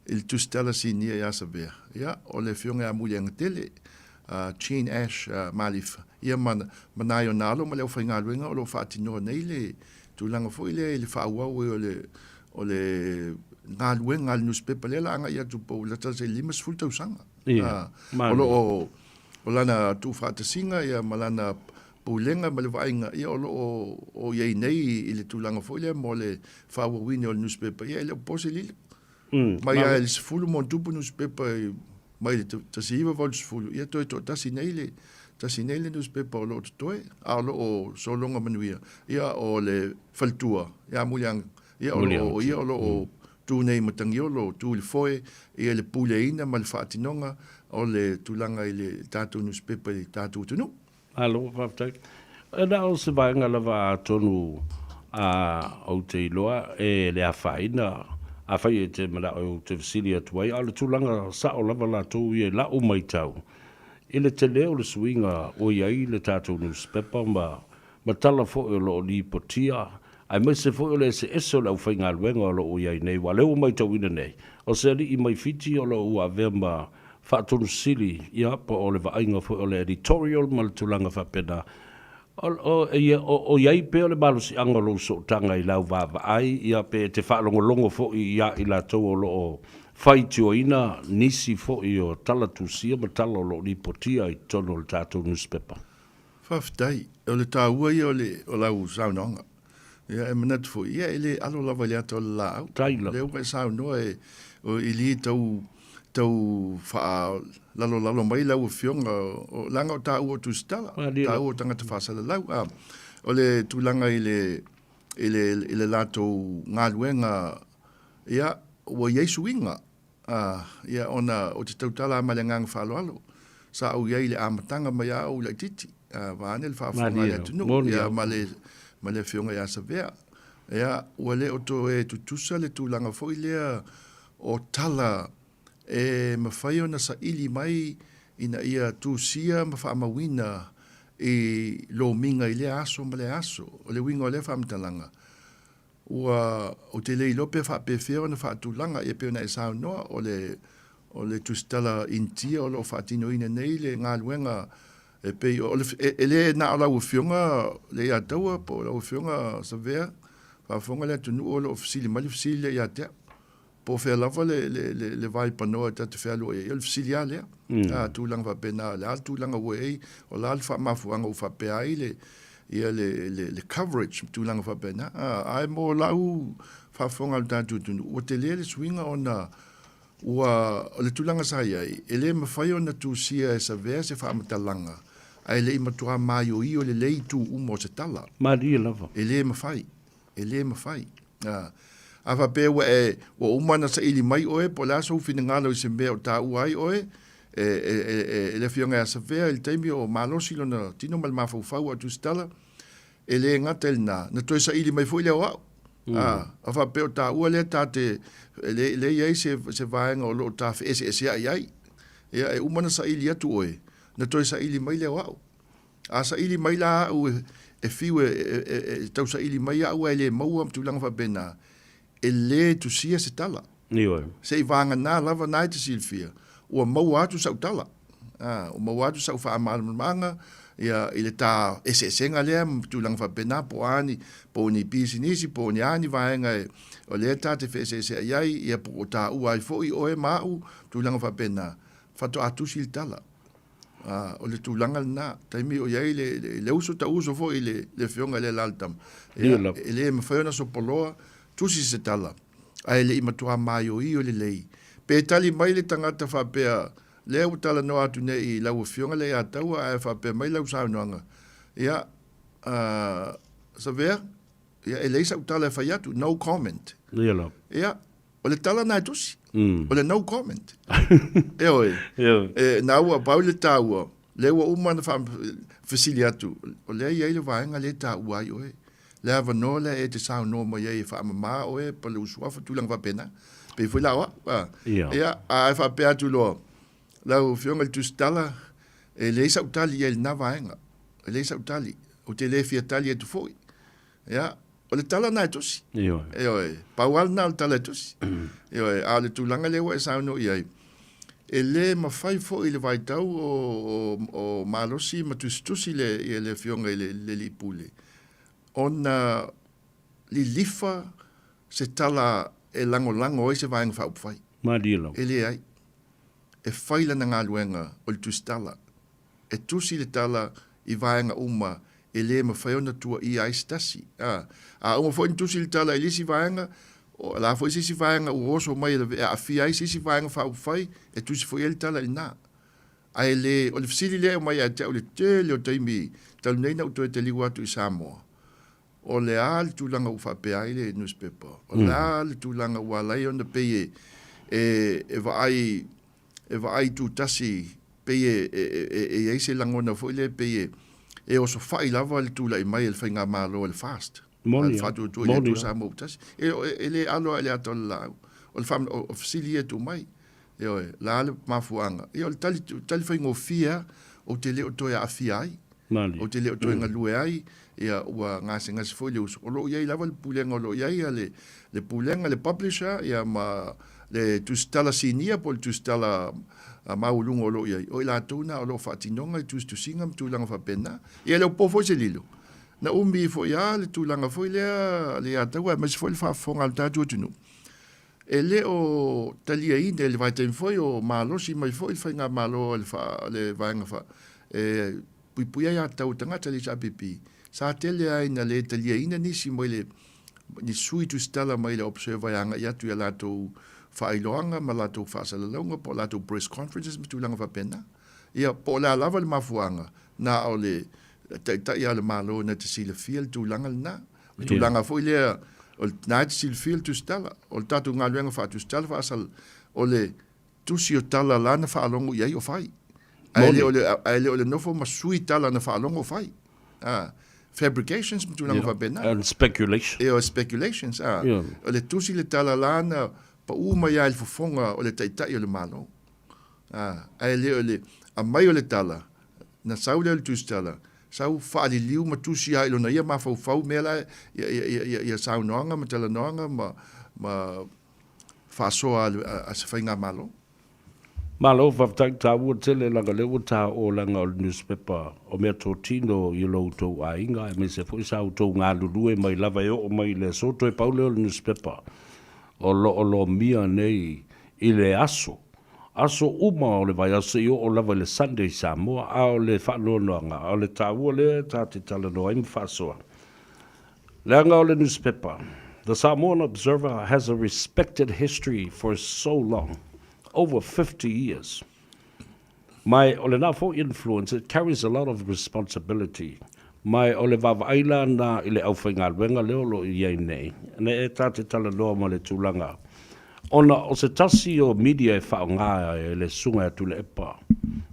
i le Tusitala Sinia ia Savea, ia, o le Afioga ia Muliagatele, Gene Ash Malifa, ia ma, ma nai ona alo ma le aufaigaluega o lo o faatinoa nei le tulaga foi lea i le faaauau ai o le, o le galuega a le nusipepa lea o le a agai atu po o lata se 50 tausaga. Ia, O lo o, o lana tuufaatasiga ia ma lana pulega ma le vaaiga ia o lo o, o i ai nei i le tulaga foi lea mo le faaauauina o le nusipepa, ia e le o po se lilo. Mai lava i le 10 ma ona tupu nusipepa mai le 1980, ia toe toatasi nei le, tasi nei le nusipepa o lo o totoe, a o lo o sologa manuia, ia o le faletua ia Muliaga, ia o lo o ia o lo o tu nei i Matagiolo, tu i le foe, ia le puleaina ma le faatinoga o le tulaga i le tatou nusipepa i le tatou atunuu. Malo faafetai. E na o se vaega lava atonu a ou te iloa e le afaina, afai e te manao ou te fesili atu ai, a o le tulaga sao lava latou ia i lau matau, i le tele o le suiga ua i ai le tatou nusipepa ma ma tala foi o lo o lipotia, aemaise foi o le eseese o le aufaigaluega o lo o i ai nei, aua o lea ua matauina nei, o se alii mai Fiti o lo o ua avea ma Faatonu Sili, ia, po o le vaaiga foi o le editorial ma le tulaga faapena. O, o, ia, o, o i ai pea le malosiaga o lou sootaga i lau vaavaai, ia, pe e te faalogologo foi ia i latou o lo o faitioina nisi foi o tala tusia ma tala o lo o lipotia i totonu o le tatou nusipepa. Faafetai. O le taua ia o le, o lau saunoaga. Ia, e manatu foi, ia, e le alo lava i le ata o le laau. Taila. Lea ua e saunoa e, o, i li tau, tau faalalolalo mai lau Afioga, o, leaga o taua o Tusitala, taua o tagata faasalalau. A, o le tulaga i le, i le, i le latou galuega, ia, ua i ai suiga. A, ia, ona ou te tautala lava ma le agaga faaaloalo. Sa ou i ai i le amataga mai a ou laitiiti, a, vaeane le faafofoga a le atunuu, ia, ma le, ma le Afioga ia Savea. Ia, ua le o toe tutusa le tulaga foi lea o tala e mafai ona saili mai ina ia tusia ma faamauina i lomiga i lea aso ma lea aso. O le uiga o lea faamatalaga, Ua, ou te le iloa pe faapefea ona faatulaga, ia pei ona e saunoa, o le, o le tusitala Initia o lo o faatinoina nei le galuega e pei o le, e, e le na o lau Afioga Leiataua po o lau Afioga Savea, faafofoga le atunuu o lo o fesili mai le fesili lea ia te au. Po o fea lava le, le, le, le vaipanoa ta te fealuai ai, o le fesili lava lea. A, tulaga faapena, o le a le tulaga ua i ai, o le a le faamafuaaga ua faapea ai le, ia le, le, le coverage ma tulaga faapena. A, ae mo lau faafofoga a le tatou atunuu, ua tele le suiga ona ua, o le tulaga sa i ai, e le mafai ona tusia e Savea se faamatalaga ae le i matua maioio lelei itu uma o se tala. Malie lava. E le mafai. E le mafai. A, a faapea ua e, ua uma ona saili mai oe po o le a sou finagalo i se mea o taua ai oe, e, e, e, e, e le Afioga ia Savea i le taimi o malosi lona tino ma le mafaufau a Tusitala, e le gata i lena, na toe saili mai foi lea o au. A, a faapea o taua lea ta te, e le, le i ai se, se vaega o lo o ta feeseeseai ai. Ia, e uma ona saili atu oe, na toe saili mai lea o au. A saili mai la au e fiu e tausaili mai au ae le maua ma tulaga faapena, e le tusia se tala. Ioe. Se i vagana lava na e te silafia, ua maua atu sau tala. Ā, ua maua atu sau faamalamalamaga, ia, i le tā eseesega lea ma tulaga faapena, po o a ni, po o ni pisinisi, po o ni a ni vaega e, o lea ta te feeseeseai ai, ia, po o taua ai foi oe ma au, tulaga faapena, faatoa tusi le tala. Ā, o le tulaga lena, taimi o i ai le, le, le uso ta uso foi i le, le afioga i le Alalatama, ia, e le mafai ona sopoloa, tusi se tala, ae le i matua maioio lelei. Pe tali mai le tagata faapea, Lea ua talanoa atu nei i lau Afioga le Iataua ae faapea mai lau saunoaga, ia, uh, Savea, ia, e leai sau tala e fai atu, no comment. Ia lava. Ia, o le tala na e tusi, o le no comment. Ioe. Ioe. E, na ua pau le taua, lea ua uma na fesili atu, o lea i ai le vaega lea e taua ai oe. Le avanoa lea e te saunoa mai ai e faamama oe pa lou suafa, tulaga faapena. Pei foi la o au. A, Ia. A faapea atu loa, lau Afioga i le Tusitala, e leai sau tali i ai i lena vaega. E leai sau tali. Ou te le fia tali atu foi. Ia, o le tala lena e tusi. Ioe. Ioe. Pau lava lena o le tala e tusi. Ioe. A o le tulaga lea ua e saunoa i ai, e le mafai foi i le vaitau o, o, o malosi ma tusitusi le, ia le Afioga i le, le Alii Pule, ona lilifa se tala e lagolago ai se Vaega Faaupufai. Malie lava. E leai. E fai lana galuega o le tusitala. E tusi le tala i vaega uma e le mafai ona tuuaia ai se tasi. A, a uma foi ona tusi le tala i le isi vaega, o le a foi se isi vaega ua oso mai e aafia ai se isi Vaega Faaupufai, e tusi foi i ai le tala i lena. Ae le, o le fesili lea e aumai ia te au i le tele o taimi talu nei na ou toe taliu atu i Samoa, o le a le tulaga ua faapea ai le nusipepa? O le a le tulaga ua ala ai ona pei e, e, e vaai, e vaai tutasi, pei e, e, e, e i ai se lagona foi lea pei e, e osofai lava le tulai mai a le faigamalo a le FAST. Moni a le Faatuatua i le Atua Samoa ua tasi. E, e, e le alo lava i le ata o le laau. O le wha, o, o fesili ia e tuu mai. Ioe, la le mafuaaga. Ia, o le tali, tali faigofie lava, ou te le o toe aafia ai. Mali. Ou te le o toe galue ai, ia, ua gasegase foi le uso. O lo o i ai lava le pulega o lo o i ai le, le pulega, le publisher, ia, ma le tusitala sinia po o le tusitala maualuga o lo o i ai. O i latou na o lo o faatinoga i tusitusiga ma tulaga faapena. Ia, e le o po foi se lilo. Na umi foi lava le tulaga foi lea le ia taua aemaise foi le faafofoga a le tatou atunuu. E le o taliaina i le vaitaimi foi o malosi mai foi le faigamalo a le, fa, le vaega fa, e puipuia ai aiatatau a tagata le HRPP. Sa tele lava ina le taliaina nisi mai le ni sui tusitala mai le Observer e agai atu i a latou faailoaga ma latou faasalalauga po o latou press conferences ma tulaga faapena. Ia, po o le a lava le mafuaaga, na o le Taitai lava o le Malo na te silafia le tulaga lena. O le tulaga foi lea, o lena e te silafia le tusitala. O le tatou galuega faatusitala faasala, o le tusi o tala la na faalogo i ai o fai. Ae le o le, ae le o le nofo ma sui tala na faalogo o fai. Ah, fabrications ma tulaga faapena. And speculation. E o speculations, ah. O le tusi le tala la na paʻu mai lava i le fofoga o le Taitai o le Malo. Ah, ae le o le aumai o le tala, Na sau lea o le tusitala, sau faaliliu ma tusi lava i lona ia mafaufau mea la ia, ia, ia, ia, ia saunoaga ma talanoaga ma, ma faasoa a, a, a se faigamalo. Malo faafetai taua tele leaga lea ua ta oo leaga o le newspaper o mea totino i lo outou aiga aemaise foi sa outou galulue mai lava e oo mai i le aso toe pau lea o le newspaper o lo o lomia nei i le aso Aso uma o le vaiaso i oo lava i le Sunday i Samoa, a o le faanoanoaga, a o le taua lea ta te talanoa ai ma faasoa. Leaga o le nusipepa, The Samoan Observer has a respected history for so long, over 50 years. Ma o lena foi influence, it carries a lot of responsibility. Ma o le vaavaai la na i le aufaigaluega lea o lo o i ai nei, ne e ta te talanoa ma le tulaga Ona o se tasi o media e faaaoga e le Susuga ia Tuilaepa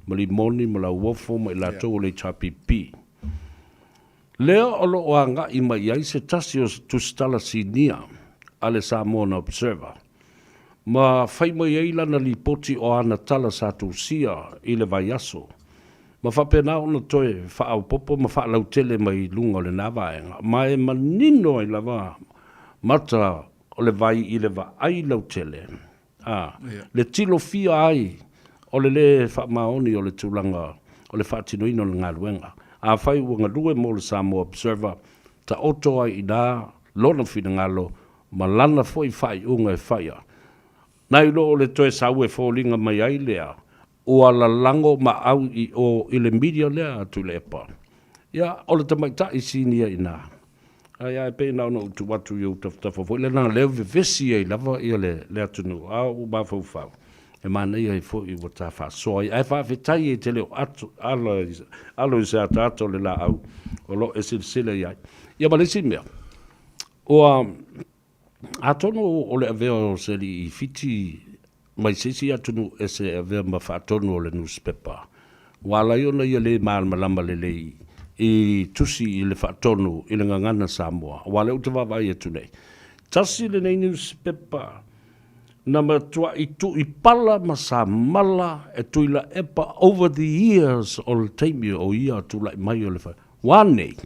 ma Limoni ma Lauofo ma i latou o le HRPP, lea o lo o agai mai ai se tasi o tusitala sinia a le Samoan Observer ma fai mai ai lana lipoti o ana tala sa tusia i le vaiaso ma faapena ona toe faaopoopo ma faalautele mai i luga o lena vaega ma e manino ai lava mata o le vai i le vaai lautele, a, le tilofia ai O le lē faamaoni o le tulaga o le faatinoina o le galuega. Afai ua galue mo le Samoa Observer, taoto ai i ina lona finagalo ma lana foi faaiuga e faia. Nai lo o le toe sau e foliga mai ai lea, ua lalago maau i o i le media lea a Tuilaepa. Ia, o le tamaitai sinia i ina. Ae a e pei na ona ou tuu atu i ou tafatafa foi lea, leaga o lea e vevesi ai lava le atunuu, a o ou mafaufau, e manaia ai foi ua ta faasoa ai. Ae faafetai e te le o ato, alo, alo i se ataata o le laau o lo o e silasila i ai. Ia ma le isi mea, ua, atonu o le avea o se alii Fiti mai se isi atunuu ese e avea ma faatonu o le nusipepa, ua ala ai ona ia le malamalama lelei i tusi i le faatonu i le gagana Samoa, aua o lea ou te vaavaai atu nei, tasi lenei nusipepa na matuai tuipala ma samala e Tuilaepa over the years o le taimi o ia tulai mai o le Ua nei,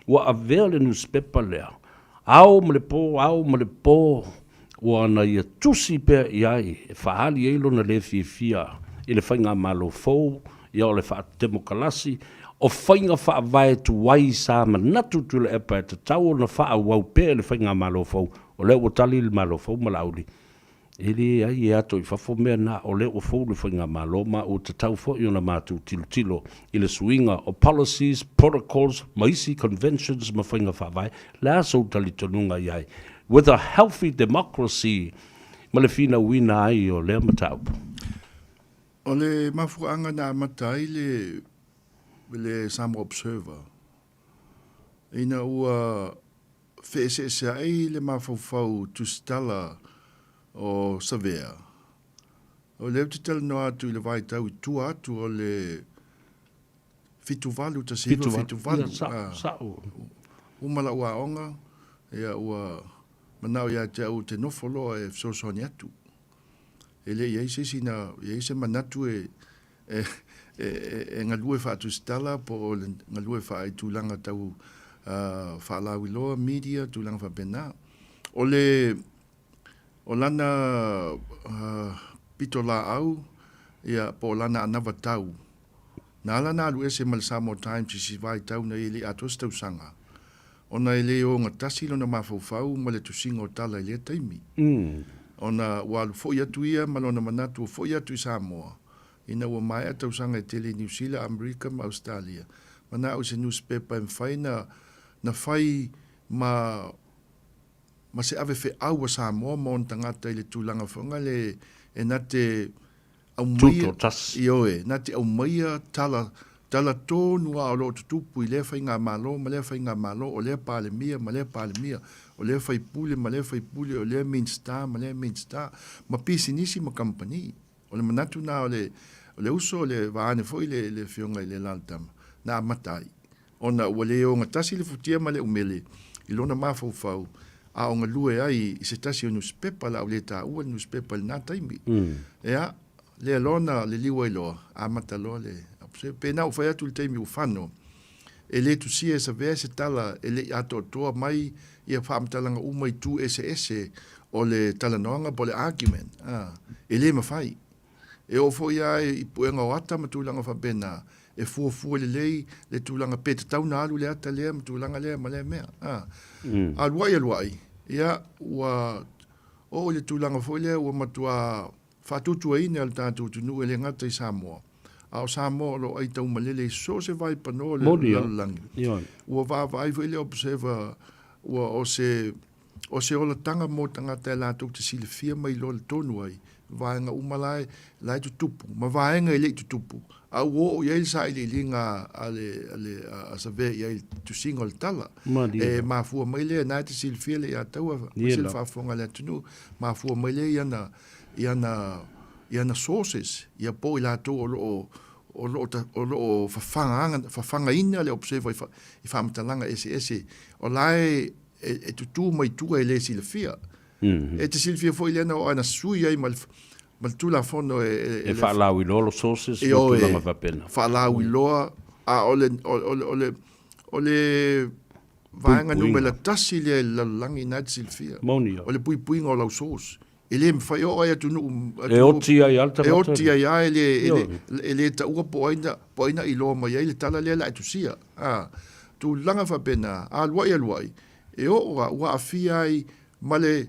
ua avea le nusipepa lea, ao ma le po, ao ma le po, ua na ia tusi pea i ai e faaali ai lona le fiafia i le faigamalo fou, ia o le faatemokalasi, o faiga faavae tuai sa manatu Tuilaepa e tatau ona faaauau pea i le faigamalo fou, o lea ua tali le Malo fou ma Laauli, E leai e ato i fafo mea na, o lea ua fou le faigamalo ma ua tatau foi ona matou tilotilo i le suiga o policies, protocols ma isi conventions ma faiga faavae. Le a sou talitonuga i ai with a healthy democracy ma le finauina ai o lea mataupu? O le mafuaaga na amata ai le le Samoa Observer ina ua feeseesea'i le mafaufau tusitala o Savea, o lea ou te talanoa atu i le vaitau i tua atu o le 78, 1978. Uma la'u aoga, ia ua mana'o ia te a'u ou te nofo loa e fesoasoani atu. E le i ai se isi na i ai se manatu e e, e, e galue faatusitala po o le galue faaitulaga tau uh, faalauiloa, media, tulaga faapena. O le o lana uh, pitolaau ia po o lana anava tau na ala na alu ese ma le Samoa Times i si vaitau na ia le i atoa se tausaga ona e le ogatasi lona mafaufau ma le tusiga o tala i lea taimi. Ona ua alu foi atu ia ma lona manatu ua foi atu i Samoa, ina ua maea tausaga e tele i Niu Sila, Amerika ma Ausetalia, mana'o i se nusipepa e mafai na na fai ma ma se ave feau a Samoa ma ona tagata i le tulaga foi le e na te aumaia, ioe, na te aumaia tala, tala tonu lava o lo o tutupu i lea faigamalo ma lea faigamalo, o lea Palemia ma lea Palemia, o lea faipule ma lea faipule, o lea Minisita ma lea Minisita, ma pisinisi ma kamupani. O le manatu lena o le, o le uso, o le vaeane foi le, le Afioga i le Laltama, na amata ai. Ona ua le ogatasi le futia ma le umele i lona mafaufau, a o galue ai i se tasi o nusipepa, la ua le taua le nusipepa i lena taimi. Ea, lea loa na liliu ai loa, amata loa le Pe na ou fai atu i le taimi ua fano, e le tusia e Savea se tala e le i atoatoa mai ia faamatalaga uma i itu eseese o le talanoaga po o le argument, a, e le mafai. E oo foi lava i puega o ata ma tulaga faapena, e fuafua lelei le tulaga pe tatau ona alu le ata lea ma tulaga lea ma lea mea. A aluai aluai, ia, ua oo i le tulaga foi lea ua matua faatuatuaina e le tatou atunuu e le gata i Samoa, a o Samoa o lo o aitaumalele i so o se vaipanoa o le lalolagi. Ua vaavaai foi le Observer ua o se O se olataga mo tagata e latou te silafia ma iloa tonu ai vaega uma la e, la e tutupu, ma vaega e le i tutupu, a ua oo i ai le sailiiliga a le, a le, a Savea i ai i le tusiga o le tala. E mafua mai lea, na e te silafia le Iataua, aemaise le faafofoga a le atunuu, mafua mai lea i ana, i ana, i ana sources, ia po o i latou o lo o, o lo o, o lo o fafaga, fafagaina le Observer i, fa, i faamatalaga eseese, o la e, e tutū mai tua e le silafia. E te silafia foi lea na oo ana sui ai ma le, ma le Tulafono e... E, e faalauiloa lo sources ma tulaga faapena. Faalauiloa, a o le, o, o, o le, o le vaega numera tasi lea i le lalolagi na e te silafia. Moni. O le puipuiga o lau source. E le mafai e oo ai atunuu E oti ai lava le tagata. E oti ai lava e le e le e le taua po o ai na po o ai na iloa mai ai le tala lea la e tusia. A tulaga faapena, aluai aluai, e oo lava ua aafia ai ma le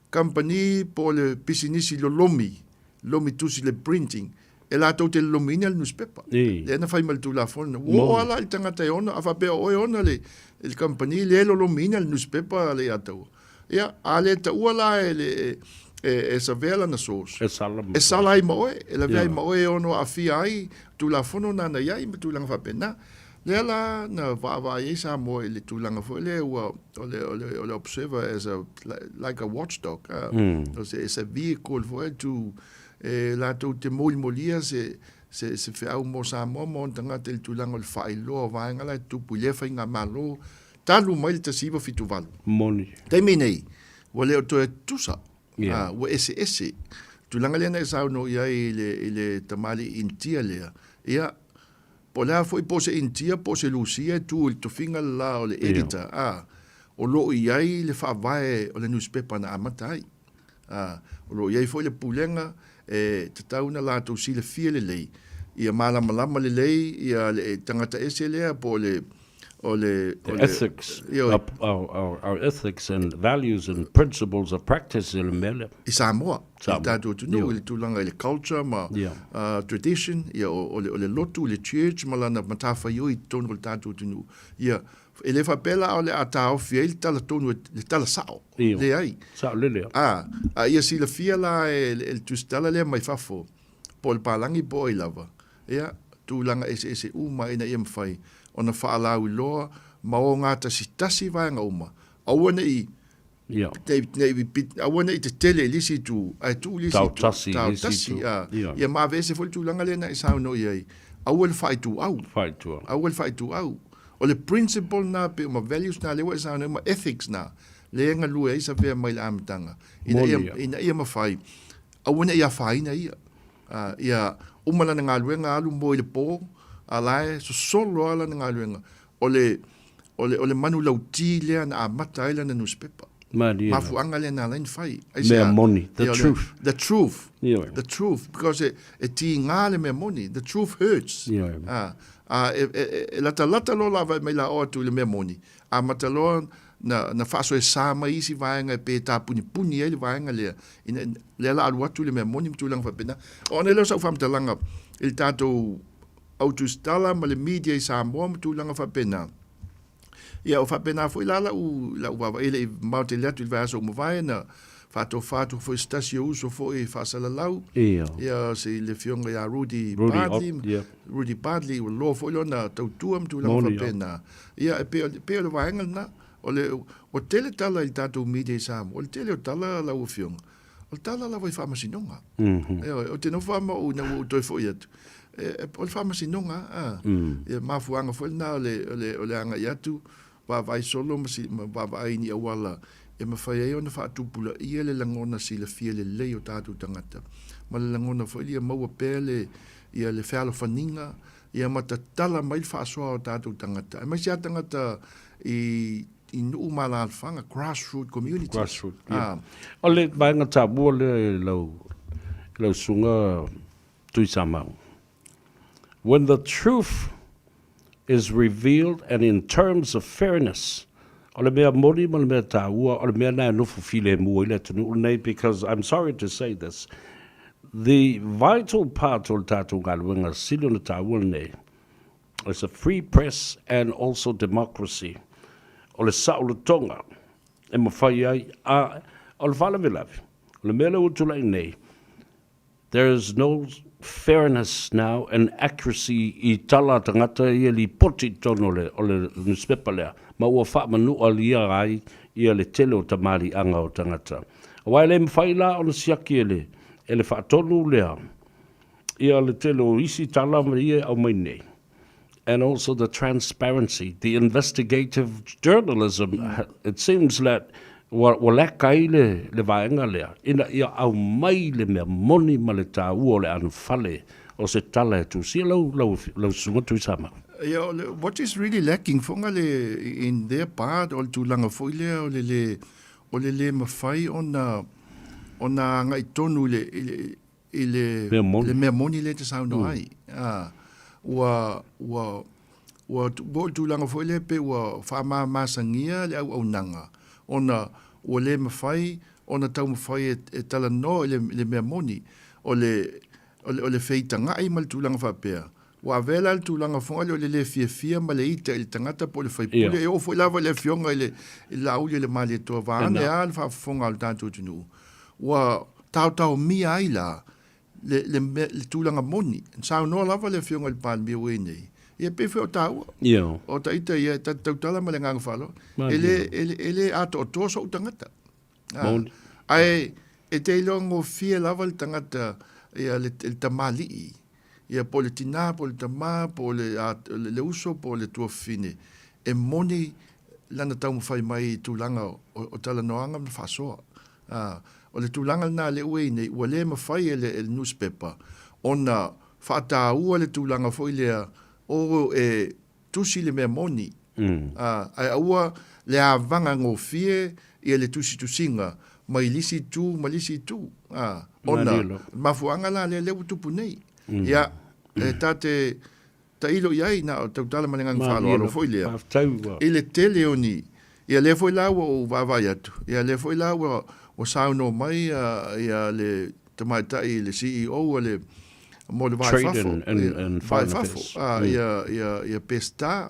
kamupani po o le pisinisi lolomi, lomi tusi le printing, e latou te lolomiina le nusipepa. Lea na fai ma le Tulafono. Ua oo lava la i le tagata e ona, a faapea o oe ona le kamupani lea e lolomiina le nusipepa a le Ataua, ia, a le taua la e le e savea lana source, e sala, e sala ai ma oe, e lavea ai ma oe e ono aafia ai Tulafono na na i ai ma tulaga faapena. Lea la na vaavaai ai Samoa i le tulaga foi lea ua o le, o le, o le observer as a, like a watchdog, o se, it's a vehicle foi to e latou te molimolia se, se, se feau mo Samoa ma ona tagata i le tulaga o le faailoa o vaega la e tutupu i lea faigamalo talu mai le 1978. Moni. Taimi nei, ua le o toe tusa, yeah. ua eseese. Tulaga lea na e saunoa i ai i le, i le tamalii Initia lea, ia, Po o le a foi, po o se Initia, po o se Lusia e tu i le tofiga le la o le editor, ā, o lo o i ai le faavae o le nusipepa na amata ai. Ā, o lo o i ai foi le pulega e tatau ona latou silafia lelei, ia malamalama lelei ia le tagata ese lea po o le, o le, o le, ethics, our, our, our ethics and values and principles of practice i le mea lea. I Samoa, i le tatou atunuu, i le tulaga i le culture ma tradition, ia, o le, o le lotu, le church ma lana matafaioi i totonu o le tatou atunuu. Ia, e le faapea la o le a taofi ai le tala tonu, le tala sao. Leai. Sao lele. A, a ia silafia la e le tusitala lea mai fafo, po o le palagi po o ai lava, ia, tulaga eseese uma ina ia mafai ona faalauiloa ma ogatasitasi vaega uma, aua ne i, aua ne i tetele i le isi itu, ae tuu i le isi itu, taotasi, taotasi, a, ia ma aveese foi le tulaga lea na e saunoa i ai, aua le faaituau, aua le faaituau. O le principle na pei ma values na lea ua e saunoa ma ethics na, lea e galue ai Savea mai le amataga, ina ia, ina ia mafai, aua ne i afaina ia. Ā, ia uma lana galuega alu moe i le pō, a la e sosolo lava lana galuega. O le, o le, o le manulauti lea na amata ai lana nusipepa. Malie lava. Mafuaaga lea na ala ai ona fai. Mea moni, the Ia, o le- truth. The truth. Ioe. The truth, because e, e tigā le mea moni. The truth hurts. Ioe. Ā, ā, e, e, e, e latalata loa lava e mai la o atu i le mea moni, amata loa na, na faasoesa mai isi vaega e pe tāpunipuni ai le vaega lea, ina, lea la alu atu le mea moni ma tulaga faapena. Ona lea o sau faamatalaga i le tatou autusitala ma le media i Samoa ma tulaga faapena. Ia, o faapena foi la lau, lau vaavaai e le i mamao tele atu i le vaiaso ua mavae na faatofa atu foi se tasi o uso foi e faasalalau. Ia. Ia, se le afioga ia Rudy, Rudy Bartley, Ott, yeah. Rudy Bartley, ua loa foi lona tautua ma tulaga Moni, faapena. Ia, e pei, e pei o le vaega lena. O le, ua tele tala i le tatou media i Samoa, o le tele o tala lau Afioga, o le tala lava i faamasinoga. Ioe, ou te nofo lava ma ou ina ua ou toe foi atu, e, e, o le faamasinoga, a, ia mafuaaga foi lena o le, o le, o le agai atu, vaavaai solo ma, si, ma vaavaai i ni auala e mafai ai ona faatupulaia le lagona silafia lelei o tatou tagata, ma le lagona foi ia maua pea le, ia le fealofaniga, ia ma tatala mai le faasoa o tatou tagata, aemaise lava tagata i, i nuu ma alaalafaga, grassroot communities. Grassroot, yeah. O le vaega taua lea i lau, i lau susuga Tuisamau. When the truth is revealed and in terms of fairness, o le mea moni ma le mea taua, o le mea lena e nofo filemu ai le atunuu lenei because I'm sorry to say this, the vital part o le tatou galuega sili ona taua lenei is a free press and also democracy. O le saolotoga e mafai ai, a o le faalavelave, o le mea lea ua tulai nei, There is no fairness now and accuracy i tala a tagata ia lipoti i totonu o le, o le nusipepa lea, ma ua faamanualia ai ia le tele o tamaliiaga o tagata. Aua e le mafai la ona siaki e le, e le faatonu lea ia le tele o isi tala ma ia e aumai nei. And also the transparency, the investigative journalism, it seems that ua, ua lack ai le, le vaega lea, ina ia aumai le mea moni ma le taua o le anofale o se tala e tusia lau, lau, lau susuga Tuisamau. Ia, o le, what is really lacking foga le, in their part, o le tulaga foi lea o le le, o le le mafai ona. ona agai tonu i le, i le, i le, Mea moni. le mea moni lea e te saunoa ai. A, ua, ua, ua, ua oo i le tulaga foi lea pei ua faamamasagia le auaunaga ona ua le mafai ona taumafai e, e talanoa i le, i le mea moni. O le, o le, o le feitagai ma le tulaga faapea, Ua avea la le tulaga foi lea o le le fiafia ma le ita i le tagata po o le faipule, e oo foi lava i le afioga i le Laauli o le Malietoa, vaeane lava le faafofoga a le tatou atunuu, ua taotaomia ai la le, le, le tulaga moni. Na saunoa lava le afioga i le Palemia ua i ai nei, ia pei foi o taua, o ita ia, ta te tautala ma le agaga faaaloalo, e le, e le, e le atoatoa sou tagata. Ae e te iloa gofie lava le tagata, ia, le, le tamalii, ia po o le tinā, po o le tamā, po o le, a, le uso, po o le tuafafine, e moni lana taumafai mai i tulaga o, o talanoaga ma faasoa. A, o le tulaga lena lea ua i ai nei, ua le mafai e le, e le nusipepa ona faataua le tulaga foi lea o e tusi le mea moni, a, ae aua le avaga gofie ia le tusitusiga mai le isi itu ma le isi itu, a, ona o le mafuaaga la lea lea ua tupu nei. Ia, e ta te tailo i ai na o tautala ma le agaga faaaloalo foi lea, i le tele o ni, ia lea foi la ua ou vaavaai atu, ia lea foi la ua, ua saunoa mai ia, ia le tamaitai le CEO a le mo le va i fafo, va i fafo, ia Pesita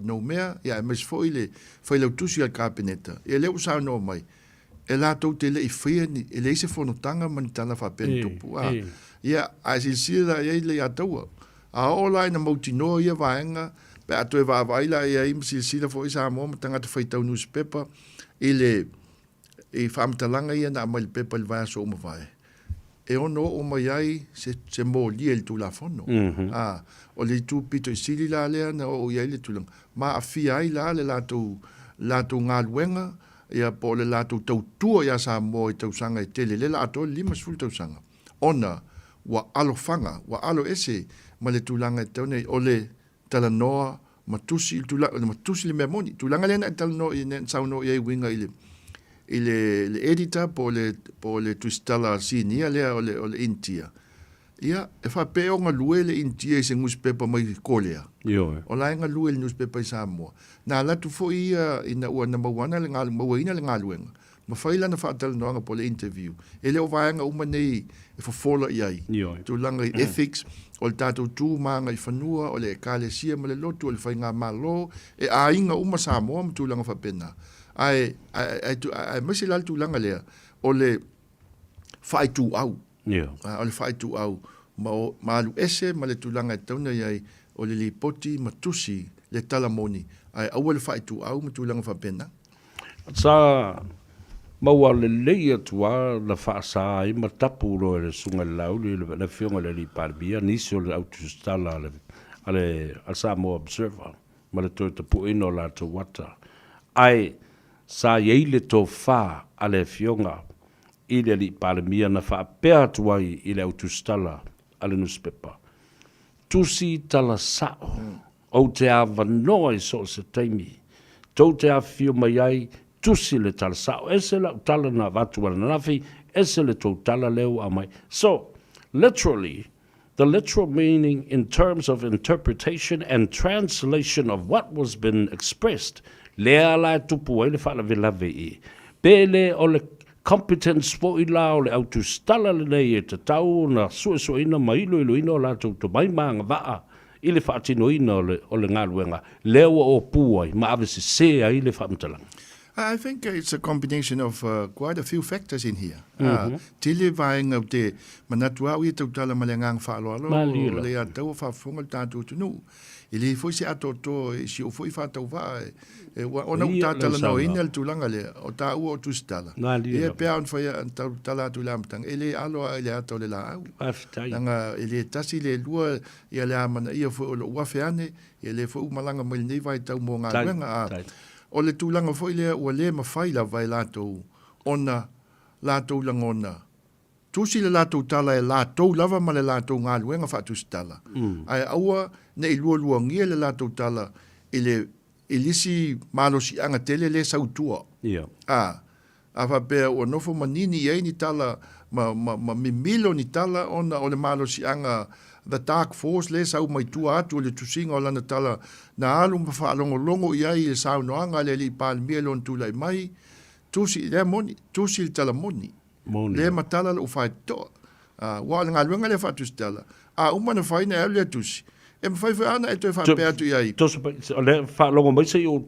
Noumea, ia aemaise foi le Failautusi a le Kapeneta, ia lea ua saunoa mai, e latou te le i faia ni, e leai se fonotaga ma ni tala faapea na tupu, a, ia, ae silasila la i ai le Leiataua. A oo la ina mautinoa ia vaega, pe a toe vaavaai la i ai ma silasila foi Samoa ma tagata faitau nusipepa i le i faamatalaga ia na aumai i le pepa i le vaiaso ua mavae, e ono oo mai ai se, se molia i le Tulafono. Mm -hmm. A, o le itu pito i sili la lea na oo i ai le tulaga. Ma aafia ai la le latou, latou galuega, ia po o le latou tautua iā Samoa i tausaga e tele, lea la atoa le 50 tausaga, ona ua alofaga, ua alo ese ma le tulaga e tatau ona i ai. O le talanoa ma tusi i le tulaga, ma tusi le mea moni. Tulaga lea na e talanoa i, na saunoa i ai uiga i le, i le, le editor po o le, po o le tusitala sinia lea o le, o le Initia. Ia, e faapea o galue le Initia i se nusipepa mai Kolea. Ioe. O la e galue i le nusipepa i Samoa. Na alu atu foi ia ina ua na maua ana le galu, mauaina le galuega, ma fai lana faatalanoaga po o le interview. E le o vaega uma nei e fofola i ai. Ioe. Tulaga i ethics, o le tatou tu ma agaifanua, o le Ekalesia ma le lotu, o le faigamalo, e aiga uma Samoa ma tulaga faapena. Ae, ae, ae, aemaise la le tulaga lea, o le faaituau. Ioe. O le faaituau ma, o, ma alu ese ma le tulaga e tatau ona i ai, o le lipoti ma tusi le tala moni, ae aua le faaituau ma tulaga faapena. Sa maua lelei atu lava na faasa ai ma tapu loa e le Susuga i le Laauli le Afioga i le Alii Palemia nisi o le au tusitala a le Samoa Observer ma le toe tapueina o latou ata. Ae sa i ai le tofa a le Afioga i le Alii Palemia na faapea atu ai i le au tusitala a le nusipepa, Tusi tala sao Ou te avanoa i so o se taimi tou te afifio mai ai, tusi le tala sao. Ese lau tala na avatu ananafi, ese le tou tala lea ua aumai. So, literally, the literal meaning in terms of interpretation and translation of what was been expressed, lea la e tupu ai le faalavelave i, pe le o le competence foi la o le au tusitala lenei e tatau ona suesueina ma iloiloina o latou tomai ma agavaa i le faatinoina o le galuega lea ua opu ai ma ave sese ai le faamatalaga. I think it's a combination of quite a few factors in here. Tele vaega o te manatu au ia tautala ma le agaga faaaloalo o le iatau o faafofoga le tatou atunuu. E le foi se atoatoa i si ou foi faatauvaa e, ua, ona ua ta talanoaina le tulaga lea, o taua o tusitala. Ia pe a ona fai tautala atu i le amataga, e le alo lava i le ata o le laau. Leaga e le tasi le lua Ia le amanaia foi o lou afe ane, ia lea foi ua malaga mai lenei vaitau mo galuega, a o le tulaga foi lea ua le mafai lava e latou ona latou lagona tusi le latou tala e latou lava ma le latou galuega faatusitala, ae aua ne i lualuagia le latou tala i le i le isi malosiaga tele lea e sau i tua. A. A faapea ua nofo manini i ai ni tala ma, ma, ma mimilo ni tala ona o le malosiaga The Dark Force lea e sau mai tua atu o le tusiga o lana tala na alu ma faalogologo i ai i le saunoaga a le Alii Palemia i lona tulai mai, tusi, lea moni, tusi le tala moni. Moni. Lea matala lou faitotoa. Aua o le galuega lea faatusitala, a uma ona fai ona e alu lea tusi, e mafai foi lava ona e toe faapea atu i ai. Toso mai, o lea faalogo mai se i ou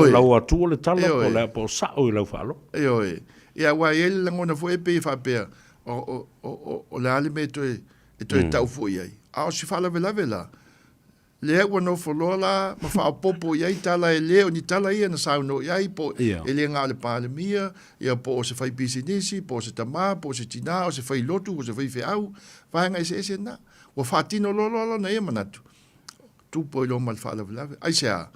lau atua le tala po o le a, po o sao i lau faalogo. Ioe. Ia aua e i ai le lagona foi e pei e faapea, o le a le mea e toe tau foi i ai. A o si faalavelave la, Lea ua nofo loa la ma faaopoopo i ai tala e le o ni tala ia na saunoa i ai po e le na o le Palemia, ia po o se faipisinisi, po o se tama, po o se tina, o se failotu, o se faifeau, vaega eseese na. Ua faatino loa loa lona ia manatu, tupu ai loa ma le faalavelave. Aisea?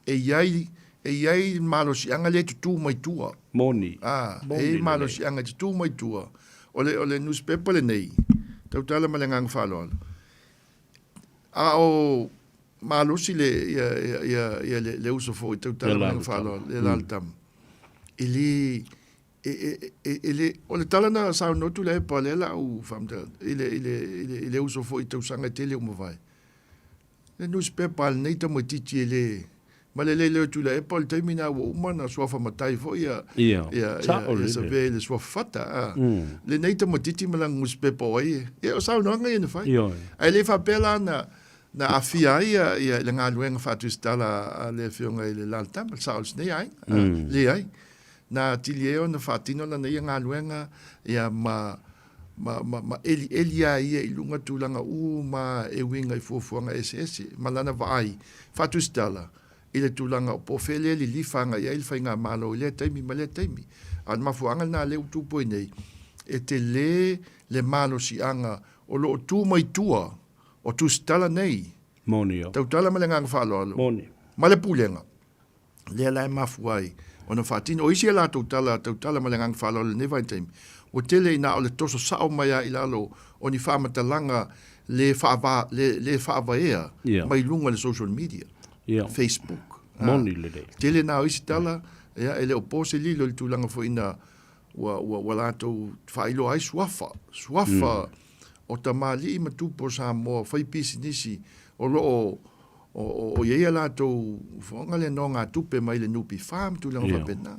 E i ai, e i ai le malosiaga lea e tutū mai tua. Moni. A, e i ai malosiaga e tutū mai tua. O le, o le nusipepa lenei, tautala ma le agaga faaaloalo, A o malosi le ia ia ia ia le, le uso foi tautala ma le faaaloalo le la le tama. E le e e e e le o le tala na saunoa Tuilaepa lea la ou faamatala i le i le i le i le uso foi i tausaga e tele ua mavae. Le nusipepa a lenei tamaitiiti e le Ma le lele o Tuilaepa o le taimi lena ua uma ona suafa matai foi ia, ia, ia, ia, ia Savea i le suafa fata. A. Lenei tamaitiiti ma lana nusipepa o ai e. Ia, o saunoaga ia na fai. Ae le faapea la na, na aafia ai ia, ia le galuega faatusitala a le Afioga i le Laltama, le sao o lenei aiga. A, leai. Na atili ai ona faatino lana ia galuega, ia ma, ma, ma, ma elieli a ia i luga tulaga uma e uiga i fuafuaga eseese ma lana vaai faatusitala i le tulaga o po o fea lea lilifa agai i ai le faigamalo i lea taimi ma lea taimi. A o le mafuaaga lena lea ua tupu ai nei, e tele le malosiaga o lo o tu mai tua o tusitala nei, Moni o. tautala ma le agaga faaaloalo Moni. ma le pulega lea la e mafua ai ona faatino. O isi a latou tala tautala ma le agaga faaaloalo i lenei vaitaimi, ua tele ina o le toso sao mai lava i lalo o ni faamatalaga le faava, le, le faavaea Ia. mai luga o le social media, Ia. Facebook. Moni lelei. Tele na o isi tala, ia, e le o po se lilo i le tulaga foi ina ua, ua, ua latou faailoa ai suafa, suafa o tamalii ma tupu o Samoa faipisinisi o lo o o i ai a latou fofoga le nogatupe mai le NPF ma tulaga faapena.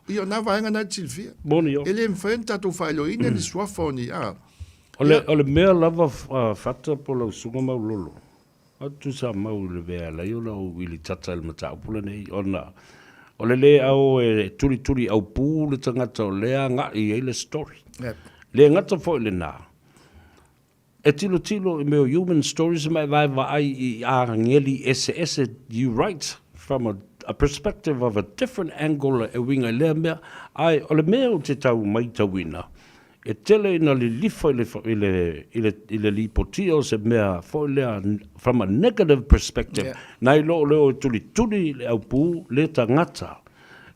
Ia, o na vaega na e te silafia. Moni o. E le mafai ona tatou faailoaina ni suafa o ni, a. O le, o le mea lava Fata po o lau Susuga Maulolo, a tusa mau i le mea e ala ai ona ou ilitata i le mataupu lenei, ona o le le ao e tulituli aupu le tagata o lea agai i ai le story. Le gata foi i lena, E tilotilo i mea o human stories ma e vaevaai i ageli eseese, you write from a, a perspective of a different angle e uiga i lea mea, ae o le mea ou te tau maitauina, e tele ina lilifa i le, i le, i le, i le lipotia o se mea foi lea from a negative perspective, yeah. nai lo o le o e tulituli i le aupū le tagata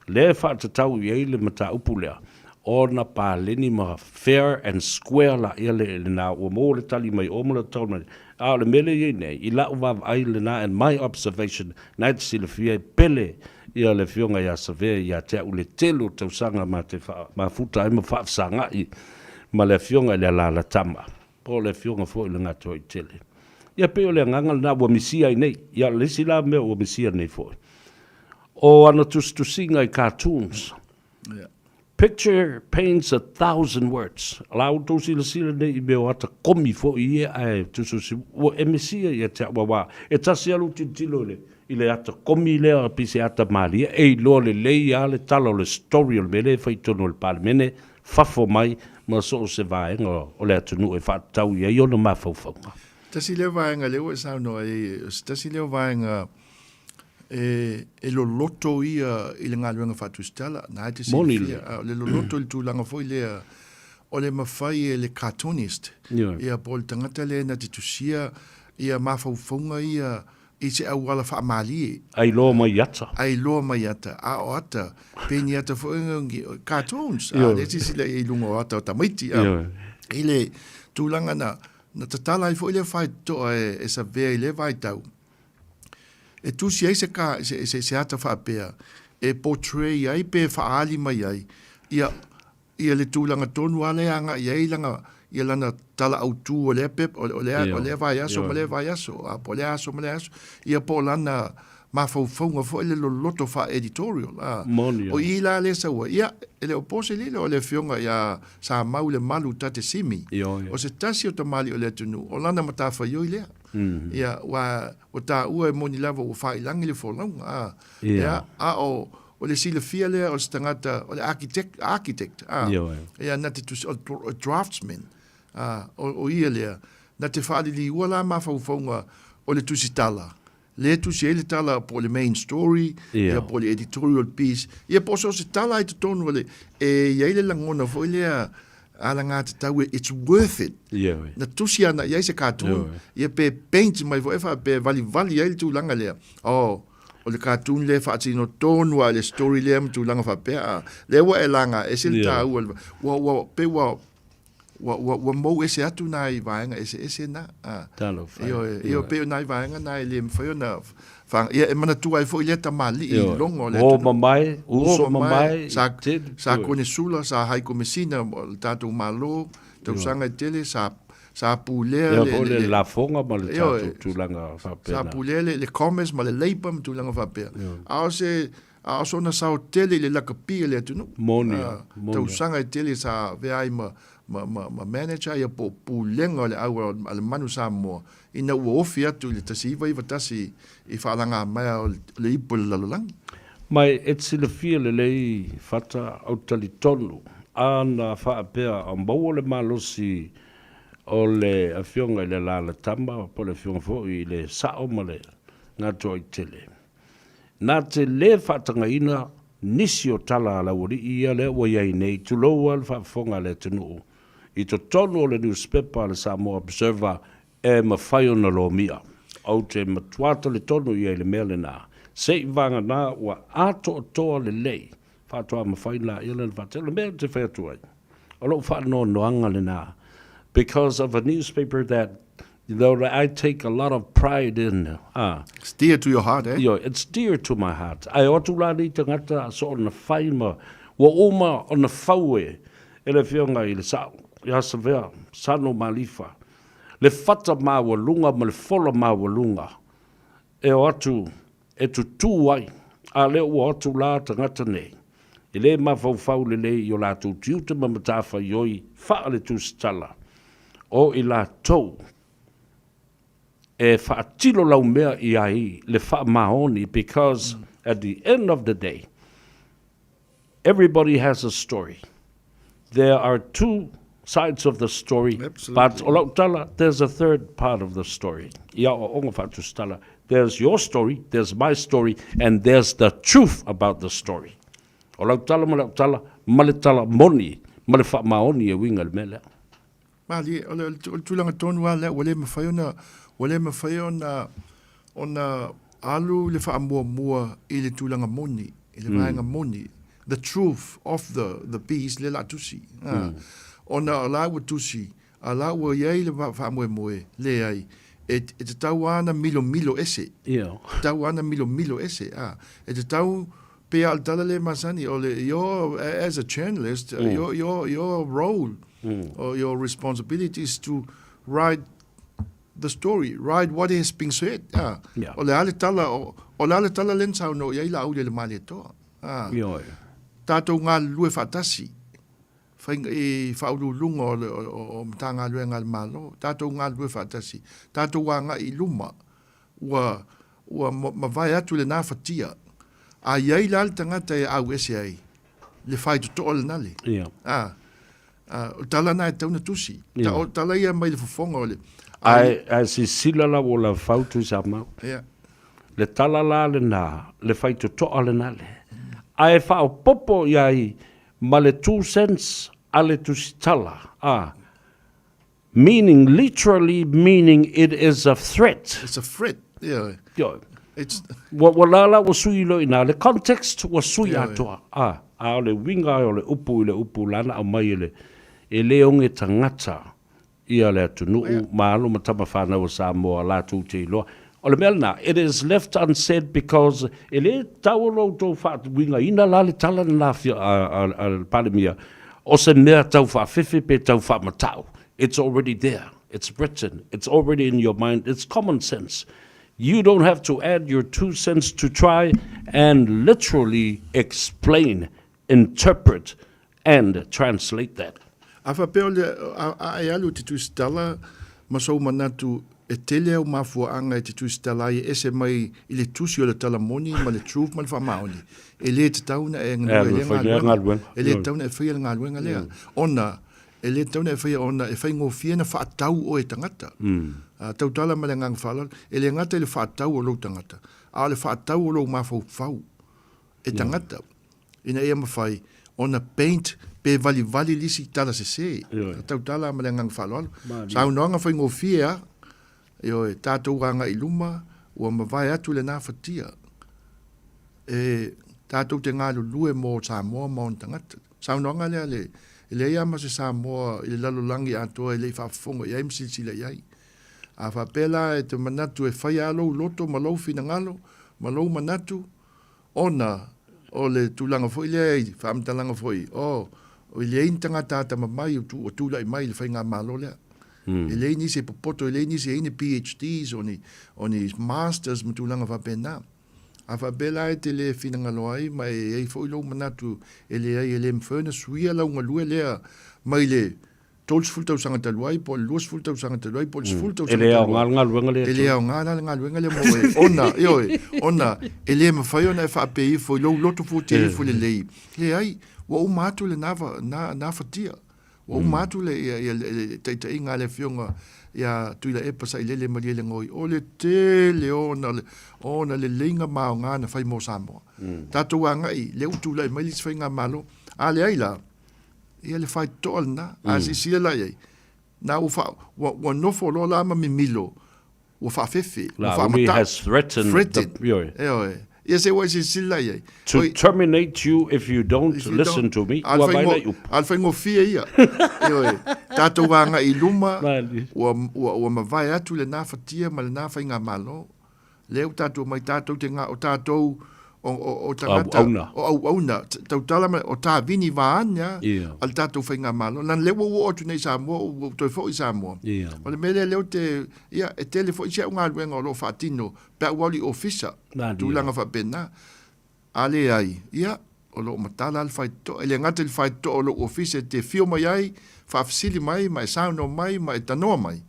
lea e faatatau i ai le mataupu lea, ona paleni ma fair and square laia le lena ua maua le tali mai o ma le tali mai a o le mea lea i ai nei i la'u vaavaai lena and my observation na e te silafia e pele ia le afioga ia Savea ia te a'u le tele o tausaga ma te mafuta ai ma faafesaga'i ma le afioga i le Alalatama po o le afioga foi i le Gatoaitele ia pei o le agaga lena ua misia ai nei ia le isi la mea ua misia nei foi o ana tusitusiga i cartoons Picture paints a thousand words. La outou silasila nei i mea o ata komi foi ia ae tusitusi ua e misia ia te au aua e tasi lava lou tilotilo i le i le ata komi lea pei se ata malie e iloa lelei lava le tala o le story o le mea lea e fai i totonu o le Palemene fafo mai ma so o se vaega o le atunuu e faatatau i ai ona mafaufauga. Tasi lea vaega lea ua e saunoa ai, o se tasi lea o vaega e, e loloto ia i le galuega faatusitala, na e te silafia, a o le loloto i le tulaga foi lea, o le mafai e le cartoonist, ia po o le tagata lea na te tusia ia mafaufauga ia i se auala faamalie. Ailoa mai ata. Ailoa mai ata. A o ata, pei ni ata foi cartoons, a lea silasila i ai i luga o ata o tamaiti. A, i le tulaga na, na tatala ai foi lea faitotoa e, e Savea i lea vaitau, e tusi ai se, ka, se, se, se ata faapea e portray ai pe faaali mai ai Ia, ia le tulaga tonu lava lea e agai i ai lana, ia lana tala autu o lea pepa, o lea, o lea vaiaso ma lea vaiaso, a, po o lea aso ma lea aso, ia po o lana mafaufauga foi le loloto faa-editorial, a. Moni O i la lea e sau ai, ia, e le o po se lilo o le afioga ia Samau Lemalu Tate Simi, o se tasi o tamalii o le atunuu, o lana matafaioi lea. Ia, ua, ua taua e moni lava ua faiilagi le folauga, a. Ia, a o, o le silafia lea o se tagata, o le architect, architect, a. Ia, na te tusi, o le draftsman, a, o, o ia lea, na te faaliliua la mafaufauga o le tusitala, lea e tusi ai le tala po o le main story, ia po o le editorial piece, ia po o so o se tala i totonu o le, e i ai le lagona foi lea alagatatau e it's worth it. Na tusi ana i ai se cartoon, ia pe paint mai foi e faapea e valivali ai le tulaga lea. Oh, o le cartoon lea e faatino tonu lava i le story lea ma tulaga faapea, a, lea ua e laga ese le taua, ua, ua, pei ua, ua, ua, ua mou ese atu nai vaega eseese na. A, Talofa. Ioe, ioe, pei o nai vaega na e le mafai ona wha, ia, e manatua ai foi lea tamalii i logo o le Uo mamae, uso mamae, sa, sa Kone Sula, sa Haiko Mesina, o le tatou Malo, tausaga e tele, sa, sa pulea le, le, le, le lafoga ma le tatou tulaga faapena. Sa pulea le, le commerce ma le labour ma tulaga faapea. A o se, A o sona sao tele i le lakapi a le atunuu. Moni a, moni a. Tausaga e tele sa avea ai ma, ma, ma, ma manager ia po o pulega o le au a le Manu Samoa ina ua ofi atu i le 1991 i faalagamaea o le ipu o le lalolagi. Ma e te silafia lelei Fata, ou te talitonu a na faapea a maua le malosi o le Afioga i le Alalatama po o le Afioga foi i le Sao ma le Gatoaitele, Na te lē faatagaina nisi o tala a le aualii ia lea ua i ai nei, tulou a le faafofoga a le atunuu, i totonu o le nusipepa a le Samoa Observer e mafai ona lomia. Ou te matua talitonu i ai i le mea lenā, se i vagana ua atoatoa lelei faatoa mafai laia lena faatino. O le mea ou te fai atu ai, o lou faanoanoaga lenā, because of a newspaper that though I take a lot of pride in, ah. It's dear to your heart, eh? Ioe, it's dear to my heart. Ae o atu la nei tagata soona fai ma ua uma ona fau e e le Afioga i le Sao ia Savea Sano Malifa le fata maualuga ma le fola maualuga e o atu e tutū ai, a lea ua o atu la tagata nei, e lē mafaufau lelei i o latou tiute ma matafaioi faa-le-tusitala o i latou e faatilo laumea i ai le faamaoni because at the end of the day, Everybody has a story. There are two sides of the story, Absolutely. but o lau tala, there's a third part of the story. I aoaoga faatusitala, there's your story, there's my story, and there's the truth about the story. O lau tala ma lau tala, ma le tala moni, ma le faamaoni e uiga i le mea lea. Malie, o le, o le tulaga tonu lava lea, ua le mafai ona, ua le mafai ona, ona alu le faamuamua i le tulaga moni, i le vaega moni, the truth of the, the piece lea o le a tusi. Mm. Ona o la ua tusi, a la ua i ai le faamoemoe, leai, e, e tatau lava ona milomilo ese. Yeah. Tatau lava ona milomilo ese. A. E tatau, pei lava o le tala lea e masani, o le, your, as a journalist, your, your, your role, or your responsibility is to write the story, write what has been said. Ah. Yeah. O le a le tala, o, o le a le tala lea na saunoa i ai Laauli e le Malietoa. Ah. Ioe. Tātou galulue faatasi, whainga, i whauluulunga o, le, o, o, o Matagaluega a le Malo, tātou galulue faatasi, tātou agai i luma, ua, ua mavae atu lenā fatia. A i ai la le tagata e auese ai, le faitotoa lena le. Yeah. Ah. Ah, o tala na e tau na tusi. Yeah. Ta, o tala ia mai le fofoga o le... Ae, ae sisila la ua la fau tui sa mau. Yeah. Le tala la lenā, le faitotoa lenā le. Ae faaopoopo i ai ma le 2 cents a le tusitala, a, meaning, literally meaning it is a threat. It's a threat, yeah. Ioe. It's... Ua, ua la la ua sui loa i ina, le context ua sui Ioe. atoa, a, a o le uiga o le upu i le upu lana aumai e le, e le oge tagata ia le atunuu ma alo ma tama fanau a Samoa latou te iloa. O le mea lena, it is left unsaid because e lē tatau ona outou faauigaina la le tala lena a le Palemia, o se mea tau faafefe pe tau faamata'u. It's already there. It's written. It's already in your mind. It's common sense. You don't have to add your two cents to try and literally explain, interpret and translate that. A faapea o le a e alu i te tusitala ma sou manatu e tele au mafuaaga e te tusitala ai e ese mai i le tusi o le tala moni ma le truth ma le faamaoni, e le tatau ona e galue i lea galuega. E le tatau ona e faia le galuega lea ona e le tatau ona e faia ona e faigofie ona faatau oe e tagata. A tautala ma le agaga faaaloalo, e le gata i le faatau o lou tagata, a o le faatau o lou mafaufau e tagata. Ina ia mafai ona paint pe valivali lisi tala sese. Ioe. Tautala ma le agaga faaaloalo. Malie. Saunoaga faigofie a. Ioe, tatou agai i luma, ua mavae atu lena fatia. E tatou te galulue mo Samoa ma ona tagata. Saunoaga lea le, e leai lava ma se Samoa i le lalolagi atoa e le i faafofoga i ai ma silasila i ai. A faapea la e te manatu e fai lava lou loto ma lou finagalo ma lou manatu, Ona o le tulaga foi lea i faamatalaga foi, oh, e leai ni tagata atamamai ua tulai mai i le faigamalo lea. E leai nisi e popoto, e leai nisi e i ai ni PhDs o ni, o ni Masters ma tulaga faapena. A faapea la e te le finagalo ai ma e i ai foi lou manatu e leai e le mafai ona suia lau galue lea mai le 30 tausaga talu ai, po o le 20 tausaga talu ai, po o le 10 tausaga talu ai. E le aoga le galuega lea. E le aoga la le galuega lea mo oe, ona, ioe, ona e le mafai ona e faapea ifo i lou loto fuatia ifo lelei. Leai, ua uma atu lena, na, na fatia. Ua uma atu le, ia, ia, le taitaiga a le Afioga ia Tuilaepa Sailele Malielegaoi, o le tele ona, ona leleiga ma aoga na fai mo Samoa. Tatou agai, lea ua tulai mai le isi faigamalo, a leai la, Ia le faitotoa lena. A silasila la i ai, na ua faa, ua, ua nofo loa la ma mimilo, ua faafefe, ua Laauli faamatau. has threatened the, Threatened. ioe. Ioe. Ia se ua e silasila la i ai. To Oi, terminate you if you don't if you listen don't- to me. A le Ua vai faingo- lai upu. a le faigofie ia. Ioe. Tatou agai i luma, Malie. ua, ua, ua mavae atu lena fatia ma lena faigamalo. Lea ua tatou omai tatou te ga, o tatou o, o, o tagata, Auauna. o auauna, tautala ma, o tavini vaeane a, Ia. a le tatou faigamalo. Leaga lea ua ou oo atu nei i Samoa, ua ou toe foi i Samoa. Ia. O le mea lea, lea ou te, ia, e tele foi si au galuega o lo o faatino pe a ou alu i ofisa, Malie. tulaga faapena. A leai, ia, o lo o matala lava le faitotoa. E le gata i le faitotoa o lou ofisa e te afio mai ai, faafesili mai ma e saunoa mai ma e tanoa mai,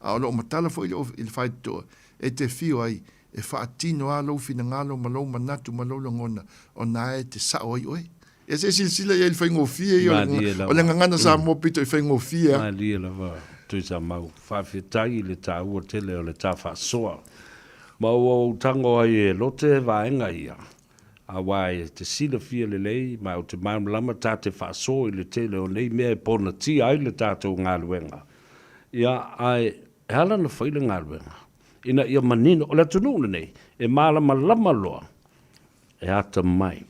a o lo o matala foi i le faitotoa e te afio ai, e faatino lava lou finagalo ma lou manatu ma lou lagona, o na e te sao ai oe. Ia se i silasila i ai i le faigofie ia o le gagana Samoa pito i faigofie a. Malie lava Tuisamau, faafetai i le taua tele o le ta faasoa. Ma ua ou tago ai e Lote vaega ia, aua e te silafia lelei ma ou te malamalama ta te faasoa i le tele o nei mea e ponatia ai le tatou galuega. Ia, ae e ala ona fai le galuega, ina ia manino, o le atunuu lenei, e malamalama loa, e atamai.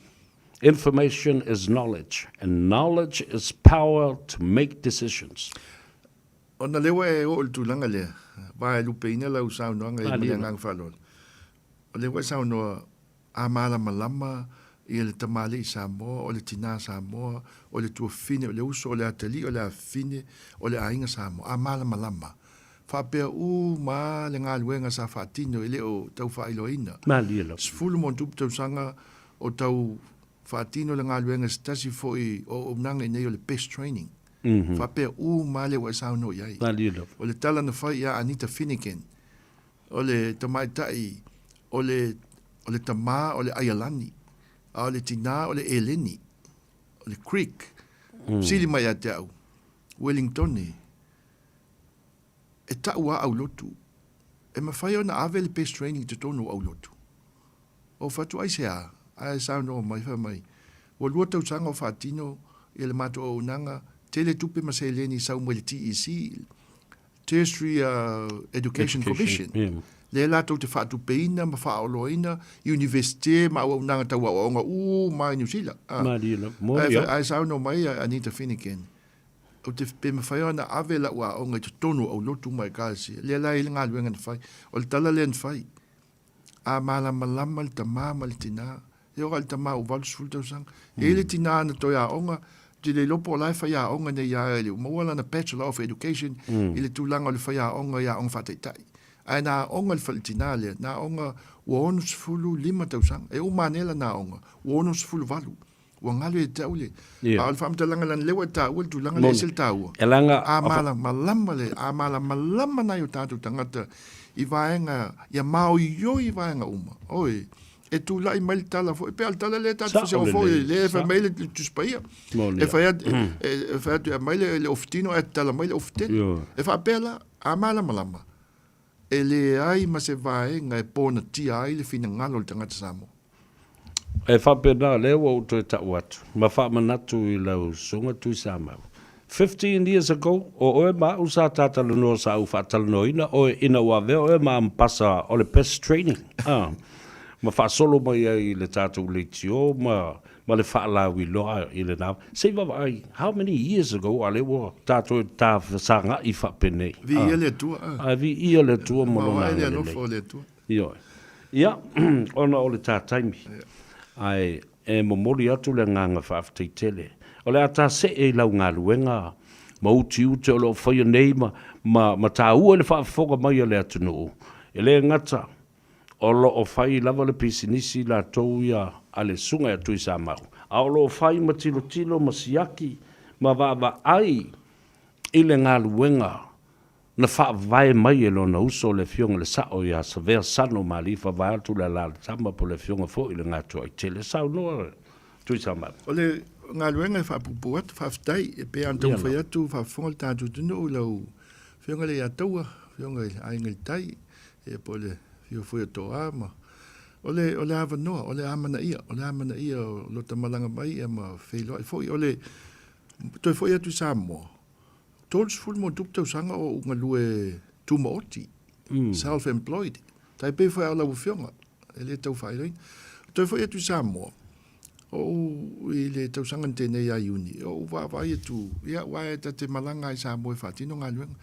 Information is knowledge, and knowledge is power to make decisions. Ona lea ua e oo i le tulaga lea, va e lupeina lau saunoaga i ma le agaga faaaloalo. O lea ua e saunoa, a malamalama ia le tamalii Samoa, o le tina Samoa, o le tuafafine, o le uso, o le atalii, o le afafine, o le aiga Samoa. A malamalama, faapea uma lava le galuega sa faatino e le o tau faailoaina. Malie lava. 10 ma ono tupu tausaga o tau faatino le galuega i se tasi foi o auaunaga i nei o le Best Training. Faapea uma lava lea ua e saunoa i ai. O le tala na fai ia Anita Finnegan, o le tamaitai, o le, o le tamā o le Aialani, a o le tinā o le Eleni, o le Greek. Sili mai ia te au, Wellingtone, e ta'u a aulotu, e mafai ona ave le Best Training i totonu o aulotu. Ou fai atu, Aisea? Ae saunoa mai, fai mai, Ua lua tausaga o faatino ia le matou auaunaga, tele tupe ma seleni i sau mai le TEC, Tertiary Education Commission, lea latou te faatupeina ma faaoloaina Iunivesite ma auaunaga tau aoaoga uma i Niu Sila. Ae saunoa mai Anita Finnegan, Ou te, pe mafai ona ave lau aoga i totonu o aulotu ma ekalesia. Lea la e i ai le galuega na fai. O le tala lea na fai. A malamalama le tamā ma le tinā, e oo lava i le tamā ua 80 tausaga. E i ai le tinā na toe aoga, ou te le iloa po o la e faiaoga nei ia ia i le ua maua lana Bachelor of Education i le tulaga o le faiaoga i aoga faataitai. Ae na aoga i le fale tinā lea, na aoga ua 65 tausaga. E uma ane lana aoga, ua 68. Ua galo ia te au le... Ia. A o le faamatalaga leaga lea ua e taua le tulaga lea e ese le taua. E leaga... A malamalama le, a malamalama nai o tatou tagata i vaega, ia maoioi i vaega uma. Oi, e tulai mai le tala foi, pei o le tala lea tatou Sao feseoa foi, lelei, lea e fai sao. mai le Tusi Paia. Moni E a. fai atu, e fai atu e aumai le, le ofutino ae tatala mai le ofutele. Ioe. E faapea la, a malamalama, e leai ma se vaega e ponatia ai le finagalo o le tagata Samoa. E faapena, lea ua ou toe tau atu ma faamanatu i lau Susuga Tuisamau. 15 years ago, o oe ma au sa ta talanoa sa ou faatalanoaina oe ina ua avea oe ma ambasa o le best training, a, ma faasolo mai ai i le tatou leitio ma, ma le faalauiloa i lena. Se i vaavaai, how many years ago, a lea ua tatou tafesagai faapenei. Viia le Atua, a. A viia le Atua ma Lona Vaavaai le agalelei. alofa o le Atua. Ioe. Ia, ona o le ta taimi, ae e momoli atu le agaga faafetai tele. O le a ta see i lau galuega ma utiute o lo o faia nei ma, ma, ma taua i le faafofoga mai a le atunuu. E le gata o lo o fai lava le pisinisi latou ia a le Susuga ia Tuisamau, a o lo o fai ma tilotilo ma siaki ma vaavaai i le galuega Na faavae mai e lona uso le Afioga i le Sao ia Savea Sano Malifa vaeatu le alalatama po o le Afioga foi i le Gatoaitele. Saunoa Tuisamau. O le galuega e faapuupuu atu, faafetai. E pei lava ona taumafai atu, faafofoga le tatou atunuu i lau Afioga i le Ataua, Afioga i le Aiga i le Tai, ia po o le afio foi o Toa ma o le o le avanoa, o le amanaia, o le amanaia o lota malaga mai ia ma feiloai foi. O le toe foi atu i Samoa, 30 ma ona tupu tausaga o ou galue tumaoti, self employed, tai pei foi a o lau afioga, e le tau faailoina. Toe foi atu i Samoa, o ou i le tausaga na tea nei ia Iuni, o ou vaavaai atu, ia aua e ta te malaga lava i Samoa e faatino galuega.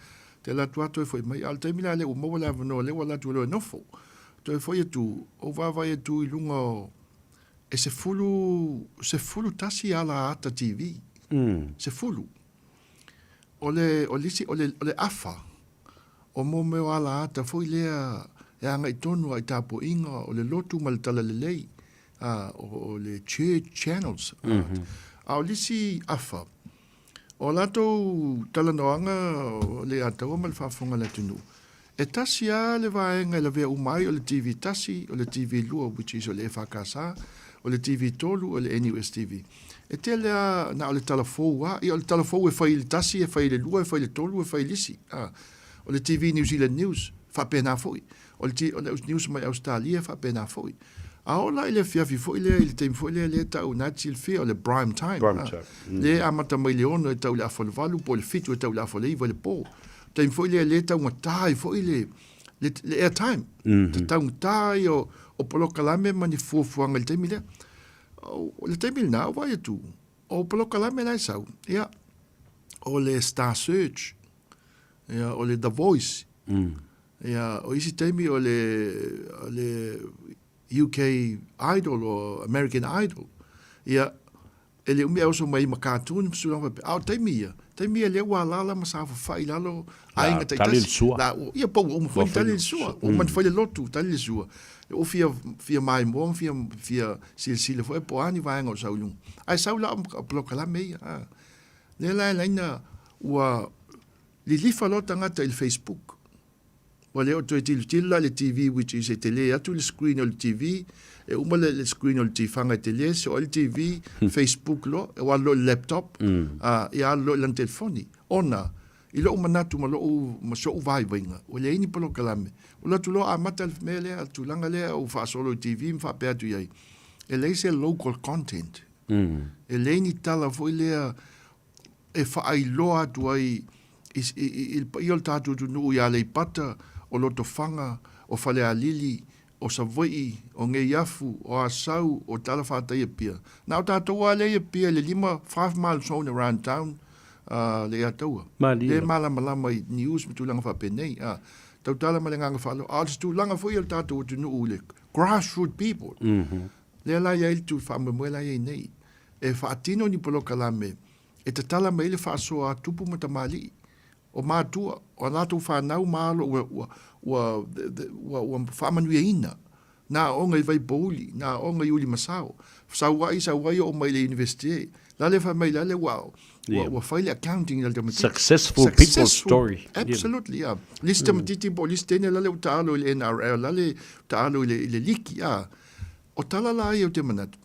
Te alu atu lava toe foi mai, a o le taimi la lea ua maua le avanoa lea ua alu atu loa e nofo. Toe foi atu, ou vaavaai atu i luga o, e 10, 11 ala ata TV, 10. O le, o le isi, o le, o le afa, o mō mea o ala ata foi lea e agai tonu a i tapuaiga o le lotu ma le talalelei, a, o, o le church channels. A, mm -hmm. a o le isi afa, o latou talanoaga o le ataua ma le faafofoga a le atunuu, e tasi lava le vaega e lavea uma ai o le TV tasi, o le TV lua which is o le EFKS, o le TV tolu o le NUSTV. E tele lava na o le tala fou lava, ia o le tala fou e fai i le tasi, e fai i le lua, e fai i le tolu, e fai i le isi. A, o le TV New Zealand News, faapena foi. O le, o le news mai Ausetalia, faapena foi. A oo la i le afiafi foi lea, i le taimi foi lea, lea e tau, na te silafia, o le prime time. Prime time. Mm. Lea e amata mai le 6 e tau i le afa o le 8, po o le 7 e tau i le afa o le 9 i le po. Taimi foi lea, lea e taugata ai foi le, le, le airtime. Mm -hmm. Taugata ai o, o polokalame ma ni fuafuaga i le taimi lea. O le taimi lena, o vaai atu, o polokalame la e sau, ia, o le Star Search, ia, o le The Voice, ia, o isi taimi o le, o le UK Idol o American Idol, ia, E le umi ae oso mai ai ma cartoon ma tulaga faapea. A o taimi ia, taimi ia lea ua alaala ma saofafai i lalo aiga taitasi. Tali le sua. La, ia pau ua uma foi tali le sua. Ua uma ona fai le lotu, tali le sua. Ua fia, fia maimoa ma fia, fia silasila foi po o a ni vaega o sau i luga. Ae sau la o polokalame ia. A. Lea la e laina ua lilifa loa tagata i le Facebook. Ua le o toe tilotilo la i le TV which is e tele atu le screen o le TV, e uma le, le screen o le tifaga e tele, soo ai le TV, Facebook loa, ua alu loa i le laptop, a, ia alu loa i lana telefoni. Ona, i lou manatu ma lou, ma so'u vaivaiga, ua leai ni polokalame. Ua alu atu loa amata le mea lea, le tulaga lea ua faasolo i TV ma faapea atu i ai, e leai se local content. E leai ni tala foi lea e faailoa atu ai i, i, i le paia o le tatou atunuu i Aleipata, o Lotofaga, o Falealili, o Savaii, o Neiafu, o Asau, o Talafatai Apia. Na o tatou lava lea i Apia i le 5, 5 mile zone around town, uh, le Ataua. Malie. Le malamalama i news ma tulaga faapenei. Uh, tautala ma le agaga faaaloalo. A o se tulaga foi o le tatou atunuu i le Grassroot people. Lea la i ai le tu faamoemoe la i ai nei. E faatino ni polokalame e tatala mai ai le faasoa a tupu ma tamalii, o matua, o a latou fanau ma alo ua, ua, ua, ua, ua faamanuiaina nā aoga i Vaipouli, nā aoga i Ulimasao, sau ai, sau ai oo mai i le Universite. La le fai mai la le ua, ua, ua fai le accounting i le tamaitiiti. Successful people story. Absolutely, yeah. Le isi tamaitiiti po o le isi teine la le ua taalo i le NRL, la le taalo i le, i le liki, ah. O tala la ia ou te manatu,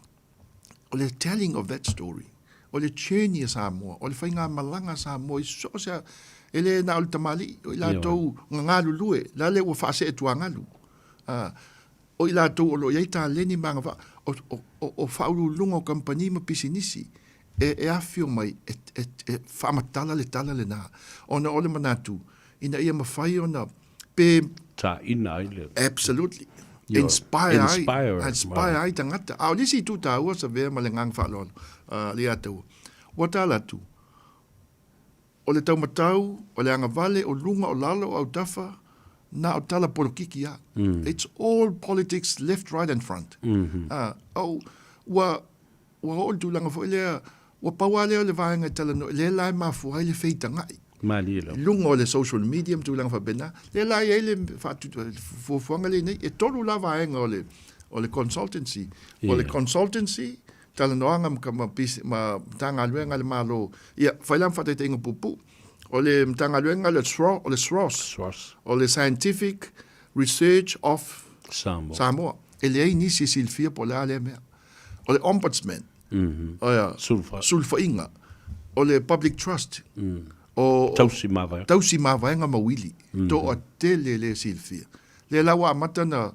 o le telling of that story, o le journey a Samoa, o le faigamalaga a Samoa i so o se, e le na o le tamalii, o i latou na galulue, la le ua faaseetuagalu. Ah, o i latou o lo o i ai taleni ma agavaa, o, o, o, o faauluuluga o kamupani ma pisinisi, e, e afifio mai, e, e, e faamatala le tala lena. Ona o le manatu, ina ia mafai ona pe Taina ai le. Absolutely. Inspire ai, inspire ai tagata. A o le isi itu taua sa avea ma le agaga faaaloalo le ia taua, ua tala atu, o le taumatau, o le agavale, o luga, o lalo, o autafa, na o tala polokiki lava. It's all politics left, right and front. Ua Ua oo i le tulaga foi lea, ua pau lava lea o le vaega e talanoa, lea la e mafua ai le feitaga'i. Malie lava. I luga o le social media ma tulaga faapena, lea la e i ai le fuafuaga lea nei, e tolu la vaega o le, o le consultancy. O le consultancy, talanoaga ma, ma Matagaluega a le Malo, ia, fai la ma faataitaiga puupuu. O le Matagaluega o le o le SROS, o le Scientific Research of Samoa. Samoa. E leai nisi e silafia po o le a lea mea. O le Ombudsman, sulufaiga, o le Public Trust, o Tausi Mavaega, Tausi Mavaega ma Uili, toatele le silafia. Lea la ua amata na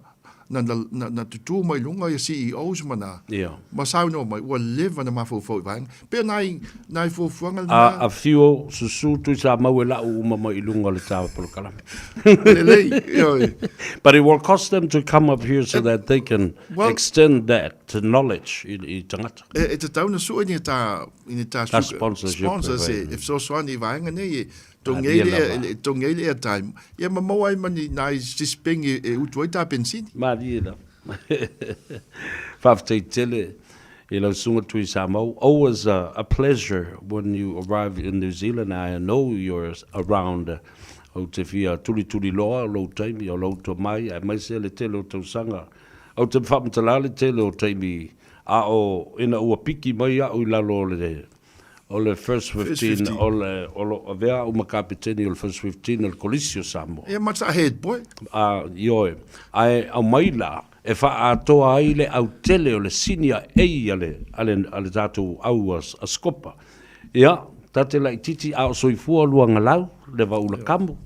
na, na, na, na tutū mai luga ia CEOs ma nā, yeah. ma saunoa mai, ua leva na mafaufau i vaega. Pei o nai, nai fuafuaga lena. A, afio, susu Tuisamau e la'u uma mai i luga o le tā polokalame. Lelei, ioe. But it will cost them to come up here so that they can well, extend that knowledge i, i tagata. E, e tatau na sue ni tā, ni tā suka, sponsorship. Sponsors e, e fesoasoani i vaega nei e togi ai le, togi ai le airtime. Ia ma maua ai ma ni nai sisipengi e utu ai tā pensini. Malie lava. Faafetai tele i lau susuga Tuisamau. Always a, a pleasure when you arrive in New Zealand. I know you're around Ou te fia tulituli loa o lou taimi, o lou tomai, aemaise le tele o tausaga. Ou te faamatala le tele o taimi a o ina ua piki mai a'u i lalo o le o le First 15 o le o lo avea a'u ma Kapeteni o le First 15 o le Kolisi o Samoa. Ia ma sa head boy. A, ioe. Ae aumai la e faaatoa ai le autele o le senior A a le a le a le tatou au a Scopa. Ia, ta te laitiiti a o soifua Luagalau, le Vaula Kamu,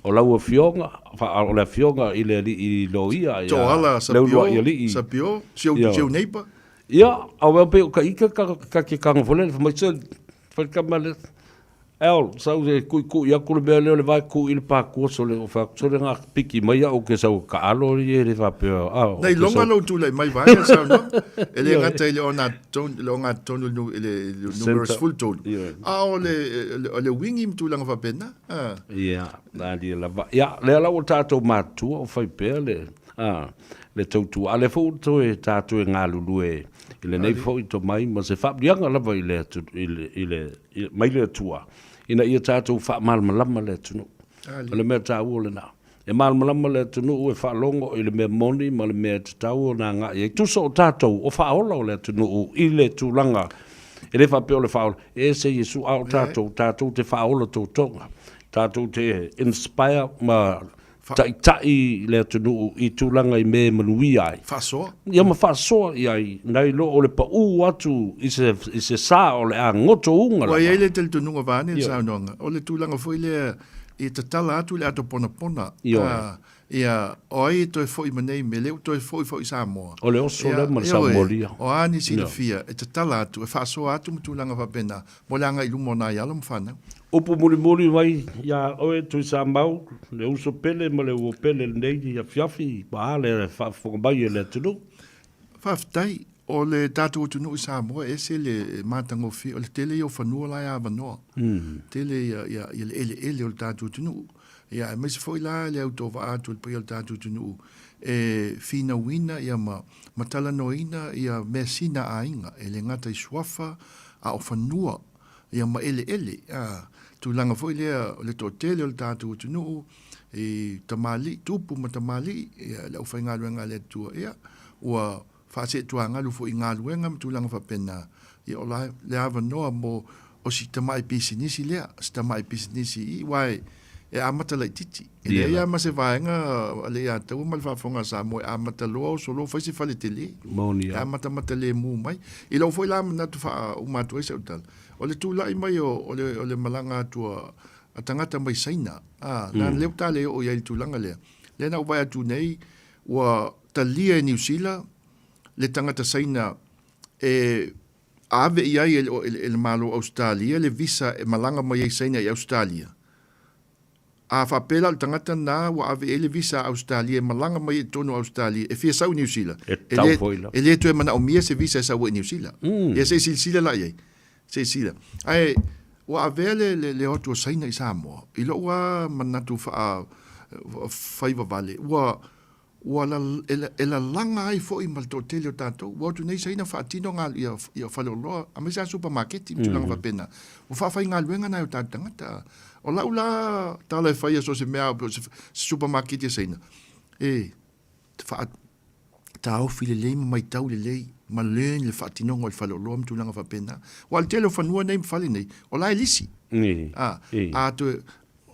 o lau afioga, o le afioga i le alii loia ia Toala Sapio, Sapio, si ou, si ou neighbor. Ia, a o pei o ka ika ka, ka ke kanga fole, fa mai se, fa ka male, Al, sau e kuʻikuʻi atu le mea lea o le vae kuʻi le pākua sole o fai atu sole nga piki mai au ke sau ka alo i e le faapea a Nei longa lou tulai mai vaega le saunoaga. E le gata i le ogatotonu, le ogatotonu i le numera 13, a o le o le uiga ma tulaga faapena. A. Ia, malie lava. Ia, lea la ua tatou matutua o fai pea le a le tautua. A lea foi ua toe tatou e galulue i lenei foi tomai ma se faamuliaga lava i le i le i le mai le Atua, ina ia tatou faamalamalama le atunuu. O le mea taua lena. E malamalama le atunuu e faalogo i le mea moni ma le mea e tatau ona agai ai. Tusa o tatou, o faaola o le atunuu i le tulaga, e le faapea o le faaola, e ese Iesu, a o tatou, tatou te faaola totoga. Tatou te inspire ma taitai le atunuu i tulaga i mea e manuia ai. Faasoa. Ia ma faasoa i ai, nai lo o le paū atu i se, i se sa o le a gotouga lava. Ua i ai le talitonuga vaeane le saunoaga, o le tulaga foi lea i tatala atu le ato ponapona, a, ia, o ai e toe foi ma nei mea, lea ua toe foi foi i Samoa. O le oso lea ma le saumolia. O a ni silafia e tatala atu, e faasoa atu ma tulaga faapena, mo le agai i luma o nai alo ma fanau. Upu mulimuli mai iā oe Tuisamau, le uso pele ma le uo pele lenei afiafi ma a le faafofoga mai e le atunuu. Faafetai. O le tatou atunuu i Samoa e ese le matagofie, o le tele ia o fanua la e avanoa. Tele ia le eleele o le tatou atunuu. Ia, aemaise foi la le autovaa atu o le paia o le tatou atunuu e finauina ia ma, ma talanoaina ia measina a aiga, e le gata i suafa a o fanua ia ma eleele, a, tulaga foi lea o le toatele o le tatou atunuu i tamalii, tupu ma tamalii, ia, le aufaigaluega a le Atua, ia, ua faaseetuagalu foi i galuega ma tulaga faapena, ia o la le avanoa mo o si tamai pisinisi lea, si tamai pisinisi i aua e, e amata laitiiti. E leai lava ma se vaega a le Iataua ma le faafofoga a Samoa e amata loa oso loa fai se fale tele. Moni E lava. amatamata lemu mai. I lou foi la manatu faauma atu ai sau tala, o le tulai mai o, o le, o le malaga atu a, a tagata mai Saina, a, leaga lea ua ta le oo i ai i le tulaga lea. Lea na ou vaai atu nei, Ua talia e Niu Sila le tagata Saina e ave i ai e le Malo o Ausetalia le visa e malaga mai ai Saina i Ausetalia. A faapea la o le tagata lena ua ave i ai le visa a Ausetalia e malaga mai ai i totonu o Ausetalia e fia sau i Niu Sila, E tatau foi la. e le toe manaomia se visa e sau ai i Niu Sila. Ia se i silasila la i ai. Se i silasila. Ae ua avea le, le, le o atu o Saina i Samoa, i lou lava manatu faa, faivavale, ua, ua la, e, e lalaga ai foi ma le toatele o tatou. Ua o atu nei Saina faatino ga, ia, ia faleoloa, aemaise lava supamaketi ma tulaga faapena. Ua faafaigaluega nai o tatou tagata. O lau la tala e faia so o se mea o se, se supamaketi a Saina, e faa, taofi lelei ma maitau lelei ma learn le faatinoga o le faleoloa ma tulaga faapena. Aua o le tele o fanua nei ma fale nei, o la e lisi. A, a toe,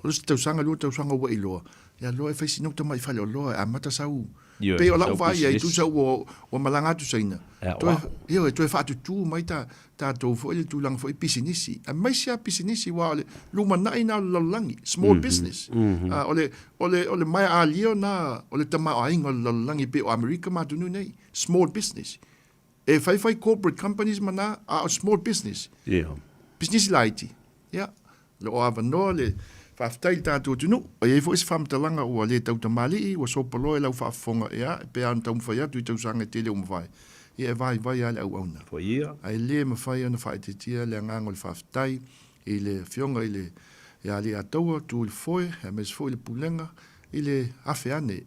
o se tausaga, lua tausaga ua iloa, ia loa e fai sina uta mai faleoloa e amata sau. Ioe, Pei o lau sau vaai ai, business. tusa ua, ua malaga atu Saina, E toe, aoao. ioe, toe faatutu mai ta, tatou foi le tulaga foi pisinisi, aemaise lava pisinisi aua o le lumanai lena o le lalolagi, small business. Ah, o le, o le, o le maea alia lena o le tamaoaiga o le lalolagi pei o Amerika ma atunuu nei, small business. E faifai corporate companies ma na, a o small business. Pisinisi laiti. Ia, o lo o avanoa le faafetai i le tatou atunuu. E i ai foi se faamatalaga ua le tautamalii, ua sopoloa i lau faafofoga, ia, e pei lava ona taumafai atu i tausaga e tele ua mavae, ia e vaivai lava le auauna. Ae le mafai ona faaeteetea le agaga o le faafetai i le Afioga i le ia Alii-a-Taua, Tu i le Foe, aemaise foi le Pulega i le afe ane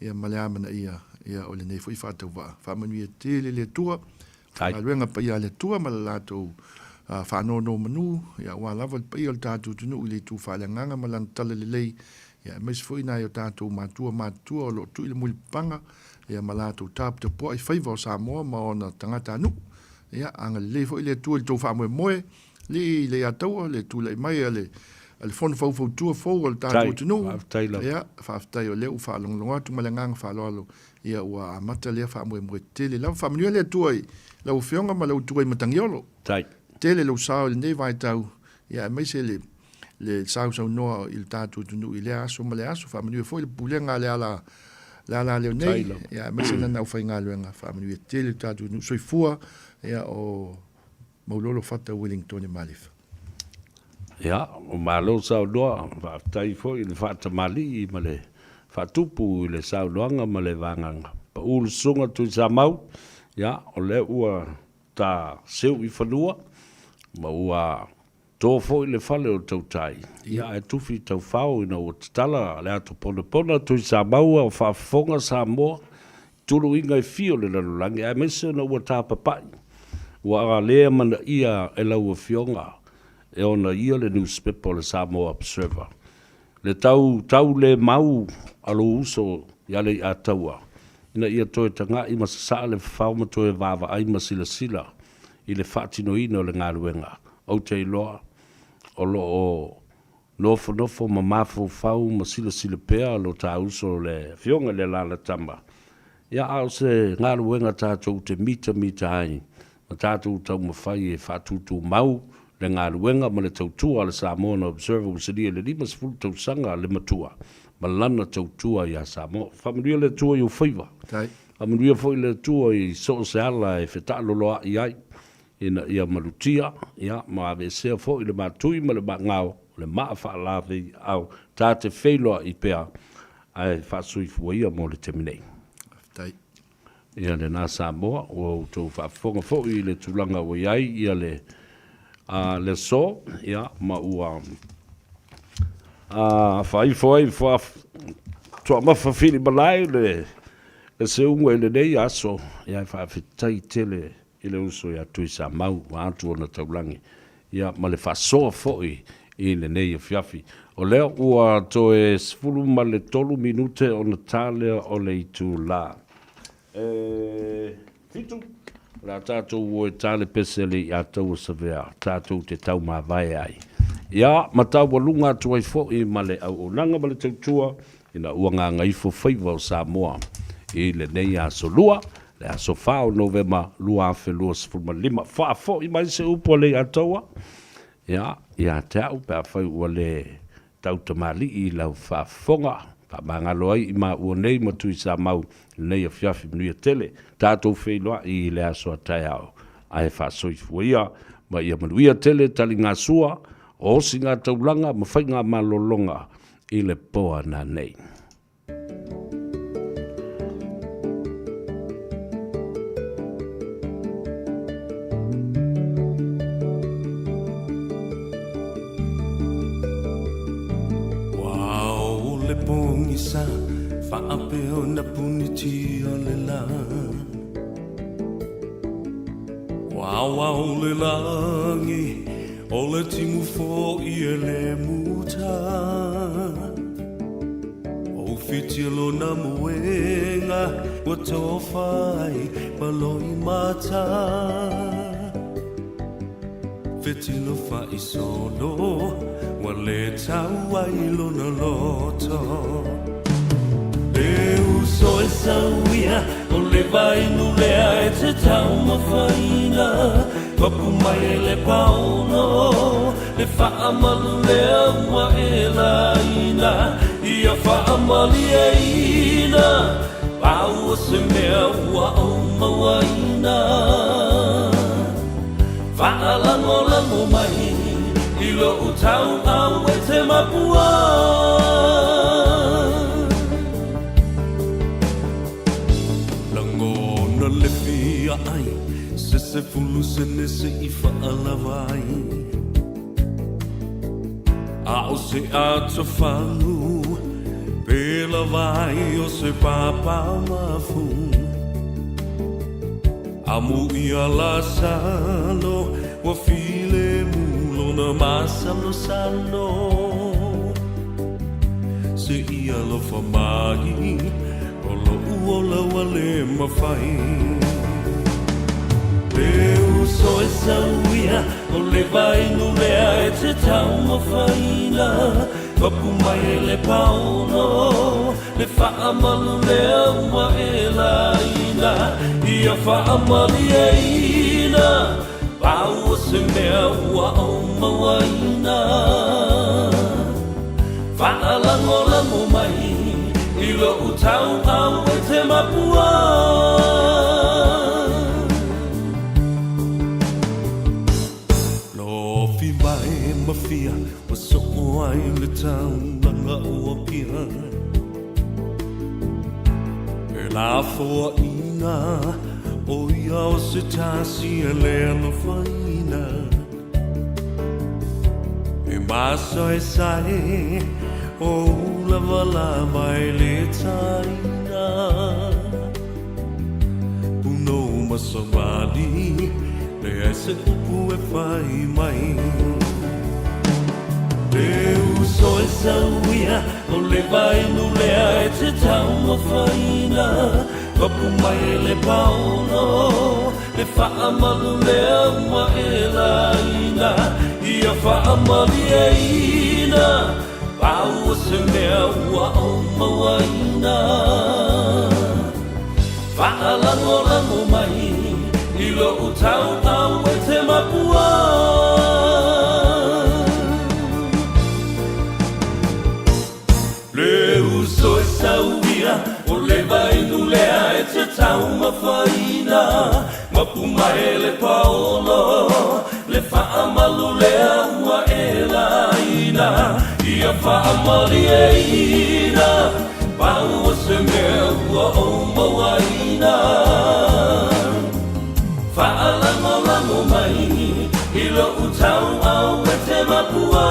ia ma le amanaia ia o lenei foi faatauvaa. Faamanuia tele le Atua, galuega paia a le Atua ma le latou faanonomanu, ia aua lava le paia o le tatou atunuu i le itu faaleagaga ma lana talalelei, ia aemaise foi nai o tatou matua matutua o lo o tui le mulipapaga, ia ma latou taputapuai faiva o Samoa ma ona tagatanuu. Ia agalelei foi le Atua i le tou faamoemoe, Alii le Ataua, le tulai mai a le a le Fono Faufautua fou a le tatou atunuu. Faafetai lava. Ia, faafetai o lea ua faalogologo atu ma le agaga faaaloalo, ia ua amata lea faamoemoe tele lava. Faamanuia le Atua i lau Afioga ma lau Atua i Matagiolo. Tai. Tele lou sao i lenei vaitau, ia aemaise le le sausaunoa i le tatou atunuu i lea aso ma lea aso. Faamanuia foi le pulega a le ala le ala leo nei, ia aemaise lana aufaigaluega. Faamanuia tele le tatou atunuu. Soifua, ia o Maulolo Fata Wellingtone Malifa. Ia, ua malo saunoa, faafetai foi i le faatamalii ma le faatupu i le saunoaga ma le vagaga. Pau le susuga Tuisamau, ia, o lea ua ta seu i fanua, ma ua to foi le fale o tautai, ia, ae tufi taufao ina ua tatala le ato ponapona Tuisamau a o faafofoga Samoa tuluiga e fia o le lalolagi, aemaise ona ua tapapai, ua le amanaia e lau Afioga e ona ia le nusipepa o le Samoa Observer. Le tau tau le mau a lou uso ia Leiataua, ina ia toe taga'i ma sasa'a le fafao ma toe vaavaai ma silasila i le faatinoina o le galuega. Ou te iloa o lo o Nofonofo ma mafaufau ma silasila pea lo ta uso le Afioga i le Alalatama, ia a o se galuega tatou te mitamita ai ma tatou taumafai e faatutumau le galuega ma le tautua a le Samoan Observer ua silia i le 50 tausaga le matua ma lana tautua ia Samoa. Faamanuia le Atua i ou faiva. Faamanuia foi le Atua i so o se ala e fetaaloloai ai. ina ia malutia, ia, ma aveesea foi le matui ma le maagao o le maa faalaveiaau ta te feiloai pea ae faasoifua ia mo le taimi nei. Faafetai. Ia lena Samoa, ua outou faafofoga foi i le tulaga ua i ai ia le, a, le aso, ia, ma ua. Faaifo ai Toamafa Filimalai le seuga i lenei aso, ia e faafetai tele i le uso ia Tuisamau vaeatu ona taulagi, ia ma le faasoa foi i lenei afiafi. O lea ua toe 13 minute ona ta lea o le itula e 7, o le a tatou o e ta le pese a le Iataua Savea tatou te taumavae ai. Ia, ma taualuga atu ai foi ma le auaunaga ma le tautua ina ua gagaifo faiva o Samoa i lenei aso Lua, le aso 4 o Novema 2025. Faafoi mai se upu a le Iataua, ia, ia te au pe afai ua le tautamalii i lau faafofoga, faamagalo ai i maua nei ma Tuisamau i lenei afiafi manuia tele. Tatou feiloai i le aso a taeao, ae faasoifua ia ma ia manuia tele taligasua, osiga taulaga ma faiga malologa i le po a nanei. Ua o le pogisa faapea ona punitia le la. Ua ao le lagi o le timu fo'i e le muta. O whiti lona moenga ua tofa ai ma loimata. Fetilo fa'isolo ua lē tau ai lona loto. E uso e sauia o le vainu lea e te taumafaina. Papu mai e le paono le fa'amalu lea ua e laina. Ia fa'amalieina pau o se mea ua ou mauaina. Fa'alagolago mai i lo'u tau'au e te mapua. Lagona le fia ai se 10 sene se i fa'alava ai. A o se atofagu pe lava ai o se papa mafu. Amu ia lasalo ua filemu lona masalosalo. Se i alofa mai o lo'u ola ua lē mafai. E uso e sauia o le vainu lea e te taumafaina. Papu mai e le paono le fa'amalu lea ua e laina. Ia fa'amalieina pau o se mea ua ou mauaina. Fa'alagolago mai i lo'u tau'au e te mapua. Lofi mai ma fia ua so'o ai le taulaga o Apia. E lafoaʻiga o ia o se tasi e lē alofaina. E masaesae o ulavalava e lē taina. Punou ma savali leai se upu e fai mai. E uso e sauia o le vainu lea e te taumafaina. Papu mai e le paono le fa'amalu lea ua e laina. Ia fa'amalieina pau o se mea ua ou mauaina. Fa'alagolago mai i lo'u tau'au e te mapua. Le uso e sauia o le vainu lea e te taumafaina. Mapu mai e le paolo le fa'amalu lea ua e laina. Ia fa'amalieina pau o se mea ua ou mauaina. Fa'alagolago mai i lo'u tau'au e te mapua.